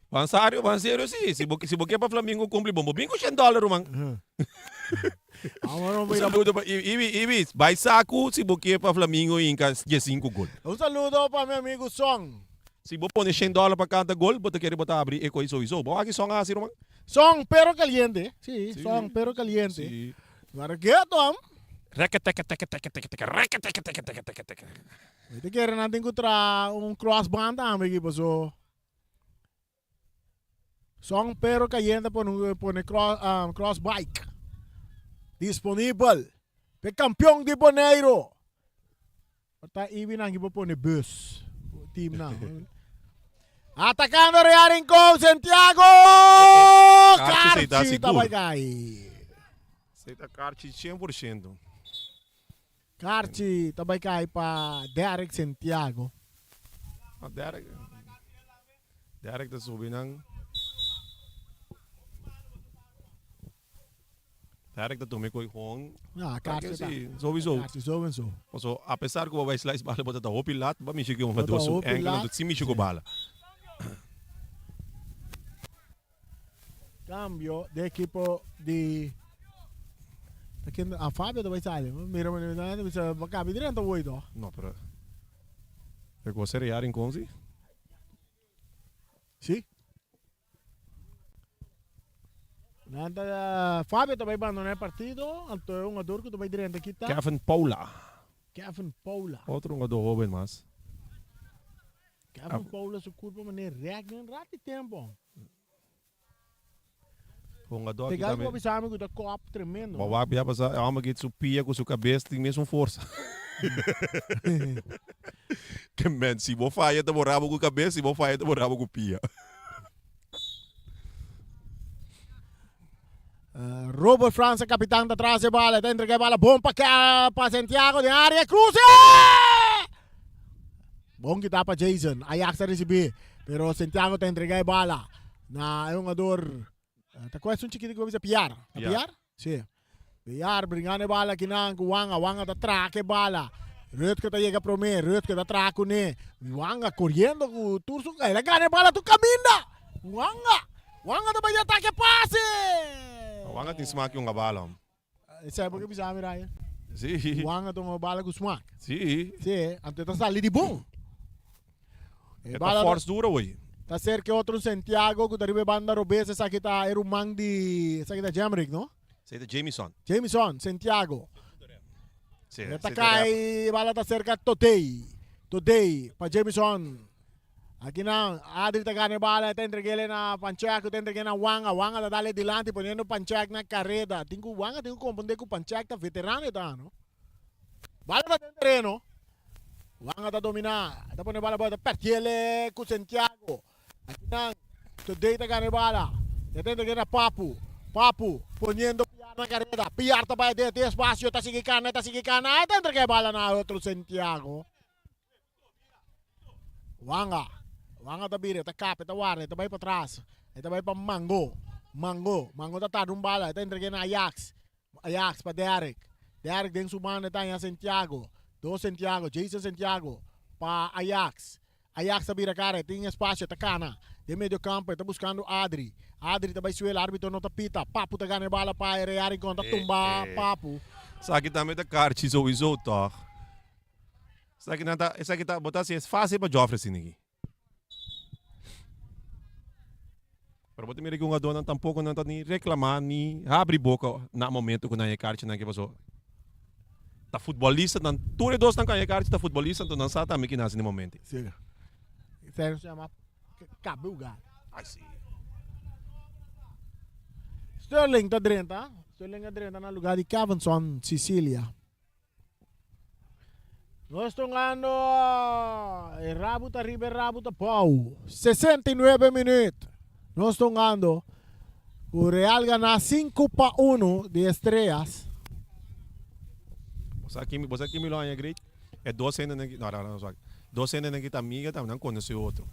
Ban sario, ban serio si. Si bo si bo ke pa Flamingo kumpli bon bo bin ku shen dòler ruman. Awor Un saludo pa Ibi, Ibi, Ibi bai saku si bo ke pa Flamingo hinka diesinku gol. Un saludo pa mi amigu Song. Si bo pone shen dòler pa kada gol bo ta kere bo ta abri e koi souiso. Bo wak ki Song a hasi ruman? Song pero caliente. Si, Song pero caliente. Si. Mara ke Tom? Reke teke teke teke teke teke reke teke teke teke teke teke. Mi ta kere nan tin ku traha un crossband tambe aki paso Son pero cayente pone pone cross um, cross bike disponibel pe campeon di Boneiro. Ta ibi nan ki por pone bus team nan. Atacando Real Rincon Santiago. Karchi Karchi ta ta bai sigur. kai. Esei ta karchi 100%. Karchi ta bai kai pa Derrick Santiago. Ah, Derrick. Derrick ta subi nan. Derrick ta tuma e koi hon. Ah, Karchi ta. Si, sowieso. Karchi sowieso. Paso, a pesar ku bo bai slice bala, bo ta ta hopi lat, bo mishi ku un Bo ta jugador su hopi enkel, lat. anto si mishi ku bala. Cambio de equipo di Ta ken ah Fabio ta bai sali. Mira mira mira bisa ba cabi drenta hoy toch. No pero e cos seria ya Rincon si. Si. Nan ta Fabio ta bai bandona e partido anto e hungador cu ta bai drenta aki ta Kevin Paula. Kevin Paula. Otro hungador hoben mas. Kevin Paula su curpa manera rek den rat di tempo. Hungador aki Te gai tambe. ku bisa mi ku ta kop tremendo. Bo wak bia pasa e homber aki su pia ku su kabes tin mesun forsa. Ke men si bo faya ta bo rabo ku kabes si bo faya ta bo rabo ku pia. Robert Frans e kapitan ta tras e bala ta entrega e bala bon pa pa Santiago den area cruce! Bon kita pa Jason Ajax ta ricibi pero Santiago ta entrega e bala na e hungador ta cuesta un chikito ku bisa Piar ta Piar? Si Piar bringando e bala kinan ku Wanga Wanga ta traha e bala Rutger ta yega prome Rutger ta traha kune Wanga coriendo ku tur su el a gana e bala tur caminda Wanga Wanga ta bai di atake pase! Wanga tin smak di un bala. Esei bo ke bisa mi Ryan? Si. Wanga ta un bala ku smak. Si. Si, anto e ta sali di bon. E ta force duro wey. Ta serka e otro Santiago ku ta riba e banda robes esaki ta e ruman di esaki ta Jemrick no? Esei ta Jamison. Jamison Santiago. Si, E ta esei ta kai bala ta serka Totey. Totey pa Jamison. Akinan Adri ta gana e bala, e ta entreg'el na Panchek, ta entreg'é na Wanga. Wanga ta dal e dilanti poniendo Panchek na kareda. Tin ku Wanga tin ku komprendé ku Panchek ta veterano e ta, no? Bala ta den tereno. Wanga ta dominá, e ta pone e bala abou, e ta pèrdiel ku Santiago. Akinan Today ta gana e bala, e ta entreg'é na Papu. Papu poniendo Piar na kareda. Piar ta bai aden, tin espasio, ta sigui kana, ta sigui kana, e ta entreg'é e bala na otro Santiago. Wanga. Wanga ta bira, e ta kap, e ta warda, e ta bai patras. E ta bai pa Mango. Mango. Mango ta tarda un bala, e ta entreg'é na Ajax. Ajax pa Derrick. Derrick den su banda e ta haña Santiago. Dos Santiago, Jason Santiago pa Ajax. Ajax ta bira kara, e tin espasio, e ta kana. Den medio kampo e ta buskando Adri. Adri ta bai suela, arbitro no ta pita. Papu ta gana e bala pa Real Rincon, ta tumba Papu. Esaki tambe ta karchi souiso tòg. Esaki nan ta, esaki ta, bo ta hasi es fácil pa Joffrey asina aki. Pero bo ta mira ki hungadónan tampoko nan ta ni reklamá ni habri boka na momento ku nan e karchinan ke pasó. Ta futbolistanan, tur e dosnan ku a e karchi ta futbolista, anto nan sa tambe ki nan hasi na e momento. Sí. Esei nos yama kabe huga. Ai sí. Sterling ta drenta. Sterling a drenta na lugá di Kevinson Cicilia. Nos tongando e rabu ta riba e rabu ta pou. 69 minuut. Nos tongando ku Real gana 5 pa 1 di Estrellas. Bo sa kimi, bo sa kimi lo haña great? E dos hendenan ki, no, no, no, sorry. Dos hendenan ki ta amiga tambe nan konosé otro.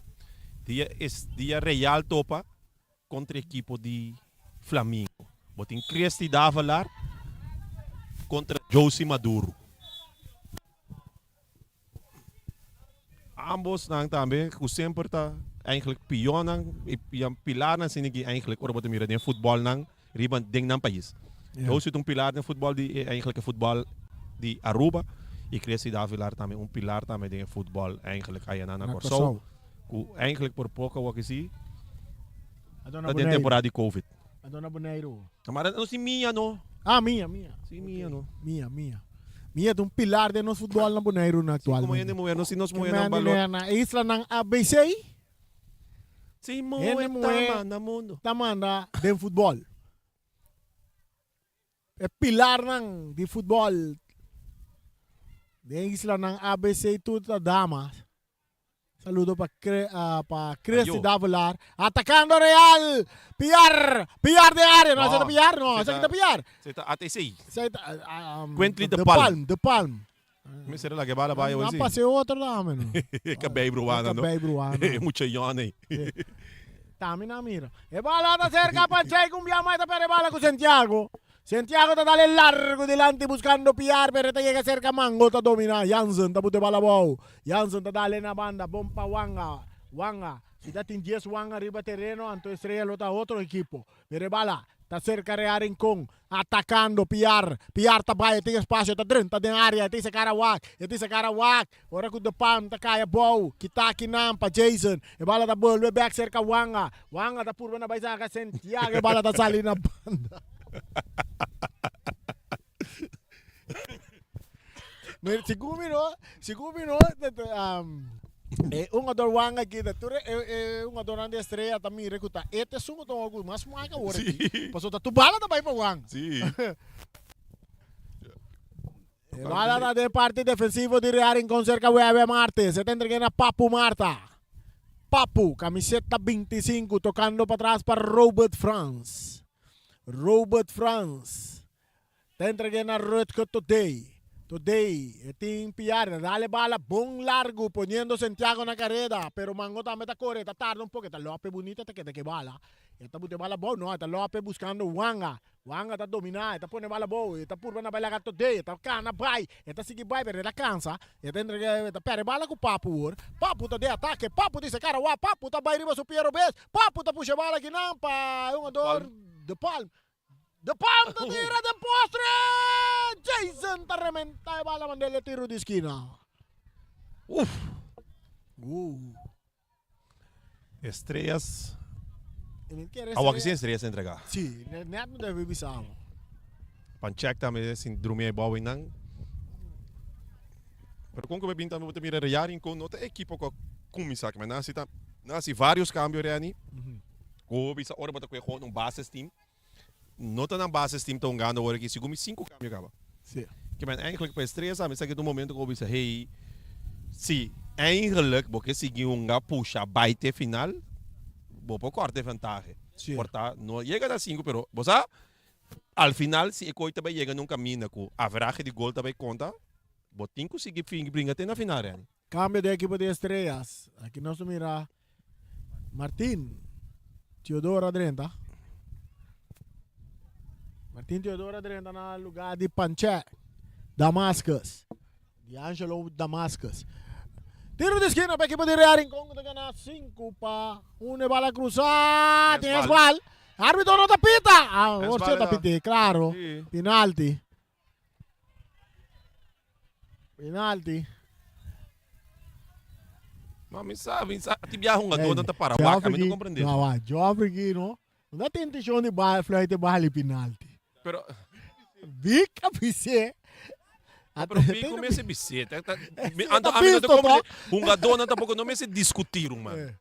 Dia es dia Real topa Kontra ekipo di Flamingo bo tin Christy Davelaar kontra Josie Maduro. Ambos nan tambe ku semper ta eigenlijk pionnan i pilarnan asina ki eigenlijk ora bo ta mira den futbolnan riba den nan pais. Josie ta un pilar den futbol di e eigenlijk e futbol di Aruba i Christy Davilar tambe un pilar tambe den e futbol eigenlijk ayanan na Kòrsou ku eigenlijk por poko awor ki si ta den temporada di covid. Adona Boneiru. Maar no si mia no. Ah, mia, mia. Si mia no. Mia, mia. Mia ta un pilar den nos futbol na Boneiru na actualmente. Si como hende muher no si nos muher nan balor. Na islanan ABC. Si muher ta manda mundo. Ta manda den futbol. E pilarnan di futbol den islanan ABC tur ta damas. Saludo pa pa Christy Davelaar. Atacando Real. Piar. Piar den área. No, esei ta Piar? No, esaki ta Piar. Esei ta ATC. Esei ta Quentley de Palm. De Palm. Mi sera laga e bala bai awor si. Nan pasa e otro dame no. E kabei bruana no. E kabei bruana. E mucha yòn ei. Tami nan mira. E bala ta serka pa Jake un bia mas ta perde bala ku Santiago. Santiago ta dale largo dilanti buscando Piar pero e ta yega cerca Mango ta domina Jansen ta bute bala abou Jansen ta dale na banda bon pa Wanga Wanga si ta tin dies Wanga riba tereno anto Estrella lo ta otro ekipo pero e bala ta cerca Real Rincon atacando Piar Piar ta bay e tin espacio ta drenta den area e tin sacar a wak e tin sacar a wak ora cu De Palm ta cay abou kita akinan pa Jason e bala ta bolbe bek cerca Wanga Wanga ta purba na bay saca Santiago e bala ta sali na banda. Mira, segun mi no, segun mi no, e hungador Wanga aki ta tur e e hungadornan di Estrella ta mira ku ta e ta esun ku ta hunga ku mas smak awor aki. Pasobra ta tur bala ta bay pa Wanga. E bala ta den parti defensivo di Real Rincon serka Wewe Martes. E ta entrega na Papu Marta. Papu, camiseta 25, tocando patras pa Robert Frans. Robert Frans ta entrega na Rutger Todey. Todey e tin piar, dale bala bon largo poniendo Santiago na careda, pero Mango tambe ta core, ta tarda un poco, e ta lope bunita ta keda ke bala. E ta bute bala abou, no, e ta lope buscando Wanga. Wanga ta dominá, e ta pone bala abou, e ta purba na bai laga todé, e ta kana bai, e ta sigui bai, pero e ta kansa, e ta entrega, e ta pèrdè bala ku Papu wor. Papu ta den atake, Papu ta seka rawa, Papu ta bai riba su pia robes, Papu ta pusha e bala akinan pa e hungador De Palm. De Palm ta tira den postre! Jason ta rementá e bala mand'el e tiro di skina. Uf! Estrellas. Awor ki si Estrellas a entrega. Si, net mi debe bisa bo. Pan check tambe sin drumi ei bou einan. Pero kon ku mi bin tambe bo ta mira Real Rincon no ta ekipo ku a kuminsá kimen. Nan hasi ta nan hasi varios kambio Renny. Ku bo bisa ora bo ta kue gewoon un basis team. No ta nan basis team ta hungando awor aki segun mi sinku kambio kaba. Si. Kimen eigenlijk pa Estrellas a mi sa ki ta un momento ku bo bisa hey si eigenlijk bo ke sigui hunga pusha bai te final bo por kòrta e ventahe. Si. Por ta no yega na sinku pero bo sa al final si e koi ta bai yega na un kaminda ku averahe di gol ta bai konta bo tin ku sigui fingi bringa te na final Renny. Cambio den ekipo di Estrellas. Aki nos ta mira Martin Teodoro a drenta. Martin Teodoro a drenta na lugar di Panche Damascus. Di Angelo Damascus. Tiro di esquina pa ekipo di Real Rincon ku ta gana 5 pa 1. E bala cruza. Tin esbal. Arbitro no ta pita. Ah, awor si ta piti. Claro. Penalti. Penalti. No, mi sa, mi sa. Ti biaha hungador nan ta para wak, ami no comprende. No, wa, Joffrey ki no. No ta intencion di ba fluit e bali penalti. Pero Big a bisé. Pero Pico mester bisé. Anto ami no ta comprende. Hungador nan tampoco no mester discutir un man.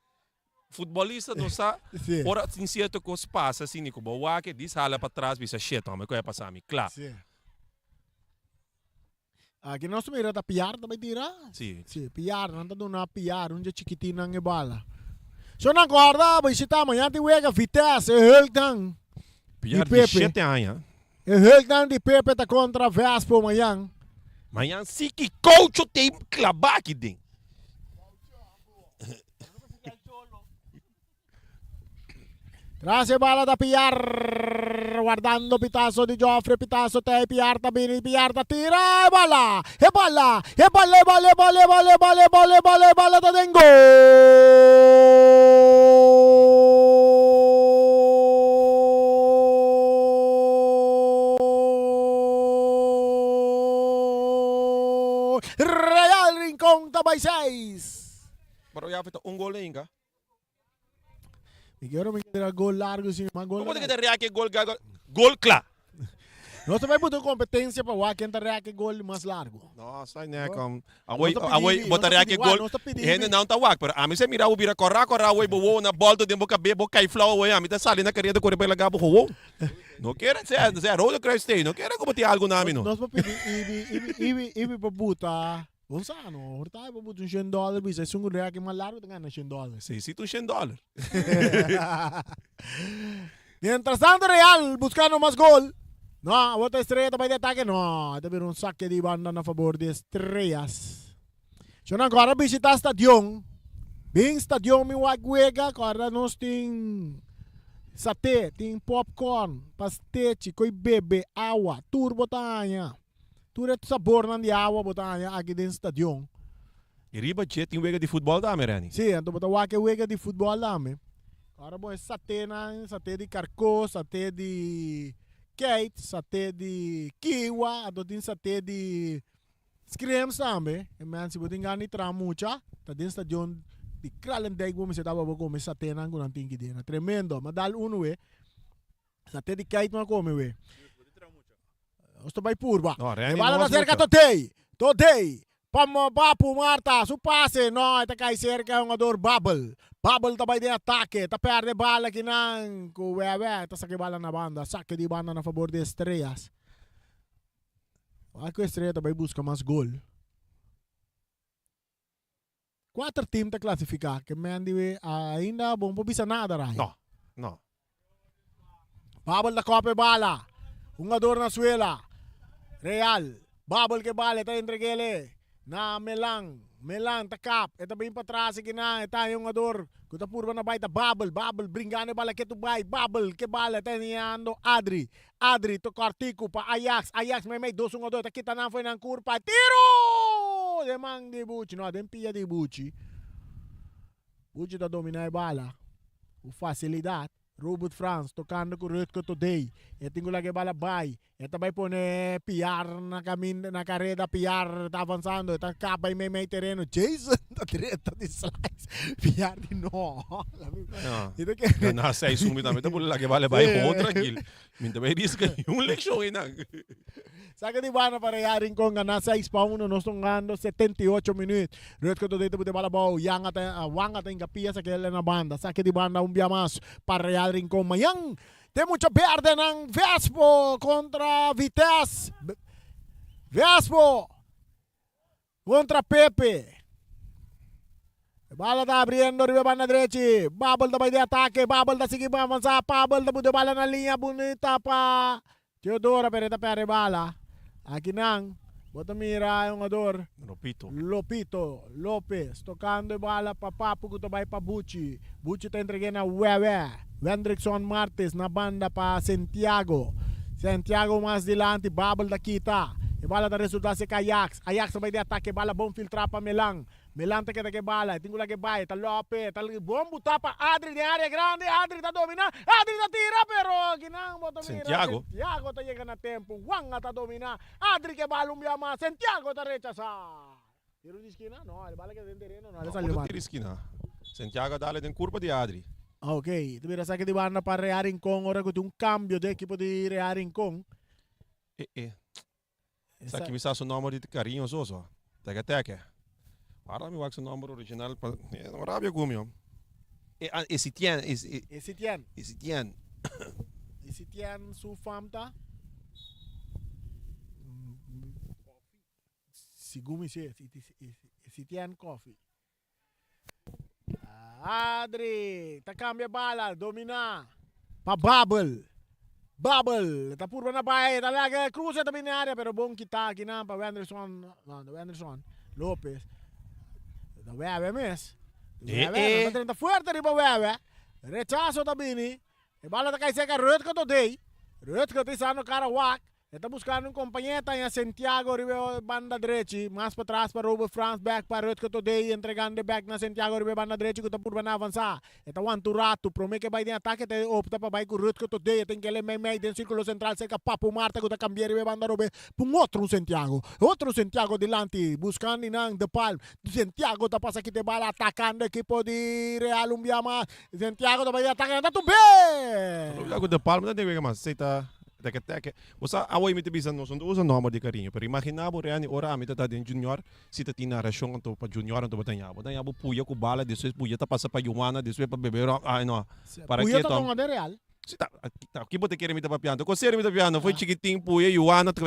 Futbolista no sa ora tin cierto cos pasa asina cu bo wak e dis hala patras bisa shit hombre cu a pasa mi cla. Sí. Aki nos mira ta Piar ta bay tira. Sí. Sí, Piar, nan ta duna Piar un dje chikitinnan e bala. So nan corda bishita mañana tin wega Vitesse e Hulknan Piar di shete aña. E Hulknan di Pepe ta contra Vespo mañan. Mañan si ki cocho te claba aki den. Tras e bala ta Piar. wardando pitazo di Joffrey, pitazo tei, Piar ta bini, Piar ta tira, e bala, e bala, e bala, e bala, e bala, e bala, e bala, e bala, e bala, e bala ta den gol! Real Rincon ta bai seis. Pero ya ta un gol ainda. Mi quiero mi quiero gol largo sin mas gol. Como te que reake gol gol gol kla. Nos ta bai buta competencia pa wak ken ta reake gol mas largo. No, sai ne kom. Awoi awoi bo ta reake gol. Hende nan ta wak, pero ami se mira bo bira kora kora awoi bo wowo na bolto den bo kabe bo kai flauw awoi ami ta sali na kareda kore bai laga bo gewoon. No kere sea sea Rode Kruis stay, no kere ku bo tin algo na ami no. Nos pa pidi Ibi Ibi Ibi Ibi pa buta Bon sa no, horta bo buta un shen dollar bisa esun ku reake mas largo ta gana shen dollar. Si, si ta un shen dollar. Mientras tanto Real buscando mas gol. No, awor ta Estrella ta bai di atake. No, ta bira un sake di banda na fabor di Estrellas. Shon ancora bishita stadion. Bin stadion mi wak wega, corda nos tin sate, tin popcorn, pastechi, koi bebe, awa, tur bo ta haña. Tur e sabornan di awa bo ta haña aki den stadion. I riba dje tin wega di futbòl tambe, Renny. Sí, anto bo ta wak e wega di futbòl tambe. Ora bo e saténan, saté di karkó, saté di keit, saté di kiwa, anto tin saté di skrems tambe. E men si bo tin gana di traha mucha, ta den stadion di Kralendijk bo mester tabata bo kome saténan ku nan tin ki den. Tremendo. Mi a dal unu we. Saté di keit no a kome we. Nos ta bai purba. No, Randy E bala no ta was cerca mucha. Totey. Totey. Pa Papu Marta. Su pase. No, e ta kai cerca e hungador Babel. Babel ta bai den atake. Ta perde bala kinan ku Wewe. Ta saka e bala na banda. Sake di banda na fabor di Estrellas. Wak ku Estrella ta bai buska mas gol. Kuater team ta klasifiká. Ke men di ainda bo no por bisa nada Ryan. No, no. Babel ta kòp e bala. Hungador na suela. Real. Babel ke bala e ta entreg'ele na Melan. Melan ta kap. E ta bin patras akinan. E ta haña hungador ku ta purba na bai ta Babel. Babel bringando e bala ketu bai. Babel ke bala e ta heniando Adri. Adri ta kòrtiku pa Ajax. Ajax meimei dos hungador ta kita nan fo'i nan kurpa. Tiru! Den man di Buchi. No, den pia di Buchi. Buchi ta dominá e bala ku fasilidat. Robert Frans tokando ku Rutger Todey. E tin ku laga e bala bai. E ta bai pone Piar na kaminda, na kareda. Piar ta avansando. E ta kaba e meimei tereno. Jason ta drenta di slice. Piar di no. No. Na seis un mi tambe ta bula laga e bala bai gewoon trankil. Mi ta bai riska niun lekshon einan. Saka di banda pa Real Rincon gana 6-1. Nos ta hungando 78 minuut. Rutger Todey ta put e bala abou. Jan a ta, Juan a ta hinka pia saka el na banda. Saka di banda un bia mas pa Real Rincon. Mañan Te mucha berdenan Vespo kontra Vitesse. Vespo kontra Pepe. E bala ta abriendo riba e banda drechi. Babel ta bai di atake. Babel ta sigui pa avansa. Pabel ta buta e bala na liña bunita pa Teodora pero e ta perde e bala. Akinan bo ta mira e hungador Lopito. Lopito Lopez tocando e bala pa Papu cu ta bay pa Buchi. Buchi ta entregue na Wewe. Wendrickson Martes na banda pa Sentiago. Sentiago mas dilanti Babel ta kita. E bala ta resulta seca Ajax. Ajax ta bay di atake e bala bon filtra pa Melan. Melan ta keda ke bala, e tin ku laga e bai, ta Lope, ta bon butá pa Adri den área grandi, Adri ta dominá, Adri ta tira pero kinan bo ta mira Santiago. Santiago ta yega na tempu, Wanga ta dominá, Adri ke bala un bia mas, Santiago ta rechasá. Tiro di skina? No, e bala keda den tereno, no, el a No, sali otro banda. tiro di skina. Santiago a dale den kurpa di Adri. Ok, ta bira saki di banda pa Real Rincon ora ku tin un kambio den ekipo di Real Rincon. E e. Esaki mi sa su nomber di cariño so so. Teke teke. Ahora mi wak su nomber original pa e no rabia cu mi hom. E a Esitien es e Esitien. Esitien. Esitien su fam ta? Segun mi si Esitien Coffee. Adri ta cambia bala, domina pa Babel. Babel ta purba na bai, ta laga cruza ta bini area, pero bon kita akinan pa Wenderson, no, no Wenderson, Lopez. Ta Wewe mes. Wewe, ta drenta fuerte riba Wewe. Rechazo ta bini. E bala ta kai serka Rutger Todey. Rutger ta isando kara wak. E ta buskando un kompañé ta haña Santiago riba e banda drechi. Mas patras pa Robert Frans bek pa Rutger Todey entregando e bek na Santiago riba e banda drechi ku ta purba na avansá. E ta wanta un ratu. Promé ku e bai den atake ta opta pa bai ku Rutger Todey. E tin kele meimei den sirkulo sentral serka Papu Marta ku ta kambi'é riba e banda robes pa un otro un Santiago. E otro Santiago dilanti buskando nan De Palm. Santiago ta pasa kita e bala atakando ekipo di Real un bia mas. Santiago ta bai den atake nan ta tumb'é! Lo ku De Palm ta den wega mas. Esei ta Teke teke. Bo sa, awe mi ta bisa nos no ta usa nòmber di kariño, pero imaginá bo Renny ora ami ta ta den Junior, si ta tin narashon anto pa Junior anto bo ta ña. Bo ta ña bo puya ku bala, despues puya ta pasa pa Johanna, despues pa Bebe Ron, ay no. Para Puya ke ta tom? tonga den Real. Si ta, ta ki bo ta kere mi ta papiando? Kon serio mi ta papiando? Foi chikitin, puya, Johanna, ta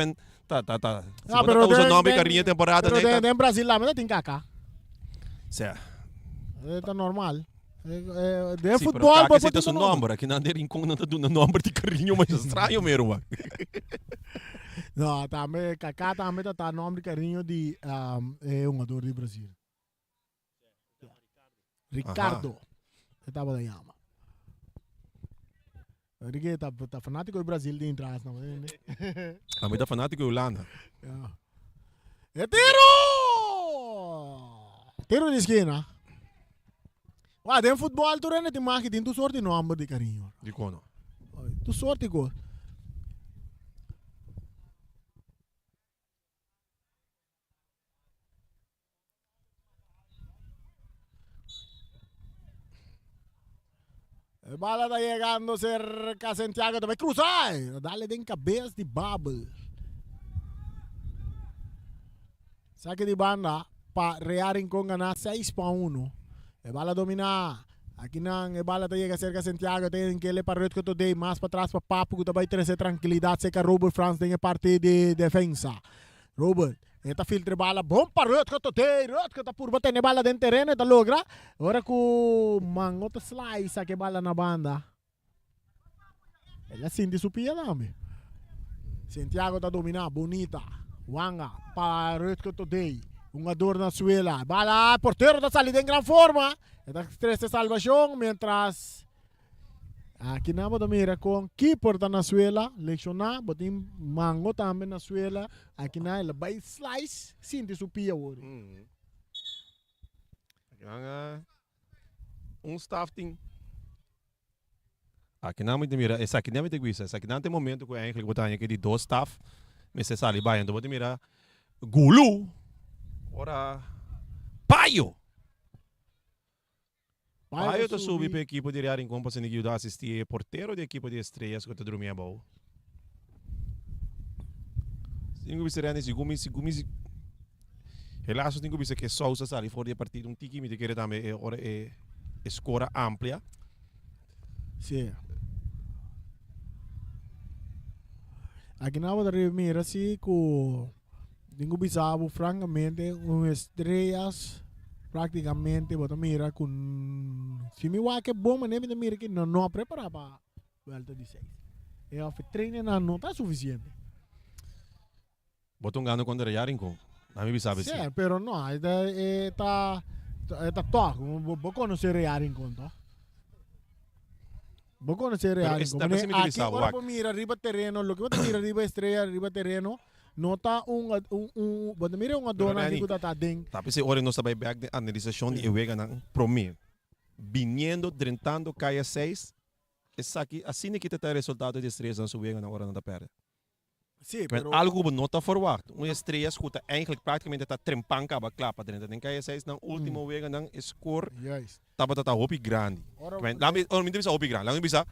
ta ta ta. Si Ah, bo ta pero ta usa den nòmber di den kariño temporada pero nei den ta. den Brasil tambe ta tin kaka. Sea. Ta normal. Den Sí, pero futbol Kaka bo ese por ta tin su su nomber. nomber. Aki nan den Rincon nan ta duna nomber di cariño mas extraño mero wak. No, tambe Kaká tambe ta ta nomber di cariño di um, e hungador di Brasil. Ricardo. E tabata yama. Enrique ta, ta fanatico di Brasil di intras, no? Ami ta fanatico di Hulanda. Ja. E tiro! Tiro di esquina. Wa, den futbol tu rende tin maki tin tu soort di nomber di cariño. Di kono? Tu soort di kos. E bala ta llegando cerca Santiago, ta bai cruza. Dale den cabeza di Babel. Saque di banda pa Real Rincón gana 6 pa 1. E bala domina. Aki nan e bala ta yega cerca Santiago, ten kele pa Rutger Todey, mas patras pa Papu cu ta bay trece tranquilidad cerca Robert Frans den e parti di defensa. Robert, e ta filtra e bala bon pa Rutger Todey, Rutger ta purba tene bala den tereno, e ta logra, ora cu Mango ta slice saca e bala na banda. El a sinti su pia tambe. Santiago ta domina, bonita. Wanga pa Rutger Todey. Hungador na suela. Bala, portero ta sali den gran forma. E ta trece salvacion, mientras aki nan bo ta mira con keeper ta na suela, lecciona. Bo tin Mango tambe na suela. Aki nan el a bay slice, sinti su pia wori. Aki nan un staff tin. Aki nan mi ta mira, esaki nan mi ta guisa, esaki nan ta e momento ku eigenlijk bo ta haña ke di dos staf mester sali bai. Anto bo ta mira Gulu ora Payo! Payo ta subi pa e ekipo di Real Rincon pa asina yuda asisti e portero di ekipo di Estrellas ku ta drumi abou. Tin ku bisa Randy, sigun mi, sigun mi, helaas tin ku bisa ke Sousa sali for di e partido un tiki, mi ta kere tambe e ora e skor a amplia. Sí. Aki nan bo ta riba mira si ku tin ku bisa bo frankamente un estrellas praktikamente bo ta mira ku si mi wak e bon manera mi ta mira ke nan no a prepara pa Vuelta di seis. E of e trainingnan no ta suficiente. Bo ta un gano contra Real Rincon. Na mi bisa Sí, pero no, e ta e ta e ta toch. Bo bo conoce Real Rincon toch? Bo conoce Real Pero Rincon. esta Mane mi aki bisa ora wak. bo mira riba tereno, loke bo ta mira riba Estrella riba tereno, no ta un un un bo ta mira un Pero adorno aki Randy, ku ta ta den. ta p'esei ora nos ta bai bek den analisacion di e weganan prome. Biniendo, drentando Kaya seis, Esaki asina ki ta ta e resultado di Estrellas nan su weganan ora nan ta perde. Sí, Men pero algo ku bo no ta verwacht. Un Estrellas ku ta eigenlijk praktikamente ta trempan kaba kla pa drenta den kaya seis nan ultimo weganan e score Juist. tabata ta hopi grandi. Ora Men laga mi ora mi ta bisa hopi grandi, laga mi bisa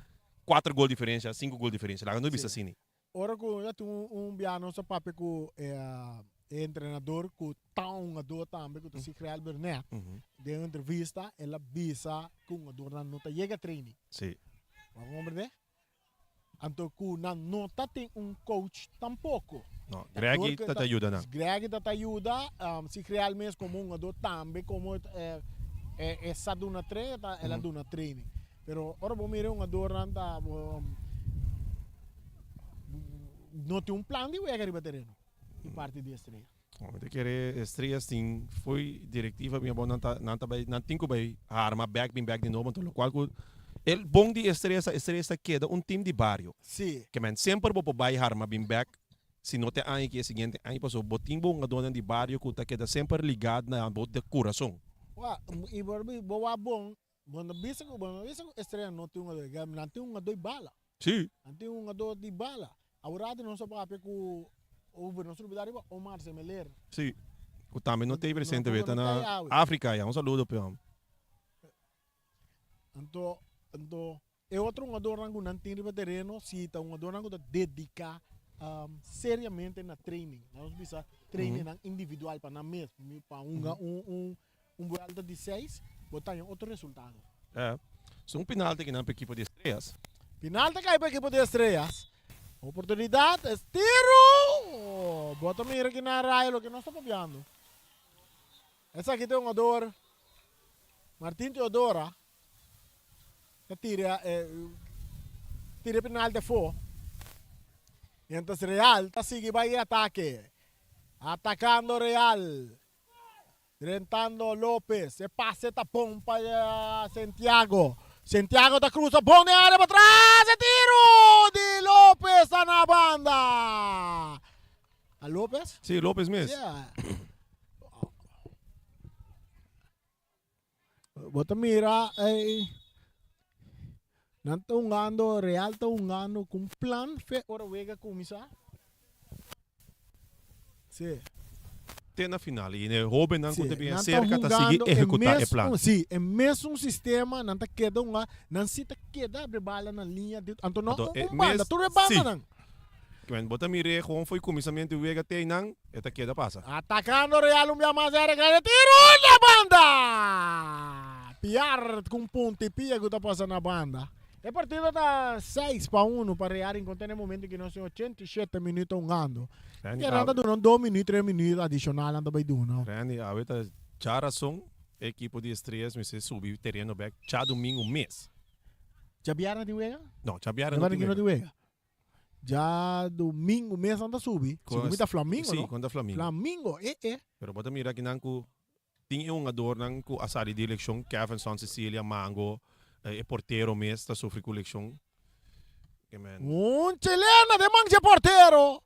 kuater gol diferensia, sinku gol diferensia, laga no bisa Sí. asina. Ora ku ya tin un un bia nos a papia ku e e entrenador ku ta un hungador tambe ku ta Sigrel Bernet den un entrevista el a bisa ku hungadornan no ta yega training. Sí. Bo a komprende? Anto ku nan no ta tin un coach tampoko. No, Greggy ta ta yuda nan. Greggy ta ta yuda, Sigrel mes komo hungador tambe komo e e sa duna training el a duna training. Pero ora bo mira e hungadornan ta no tin un plan di wega riba tereno di parti di Estrella. Mi ta kere Estrellas tin fo'i directiva mi abo nan ta nan ta bai nan tin ku bai harma bek bin bek di nobo anto lokual ku. E bon di Estrella ta Estrella ta keda un team di bario. Sí. Ke men semper bo por bai harma bin bek si no te aña aki e siguiente aña pasobra bo tin bo hungadónan di bario ku ta keda semper ligá na bo de kurason. Wa, i bo bo wak bon, bo no bisa ku bo no bisa ku Estrella no tin hungadó, nan tin hungadó di bala. Sí. Nan tin hungadó di bala. Awor nos a papia ku over nos olbida riba Omar Semeler. Sí, ku tambe no ta ei presente, be ta na Afrika ya. Un saludo p'e hòmber. Anto, anto e otro hungadornan ku nan tin riba tereno si ta hungadornan ku ta dediká seriamente na training. Nos bisa trainingnan individual pa nan mes, pa hunga un un un buelta di seis, bo ta haña otro resultado. E, so un penalti kinan pa ekipo di Estrellas. Penalti kai pa ekipo di Estrellas. Oportunidat, es tiro! Bo ta mira kinan raya loke nos ta papiando. Esaki ta e hungador Martin Teodora ta tira e tira e penalti afó. Mientras Real ta sigui bai e atake. Atakando Real. Drentando Lopez, e pase ta bon pa Santiago. Santiago ta cruza bon den area patras, e tiro di Lopez ta na banda. A Lopez? Sí, Lopez mes. Yeah. Bo ta mira eh, nan ta hungando, Real ta hungando ku un plan fe ora wega kuminsá. Sí. Te na final i e hóbennan ku Sí, ta bien nan ta serka ta sigui hungando e ehekutá e mes plan. un, sí, e mesun sistema, nan ta keda hunga, nan sí ta keda abri bala na liña di, anto no Anto un, e un banda, mes, tur e sí. bandanan. Kimen bo ta mir'é gewoon fo'i kuminsamentu wega te einan, e ta keda pasa. Atakando Real un bia mas era grande tiro na banda! Piar ku un punta i pia ku ta pasa na banda. E partido ta 6-1 pa Real Rincon te na e momento ku nos tin 87 minuut ta hungando. Randy, Ke nan ta awe. duna un dos minuut, tres minuut adishonal nan ta bai duna. Randy, awe ta djarason e ekipo di Estrellas mester subi tereno bek djadumingu mes. Djabièrnè tin wega? No, djabièrnè no tin wega. wega. Djadumingu mes nan ta subi. Con Sigur mi ta Flamingo, Sí, no? kontra Flamingo. Flamingo, eh eh. Pero bo ta mira akinan ku tin e hungadornan ku a sali di elekshon, Kevinson, Cecilia, Mango, e portero mes ta sufri ku lekshon. Amen. Un chilena den man dje portero.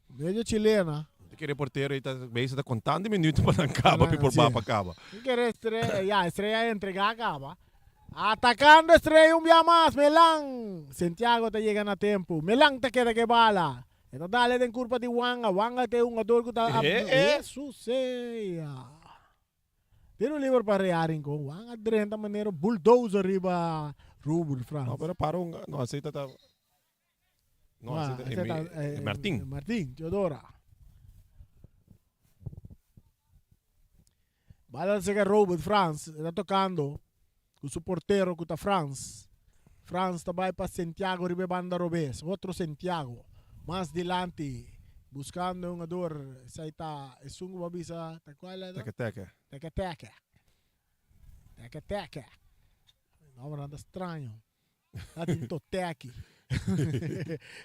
Medio chilena. Ta kere portero ei ta bezig ta kontando e minuto pa nan kaba, pi por bapa kaba. Mi kere Estrella, ya Estrella a entrega kaba. Atakando Estrella un bia mas, Melan. Santiago ta yega na tempo. Melan ta keda ke bala. E ta dale den kurpa di Wanga. Wanga ta e hungador ku ta. Eh, eh. Jesus sea. Tiro liber pa Real Rincon. Wanga drenta manera bulldozer riba Ruben Frans. No, pero para un, no, así ta ta. No, Ah, así ta, ese ta, eh, Martín. Martín, Teodora. Bala cerca Robert Frans, está tocando con su portero que está Frans. Frans está vai para Santiago riba banda robes, otro Santiago. Más delante, buscando un jugador, esa está, es un babisa, ¿te cuál Teke teke. Teke teke. Teke teke. No, pero anda extraño. Ta tin toteki.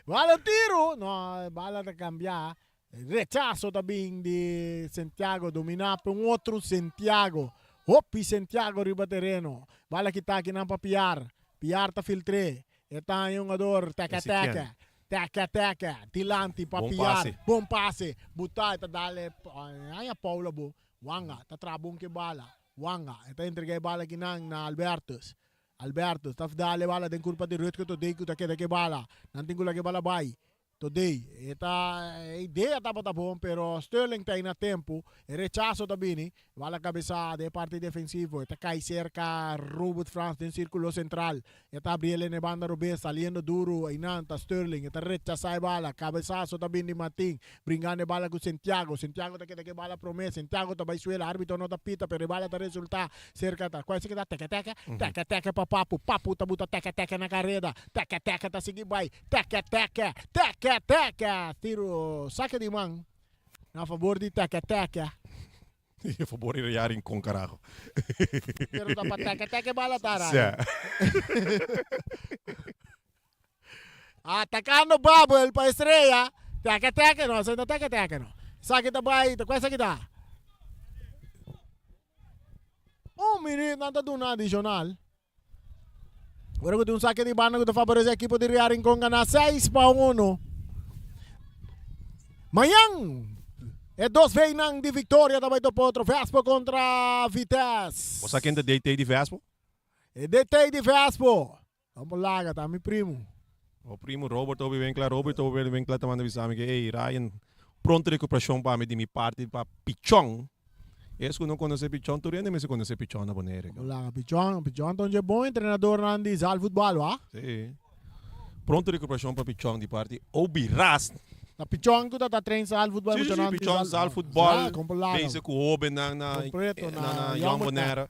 Bala tiro. No, bala ta cambia. Rechazo ta bin di Santiago. Domina pa un otro Santiago. Hopi Santiago riba tereno. Bala kita aki nan pa Piar. Piar ta filtré. E ta haña un jugador. Teke teke. Teke teke. Dilanti pa Bon Piar. pase. Bon pase. Buta e ta dale. Haña Paula bo. Wanga ta traha bon ke bala. Wanga e ta entrega e bala kinan na Albertus. Alberto ta dal e bala den kurpa di Rutger Todey ku ta keda ku e bala. Nan tin ku laga e bala bai. Todey, e ta e idea tabata bon pero Sterling ta ei na tempu. E rechaso ta bini. E bala kabesá den e parti defensivo. E ta kai serka Robert Frans den sirkulo sentral. E ta abri el na e banda robes saliendo duru einan ta Sterling. E ta rechasá e bala. Kabesaso ta bini di Martin. Bringando e bala ku Santiago. Santiago ta keda ku e bala promé. Santiago ta bai suela. Arbitro no ta pita pero e bala ta resultá Serka ta kua esaki ta teke teke, teke teke pa Papu, Papu ta buta teke teke na kareda, teke teke ta sigui bai, teke teke, teke teke, tiro sake di man na fabor di teke teke. E fabor di Real Rincon carajo. Pero ta pa teke teke bala ta Sí. rayo. Atacando Babel pa Estrella, teke teke no, esaki ta teke teke no. Esaki ta bai, ta kua esaki ta? Un minuut nan ta duna adicional. Ora ku tin un sake di banda ku ta faborese ekipo di Real Rincon gana 6-1. Mañan e dos veinan di Victoria ta bai topa otro Vespo kontra Vitesse. Bo sa ken ta DT di Vespo? E DT di Vespo. Bo laga ta mi primo. Bo primo Robert Obi Winkler, Robert Obi Winkler ta manda bisa mi ke ey Ryan pronto recuperacion pa mi di mi parti pa Pichon. Es ku no konosé Pichon tur hende mester konosé Pichon na Bonaire. Bo laga Pichon, Pichon ta un dje bon entrenadornan di zaalvoetbal wa. Si. Pronto recuperacion pa Pichon di parti Obi Ras. Ta Pichon ku ta ta train zaalvoetbal Si si si Pichon zaalvoetbal bezig ku hobennan na na Jong Bonaire.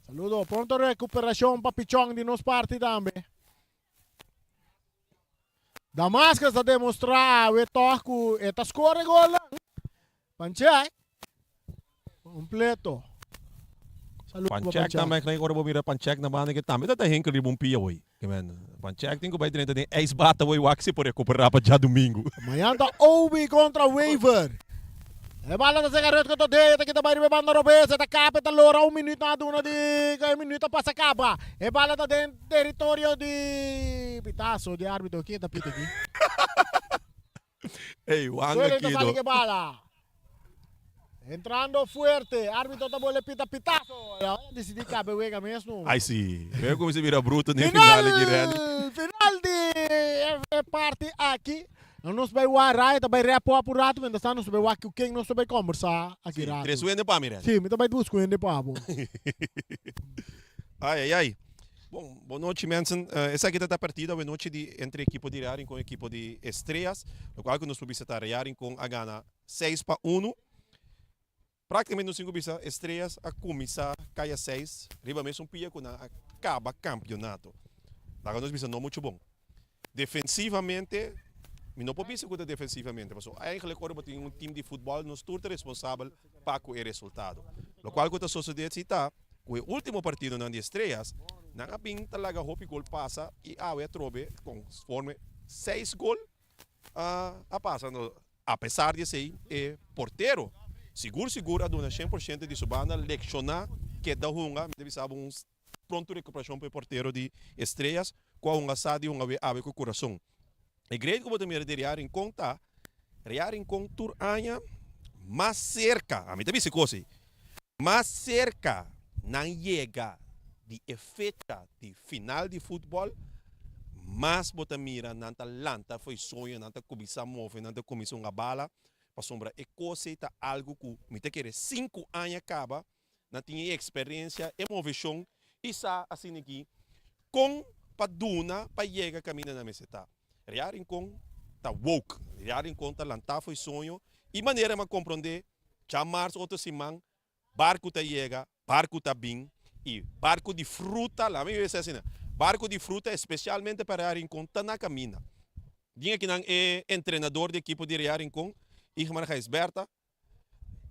Saludo, pronto recuperacion pa Pichon di nos parti tambe. Damascus ta demostra awe toch ku e ta score golnan. Panchek. Completo. Saludo pa Panchek Panchek. tambe krijg ora bo mira Panchek na banda ke tambe ta ta hinkel riba un pia hoy. Ke men Panchek tin ku bai drenta den ijsbad hoy wak si por recupera pa djadumingu. Mañan ta Obi kontra Wever. E bala ta sega Rutger Todé, e ta kita bai riba e banda robes, e ta kapa, e ta lora un minuut na duna di e minuut a pasa kaba. E bala ta den teritorio di pitazo di arbitro, ken ta pita aki? Ey, Wanga Suelen ta sali Kido. ku e bala. Entrando fuerte, arbitro ta bole pita pitazo. E a disidí kaba e wega mes no. Ay si, wega kuminsá bira bruto den final aki Randy. Final, final di e parti aki. No nos bai wak Raya ta bai rap op un rato mientras tanto nos ta bai wak ku ken nos ta bai kombersá aki Sí, rato. tres wende pa mi Randy. Sí, mi ta bai buska un hende pa bo. Ai ai ai. Bon, bon nochi mensen. Esaki ta ta partida awe nochi di entre ekipo di Real Rincon ekipo di Estrellas. Lokual ku nos por bisa ta Real Rincon a gana 6-1. Práktikamente nos tin ku bisa Estrellas a kuminsá kaya seis riba mesun pia ku nan a kaba kampionato. Laga nos bisa no muchu bon. Defensivamente, mi no por bisa ku ta defensivamente pasobra eigenlijk ora bo tin un tim di futbòl nos tur ta responsabel pa ku e resultado. Lokual ku ta sosodé si ta ku e último partidonan di Estrellas nan a bin ta laga hopi gol pasa i awe atrobe konforme seis gol a pasa. Apesar di esei, e portero sigur sigur a duna shen por shento di su banda lekshoná keda hunga. Mi ta bisa bo un pronto rekuperashon pa e portero di Estrellas ku a hunga sa di hunga we awe ku kurason. E grade ku bo ta mira di Real Rincon ta, Real Rincon tur aña mas serka, ami ta bisa e kos ei, mas serka nan yega di e fecha di final di futbòl, mas bo ta mira nan ta lanta for e soño, nan ta kuminsá move, nan ta kuminsá hunga bala, pasobra e kos ei ta algu ku mi ta kere sinku aña kaba nan tin e eksperensia, e moveshon i sa asina aki kon pa duna pa yega kaminda nan mester ta. Real Rincon ta woke, Real Rincon ta lantá for e soño i manera mi a komprondé djamars otro siman Barku ta yega, barku ta bin i barku di fruta, laga mi bisa asina, barku di fruta espesialmente pa Real Rincon ta na kaminda. Din akinan e entrenador di ekipo di Real Rincon, Igmar Gijsbertha,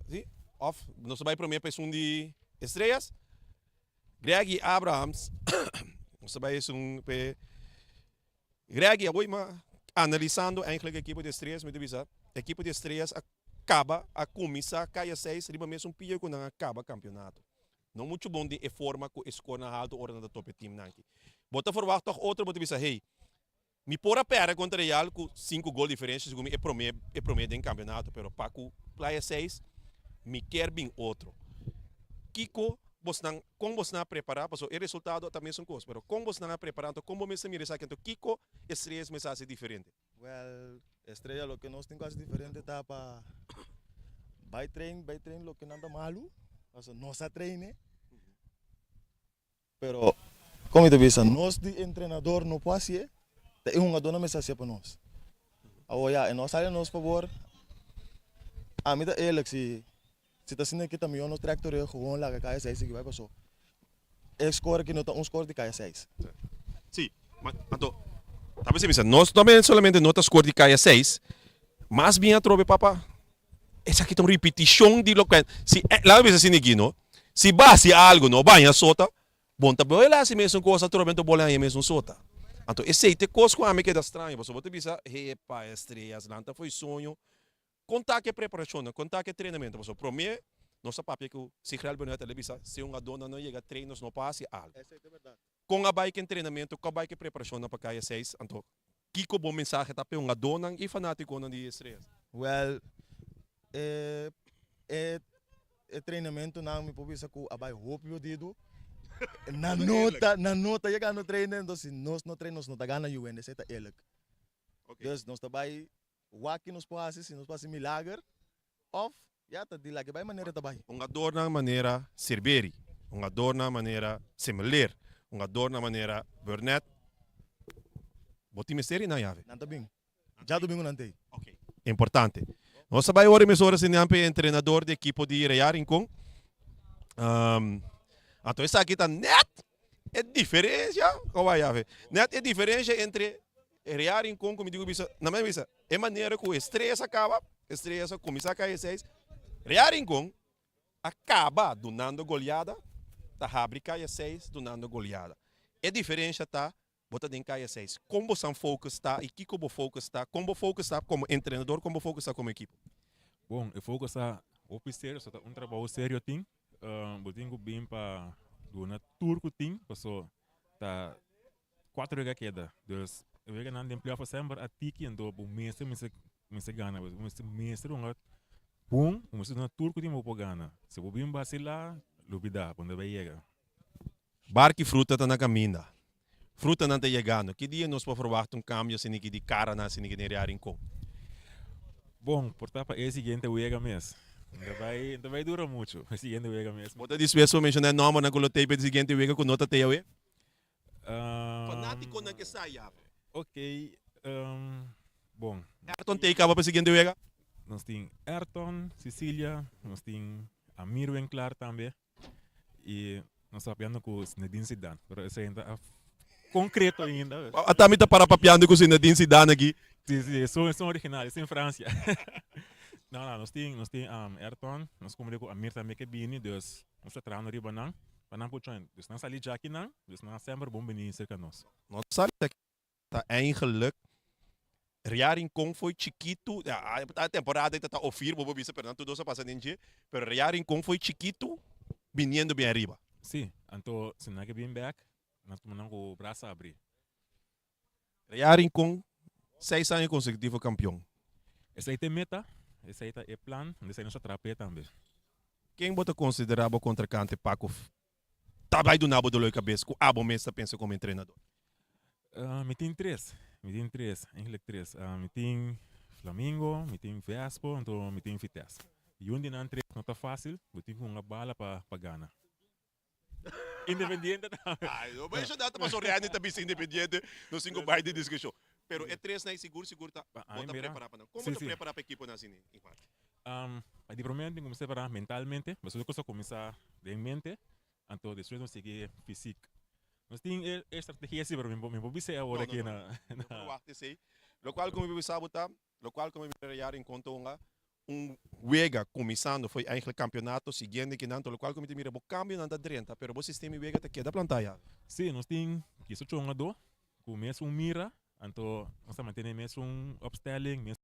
si, of nos ta bai prome pa esun di Estrellas, Greggy Abrahams, nos ta bai esun pa e Greggy, awor mi a analisando eigenlijk ekipo di Estrellas mi ta bisa, ekipo di Estrellas a kaba a kuminsá kaya seis riba mesun pia ku nan a kaba kampionato. No muchu bon den e forma ku e skornan haltu ora nan ta topa e timnan aki. Bo ta ferwagt tòg otro bo ta bisa hey, mi por a pèrdè kontra Real ku sinku gol diferensha segun mi e promé e promé den kampionato pero pa ku playa seis mi kier bin otro. Kiko bosnan kon bosnan a prepará pasobra e resultado ta mesun kos pero kon bosnan a prepará anto kon bo mester mira esaki anto kiko Estrellas mester hasi diferente? Well, Estrella loke nos tin ku hasi diferente ta pa bai train, bai train loke nan ta malu, pasobra nos a train e, pero komo mi ta bisa nos di entrenador no por hasié, ta e hungadónan mester hasié pa nos. Awor ya, e no a sali na nos fabor, ami ta eerlijk si si ta asina ki ta mihó nos trèk toreo gewoon laga kaya seis sigui bai paso E score aki no ta un score di kaya seis. Sí, ma anto ta bisa bisa nos no solamente no ta score di kaya seis, mas bien atrobe papa esaki ta un ripitishon di loke si laga bisa asina aki no, si bo hasi algo no baña sota, bon ta bo el hasi mesun kos atrobe anto bo lo haña mesun sota. Anto esei ta e kos ku ami keda straño pasobra bo ta bisa hepa estrellas nan ta fo'i soño. Kon ta ku e preparashonnan? Kon ta ku e trenamentu? Pasobra promé Nos a papia ku Sigrel Benoit el a bisa si un adónan no yega train nos no por hasi algu. Kon a bai ku entrenamentu, kon a bai ku e preparashonnan pa Kaya seis? Anto kiko bo mensahe ta pa e hungadónan i fanátikonan di Estrellas? Wèl, e e e trainamentunan mi por bisa ku a bai hopi hodidu. Nan no ta nan no ta yegando trainen, enton si nos no train nos no ta gana UN, esei ta eerlijk. Dus nos ta bai wak ki nos por hasi, si nos por hasi milager Of, ya ta di lage bai manera ta bai. Un adornan manera Sirberi, un adornan manera Semeleer, un adornan manera Burnett. Bo tin mester di nan yave? Nan ta bin. Djadumingu nan t'ei. Ok. Importante. Nos ta bai ora mesora siñan p'e entrenador di ekipo di Real Rincon. Anto esaki ta net e diferencia, kon bai yave? Net e diferencia entre Real Rincon ku mi tin ku bisa, na mi bisa, e manera ku Estrellas a kaba, Estrellas a kuminsá kai e seis, Real Rincon a kaba dunando goleada, ta habri kai e seis dunando goleada. E diferensha ta, bo ta den kai e seis. Kon bo san focus ta i kiko bo focus ta? Kon bo focus ta komo entrenador, kon bo focus ta komo ekipo? Bon, e focus ta hopi serio, so ta un trabou serio tin. Bo tin ku bin pa duna tur ku tin, paso ta Cuatro wega keda. Dus e weganan den playoff a semper a tiki anto bo mester mester mester gana. Bo mester mester hunga bon, bo mester duna tur ku tin bo por gana. Si bo bin basila, lubida, bo no ta bay yega. Barki fruta ta na kaminda. Frutanan ta yegando. Ki dia nos por verwachta un kambio asina ki di karanan asina ki den Real Rincon? Bon, por ta pa e siguiente wega mes. No ta bay, no ta bay dura mucho. E siguiente wega mes. Bo ta dispuesto pa menshoná e nòmbernan ku lo tei pa e siguiente wega ku no ta tei awe? Fanátikonan ke sa ya. Ok, bon. Ayrton tei kaba pa siguiente wega? Nos tin Ayrton, Cecilia, nos tin Amir Winklaar tambe y nos ta papiando ku Zinedine Zidane, pero esei no ta konkreto ainda. Ata mi ta para papiando ku Zinedine Zidane aki. Si, si, esun esun original, esun Francia. No, no, nos tin, nos tin Ayrton, nos kumbre ku Amir tambe ke bini, dus nos ta trahando riba nan. Pa nan por join. Dus nan sali djaki nan, dus nan semper bon bini serka nos. Nos sali djaki ta eigenlijk Ria Rincon foi chikitu, ya a temporada ei ta ta ofir bo por bisa pero nan tur dos a pasa den dje, pero Ria Rincon foi chikitu biniendo bien ariba. Si, anto si nan ke bin bek, nan tuma nan ku brasa abri. Ria Rincon seis aña konsekutivo kampion. Esei ta e meta, esei ta e plan, esei nos ta traha p'e tambe. Ken bo ta konsiderá bo kontrinkante pa ku ta bai duna bo dolor di kabes ku abo mes ta pensa komo entrenador? Mi tin tres, mi tin tres, eigenlijk tres. Mi tin Flamingo, mi tin Vespo, anto mi tin Vitesse. I un di nan tres no ta fásil, bo tin ku hunga bala pa pa gana. Independiente tambe. Ay, no menshon dat pasobra Randy ta bisa Independiente, nos tin ku bai den diskushon. Pero e tres nan sigur sigur ta bo ta prepará pa nan. Kon bo ta prepará pa ekiponan asina, Ingmar? Di promé tin kuminsá prepará mentalmente, pasobra tur kos a kuminsá den mente, anto despues nos sigui fisiek. Nos tin e estrategia si, pero mi mi por bisa e awor aki na. No, no, no por wak esei. Lokual ku mi por bisa bo ta, lokual ku mi mira ya Rincon ta hunga un wega kuminsando fo'i eigenlijk kampionato siguiente kinan to lokual ku mi ta mira bo kambionan ta drenta pero bo sistema di wega ta keda plantá ya. Sí, nos tin diesocho hungadó ku mesun mira, anto nos ta mantene mesun opstelling, mesun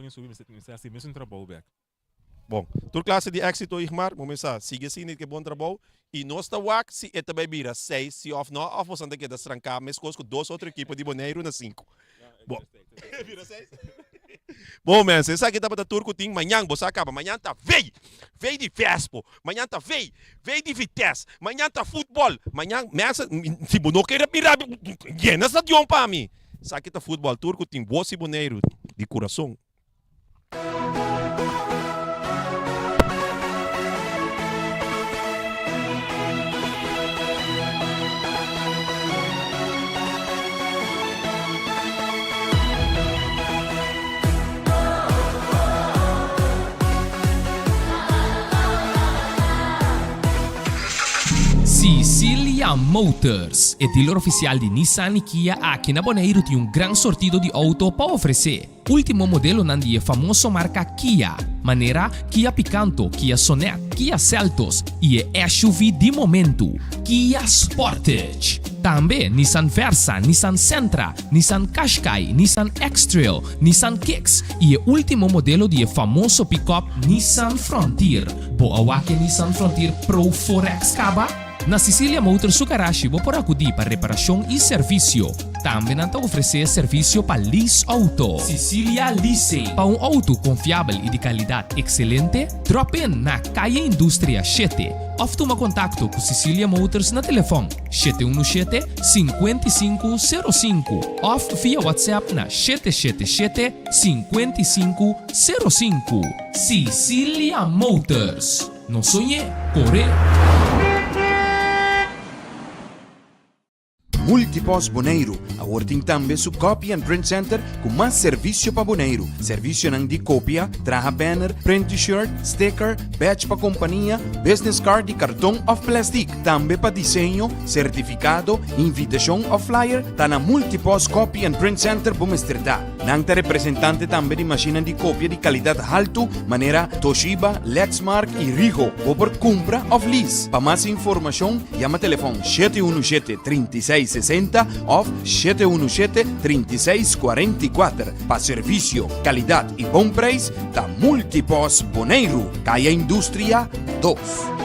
subi, mester hasi mesun trabou bek. Bon, tur klase di éksito Igmar, bo mester sa sigui asina ke bon trabou i nos ta wak si e ta bai bira seis si òf no òf boso ta keda stranká meskos ku dos otro ekipo di Boneiru na sinku. Bon, bira seis? Bon mensen, esaki tabata tur ku tin mañan, bo sa kaba, mañan ta vei, vei di Vespo, mañan ta vei, vei di Vitesse, mañan ta futbòl, mañan mensen, si bo no kere bira yena stadion pa mi, esaki ta futbòl, tur ku tin bos di Boneiru di kurason. Sicilia Motors, e dealer oficial di Nissan y Kia aki na Boneiru tin un gran sortido di auto pa ofrece. Último modelonan di e famoso marka Kia, manera Kia Picanto, Kia Sonet, Kia Seltos i e SUV di momentu, Kia Sportage. Tambe Nissan Versa, Nissan Sentra, Nissan Qashqai, Nissan X-Trail, Nissan Kicks i e último modelo di e famoso pickup Nissan Frontier. Bo a wak e Nissan Frontier Pro 4X kaba? Na Cecilia Motors su garashi bo por akudí pa reparashon i servisio. Tambe nan ta ofresé servisio pa lease outo. Cecilia Leasing. Pa un outo konfiabel i di kalidat ekselente, drop in na Kaya Industria shete òf tuma kontakto ku Cecilia Motors na telefòn 717 5505 òf via WhatsApp na 777 5505. Cecilia Motors. No soñ'é, kor'é! Multipost Boneiru awor tin tambe su Copy and Print Center ku mas servisio pa Boneiru. Servisionan di kopia, traha banner, print t-shirt, sticker, badge pa kompania, business card di karton òf plèstik. Tambe pa diseño, sertifikado, invitashon òf flyer ta na Multipost Copy and Print Center bo mester ta. Nan ta representante tambe di mashinnan di kopia di kalidat haltu manera Toshiba, Lexmark i Ricoh. Bo por kumpra òf lease. Pa mas informashon yama telefòn 717 36 60 òf 717 36 44. Pa servisio, kalidat i bon preis ta Multipost Boneiru, Kaya Industria 2.